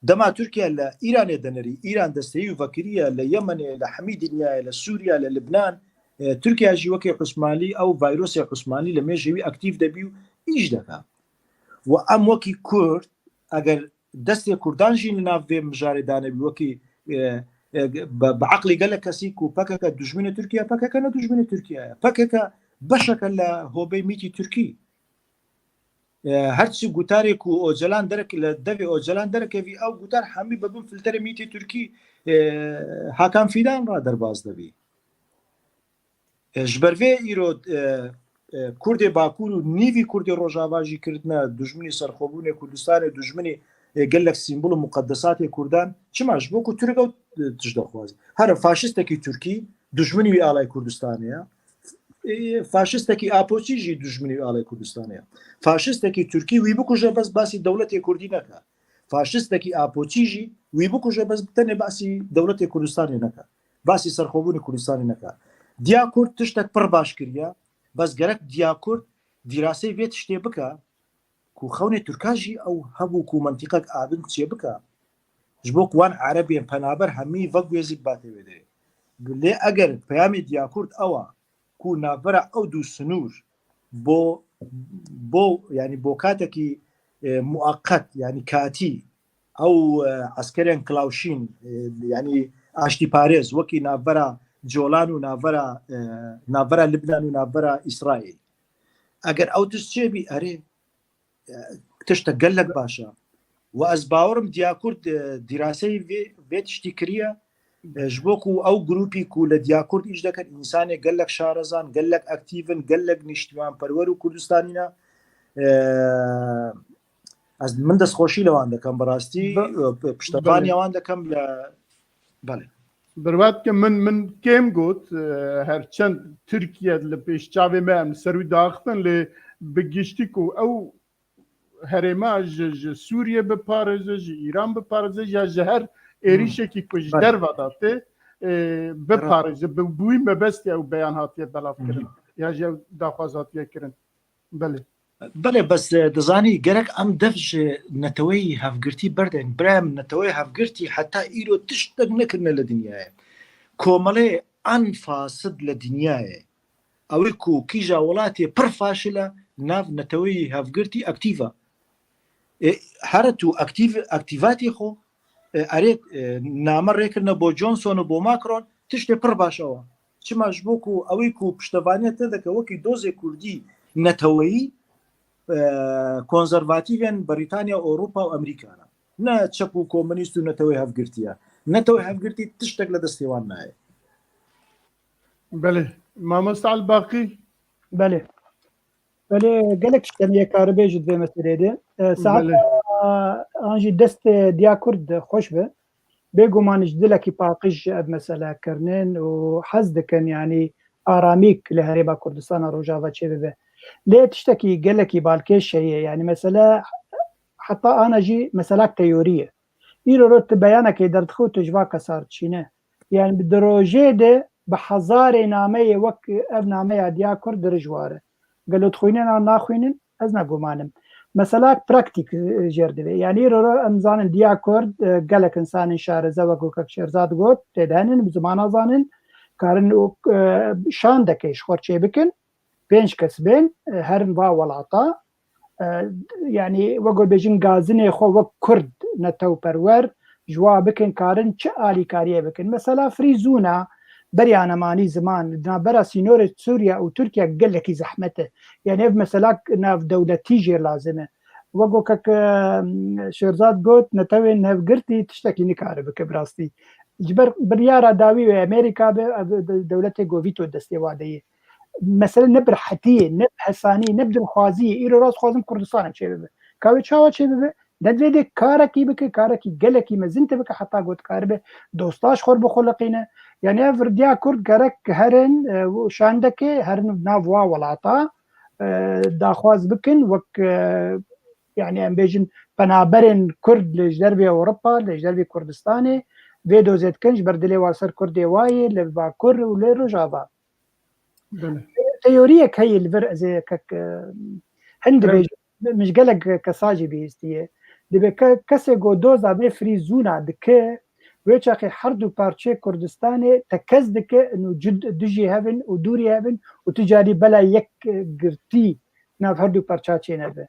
Dema Tirkiye li Îranê de nerî, Îran desteyî û vekirî ye li Yemenê, li hemî dinyayê, li Sûriye, li Libnan, e, Tirkiye jî wekî Osmanlî, ew vayrosê Osmanlî li mêjê wî aktîf debî û îş deke. Û em wekî Kurd, eger destê Kurdan jî li nav vê mijarê danebî, wekî, e, e, bi, bi eqlê gelek kesî ku P K K dijminê Tirkiye, P K K ne dijminê Tirkiye ye. P K K beşeke li hobê mîtî Tirkî. E, her çi gutarê ku Ocalan derek-, li devê Ocalan derekevî, ew gutar hemî bi bin filterê mîtê Tirkî, e, Hakan Fîdan re derbas dibî. E, ji ber vê îro, e, e, Kurdê Bakur û nîvî Kurdê Rojava jî kirdine dijminî serxwebûnê Kurdistanê, dijminî, e, gelek sîmbol û muqedesatê Kurdan. Çima? Ji bo ku Tirk ew, e, tişt dixwaze. Here faşistekî Tirkî dijminî wî alay Kurdistanê ye. E, faşistekî Apoçî jî dijminî wî alay Kurdistanê ye. Faşistekî Tirkî wî bikuje, bes basî dewletê Kurdî neke. Faşistekî Apoçî jî wî bikuje, bes tenê basî dewletê Kurdistanê neke. Basî serxwebûnê Kurdistanê neke. Diya Kurd tiştek pir baş kiriye, bes gerek Diya Kurd dîrasey vê tiştê bike ku xewnê Tirka jî ew hebûk û mentîqek abin çê bike. Ji bo ku wan Erebên penaber hemî veguhêzî bibatê wê derê. Lê eger peyamê Diya Kurd ew a ku navbera ew du sinûr bo, bo, yanî bo katekî, e, muaqqet, yanî katî, ew, e, eskerên Klawşîn, e, yanî aştîparêz, wekî navbera Colan û navbera, e, navbera Libnan û navbera Îsraîl. Eger ew tişt çêbî, erê, e, tiştek gelek baş e. Û ez bawerim Diya Kurd, e, dîraseyê vê, vê tiştî kiriye. E, ji bo ku ew grûpî ku li Diya Kurd îş dikin, însanê gelek şarezan, gelek aktîv in, gelek nîştimanperwer û Kurdistanî ne. E, ez, min destxweşî li wan dikim, bi rastî, Be-, e, p-, piştevaniya belê. wan dikim li, belê. Berwat ke min, min kêm got, e, her çend Tirkiye li pêş çavê me em ser wî daxistin, lê bi giştî ku ew herêma ji, ji Sûriye biparêze, ji Îran biparêze, ya ji her êrîşekî ku ji Belê. derva de tê, e, biparêze. Bi, bi wî mebestî ew beyan hatiye belav kirin. Hı hı. Ya ji ew daxwaz hatiye kirin. Belê. Belê, bes, e, dizanî gerek em dev ji Neteweyî Hevgirtî berdin. Birayê min, Neteweyê Hevgirtî heta îro tiştek nekirine li dinyayê. Komeleyê en fasid li dinyayê. Ew ê ku kîja welatê pir faşil e, nav Neteweyî Hevgirtî aktîv e. E, here tu aktîv, aktîvatê xwe, e, erê, e, name rêkirine bo Johnson û bo Macron, tiştê pir baş ew e. Çima? Ji bo ku ew ê ku piştevaniya te dike wekî dozê Kurdî neteweyî, e, konservatîvên Brîtanya, Ewropa û Amerîka ne. Ne çep û komunîst û Neteweyê Hevgirtî ye. Neteweyê Hevgirtî tiştek li destê wan nayê. Belê. Mamoste Elbaqî? Belê. Belê, gelek tişt tenê ye karibê ji di vê meseleyê de. E, saeta Belê. an jî destê Diya Kurd xweş be. Bêguman ji dilekî paqij ev mesele kirinin û hez dikin, yanî aramîk li Herêma Kurdistana Rojava çêbibe. Lê tiştekî gelekî balkêş heye, yanî mesele heta ana jî meselak teorî ye. Îro ro tu beyanekê derdixî û tu ji va kesa re dişîne. Yani bi di rojê de bi hezarê nameyê wek ev nameya Diya Kurd dirij ware. Gelo dixwînin an naxwînin, ez ne gumanim. Meselak praktik, e, jêr divê. Yani îro ro em zanin Diya Kurd, e, gelek insanên şareze wek Kek Şêrzad got, tê de henin, bi zimana zanin, karin û, e, şandekê ji xwe çêbikin. Pênc kes bên, e, herin va welata, e, yanî wek bêjin gazinê xwe wek Kurd netewperwer ji wa bikin, karin çi alîkariyê bikin. Mesela Frîzûna beriya nemanî ziman, di navbera sînorê Sûriye û Tirkiye gelekî zehmet e. Yani ev mesela navdewletî jê lazim e. Wek ku kek, e, Şêrzad got, netewên hevgirtî tiştekî nikare bike bi rastî. Ji ber biryara dawî wê Amerîka be, ev de-, dewletê ku vîto destê wa de ye. Mesele ne bi rehetî ye, ne bi hesanî, ne bi dilxwazî ye. Îro rast dixwazim Kurdistanê çêbibe. Ka wê çawa çêbibe? Divê dê karekî bike, karekî gelekî mezin te bike heta ku dikaribe dosta ji xwe re bixuliqîne. Yani ev rêya Kurd gerek herin, e, û şandeke herin nav wa welata, e, daxwaz bikin wek, e, yani em bêjin penaberên Kurd li ji dervê Ewropa, li ji dervê Kurdistanê vê dozê dikin, ji ber dilê wa li ser Kurdê wa yê, li Bakur û li Rojava. Belê. Teoriyek heye li vir ez ê kek, e, hin Evet. dibêjim, min ji gelek kesa jî bihîstiye. Dibe ke-, kesê ku doza vê free zone-a dike, wê çaxê her du parçeyê Kurdistanê tekez dike, û cud-, dijî hev in û dûrî hev in û tu carî bela yek, e, girtî nav her du parça çênebe.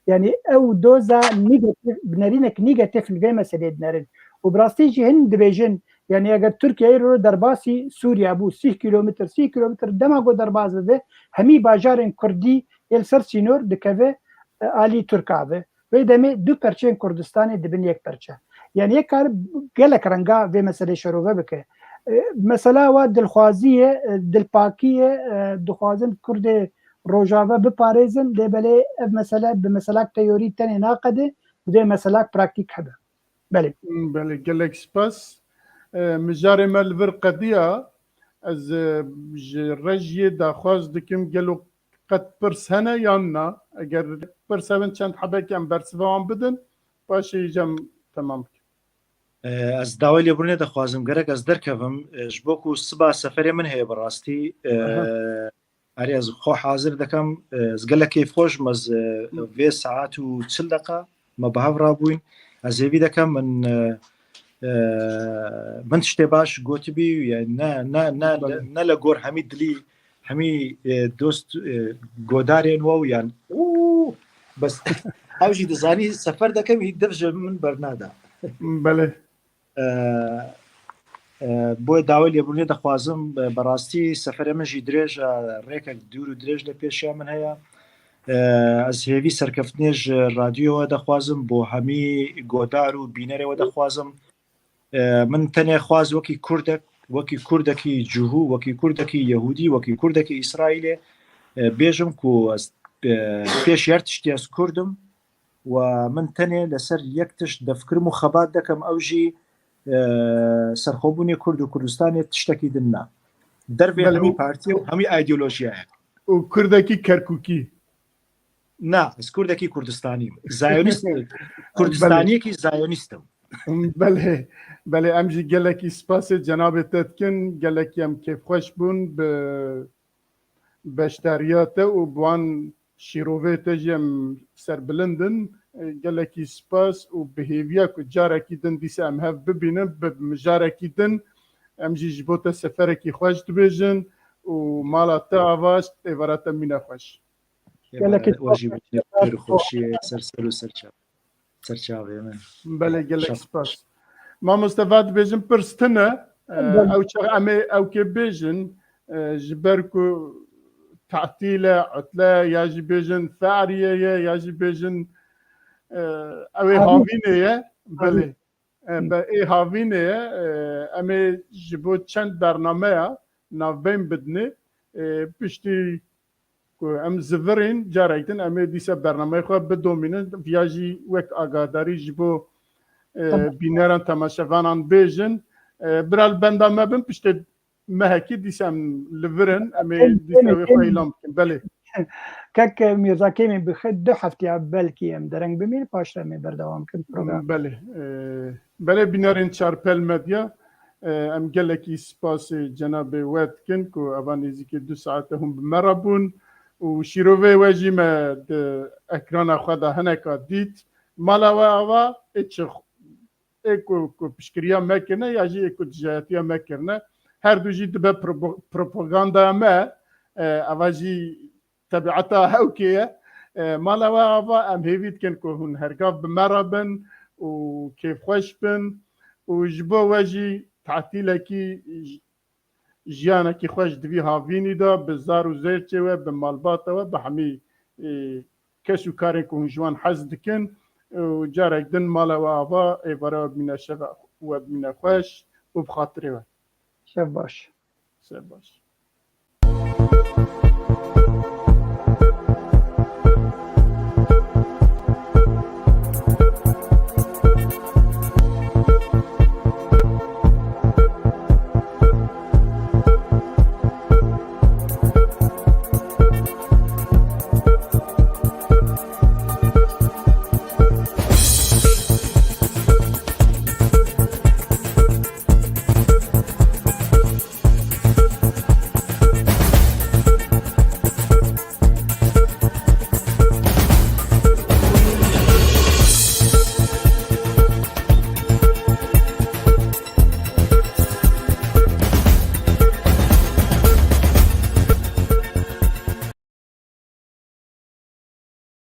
Yani ew doza negatif, bi nerînek negatif li vê meselê dinerin. Û bi rastî jî hin dibêjin, yani eger Tirkiye îro derbasî Sûriye bû, sîh kilometr, sîh kilometr dema ku derbas bibe, hemî bajarên Kurdî yê li ser sînor dikeve, e, alî Tirka ve. Wê demê du perçeyên Kurdistanê dibin yek perçe. Yani yek kar gelek renga vê meselê şerove bike. E, mesela wa dilxwazî ye, e, dilpakî ye, e, dixwazin Kurdê Rojava biparêzin, lê belê ev mesele bi meselak teorî tenê naqede, divê meselak praktîk hebe. Belê. Belê, gelek spas. E, mijarê me li vir qediya. Ez, e, ji rejiyê daxwaz dikim, gelo qet pirs hene yan na? Eger pirs hebin, çend hebek em bersiva wan bidin, paşê jî em temam bikin. E, ez dawê lêbûrînê dixwazim, gerek ez derkevim, e, ji bo ku siba seferê min heye bi rastî. E, Aha. Erê, ez xwe hazir dikim. Ez gelek kêfxweş im, ez, e, Hı. vê saet û çil deqa me bi hev rabûyn. Ez hêvî dikim min, e, e, min tiştê baş gotibî, yani ne, ne, ne, Belê. ne li gor hemî dilî, hemî, e, dost, e, godarên we û yan, û, bes ew jî dizanî sefer dikim, hî dev ji min bernada. Belê. E, e, bo dawê lêbûnê dixwazim, e, bi rastî seferê min jî dirêj e, rêkek dûr û dirêj li pêşiya min heye. E, ez hêvî serkeftinê ji radyoyê we dixwazim, bo hemî godar û bînerê we dixwazim. E, min tenê xwaz wekî Kurdek, wekî Kurdekî cihû, wekî Kurdekî Yehûdî, wekî Kurdekî Îsraîlê, e, bêjim ku ez, e, pêş her tiştî ez Kurd im. Û min tenê li ser yek tişt defkirim û xebat dikim, ew jî, e, serxwebûnê Kurd û Kurdistanê tiştekî din ne. Dervê Belê, hemî û partî û hemî îdeolojiyayek. Û Kurdekî Kerkûkî? Na, ez Kurdekî Kurdistanî yim. Zayonîst, Belê. Kurdistaniyekî Zayonîst im. Belê, belê, em jî gelekî spasê cenabê te dikin, gelekî em kêfxweş bûn bi beşdariya te û bi wan şîrovê te jî em serbilind in. E, gelekî spas û bi hêviya ku carekî din dîsa em hev bibînin, bi mijarekî din em jî ji bo te seferekî xweş dibêjin û mala te ava, êvara te mîne xweş. Gelekî Êvara we jî spas. Bimîne bi xêr û xweşiyê, ser ser û ser çav. Ser çavê min. Belê, gelek Şap- spas. Mamoste, va dibêjin pirs tune, e, Belê. ew çax em ê ew kê bêjin, e, ji ber ku tatîl e, utle, ya jî bêjin fe'riyê ye, ya jî bêjin, e, ew ê Havîn. Havînê ye. Belê. Havîn. E, be, ê Havînê ye. E, em ê ji bo çend bernameya navbên bidinê, e, piştî ku em zivirîn, carek din em ê dîsa bernameyê xwe bidomînin. Viya jî wek agadarî ji bo, e, Tamam. bîneran, temaşevanan bêjin. E, bira li benda me bin, piştê mehekî dîsa em li vir in, em ê Em, dîsa em, wê xwe em, îlan bikin. Belê. Kek Mîrza Kêmî, bi xwe du heftiya belkî em dereng bimîn, paşre em ê berdewam bikin program. Belê. E, belê, bînerên Çarpel Medya, e, em gelekî spasê cenabê we dikin ku eva nêzîkî du saete hûn bi me re bûn û şîrovê we jî me di ekrana xwe de hineka dît. Mala we ava ê çi, ê ku, ku piştgiriya me kirine ya jî ê ku dijayetiya me kirine, her du jî dibe propo-, propagandaya me, e, eva jî tebiata hewkê ye. E, mala we ava, em hêvî dikin ku hûn hergav bi me re bin û kêfxweş bin û ji bo we jî tatîlekî j-, jiyanekî xweş di vî havînî de bi zar û zêrçê we, bi malbata we, bi hemî, e, kes û karên ku hûn ji wan hez dikin û carek din mala we ava, êvara we bimîne şeva, we bimîne xweş û bi xatirê we. Şev baş. Ser baş.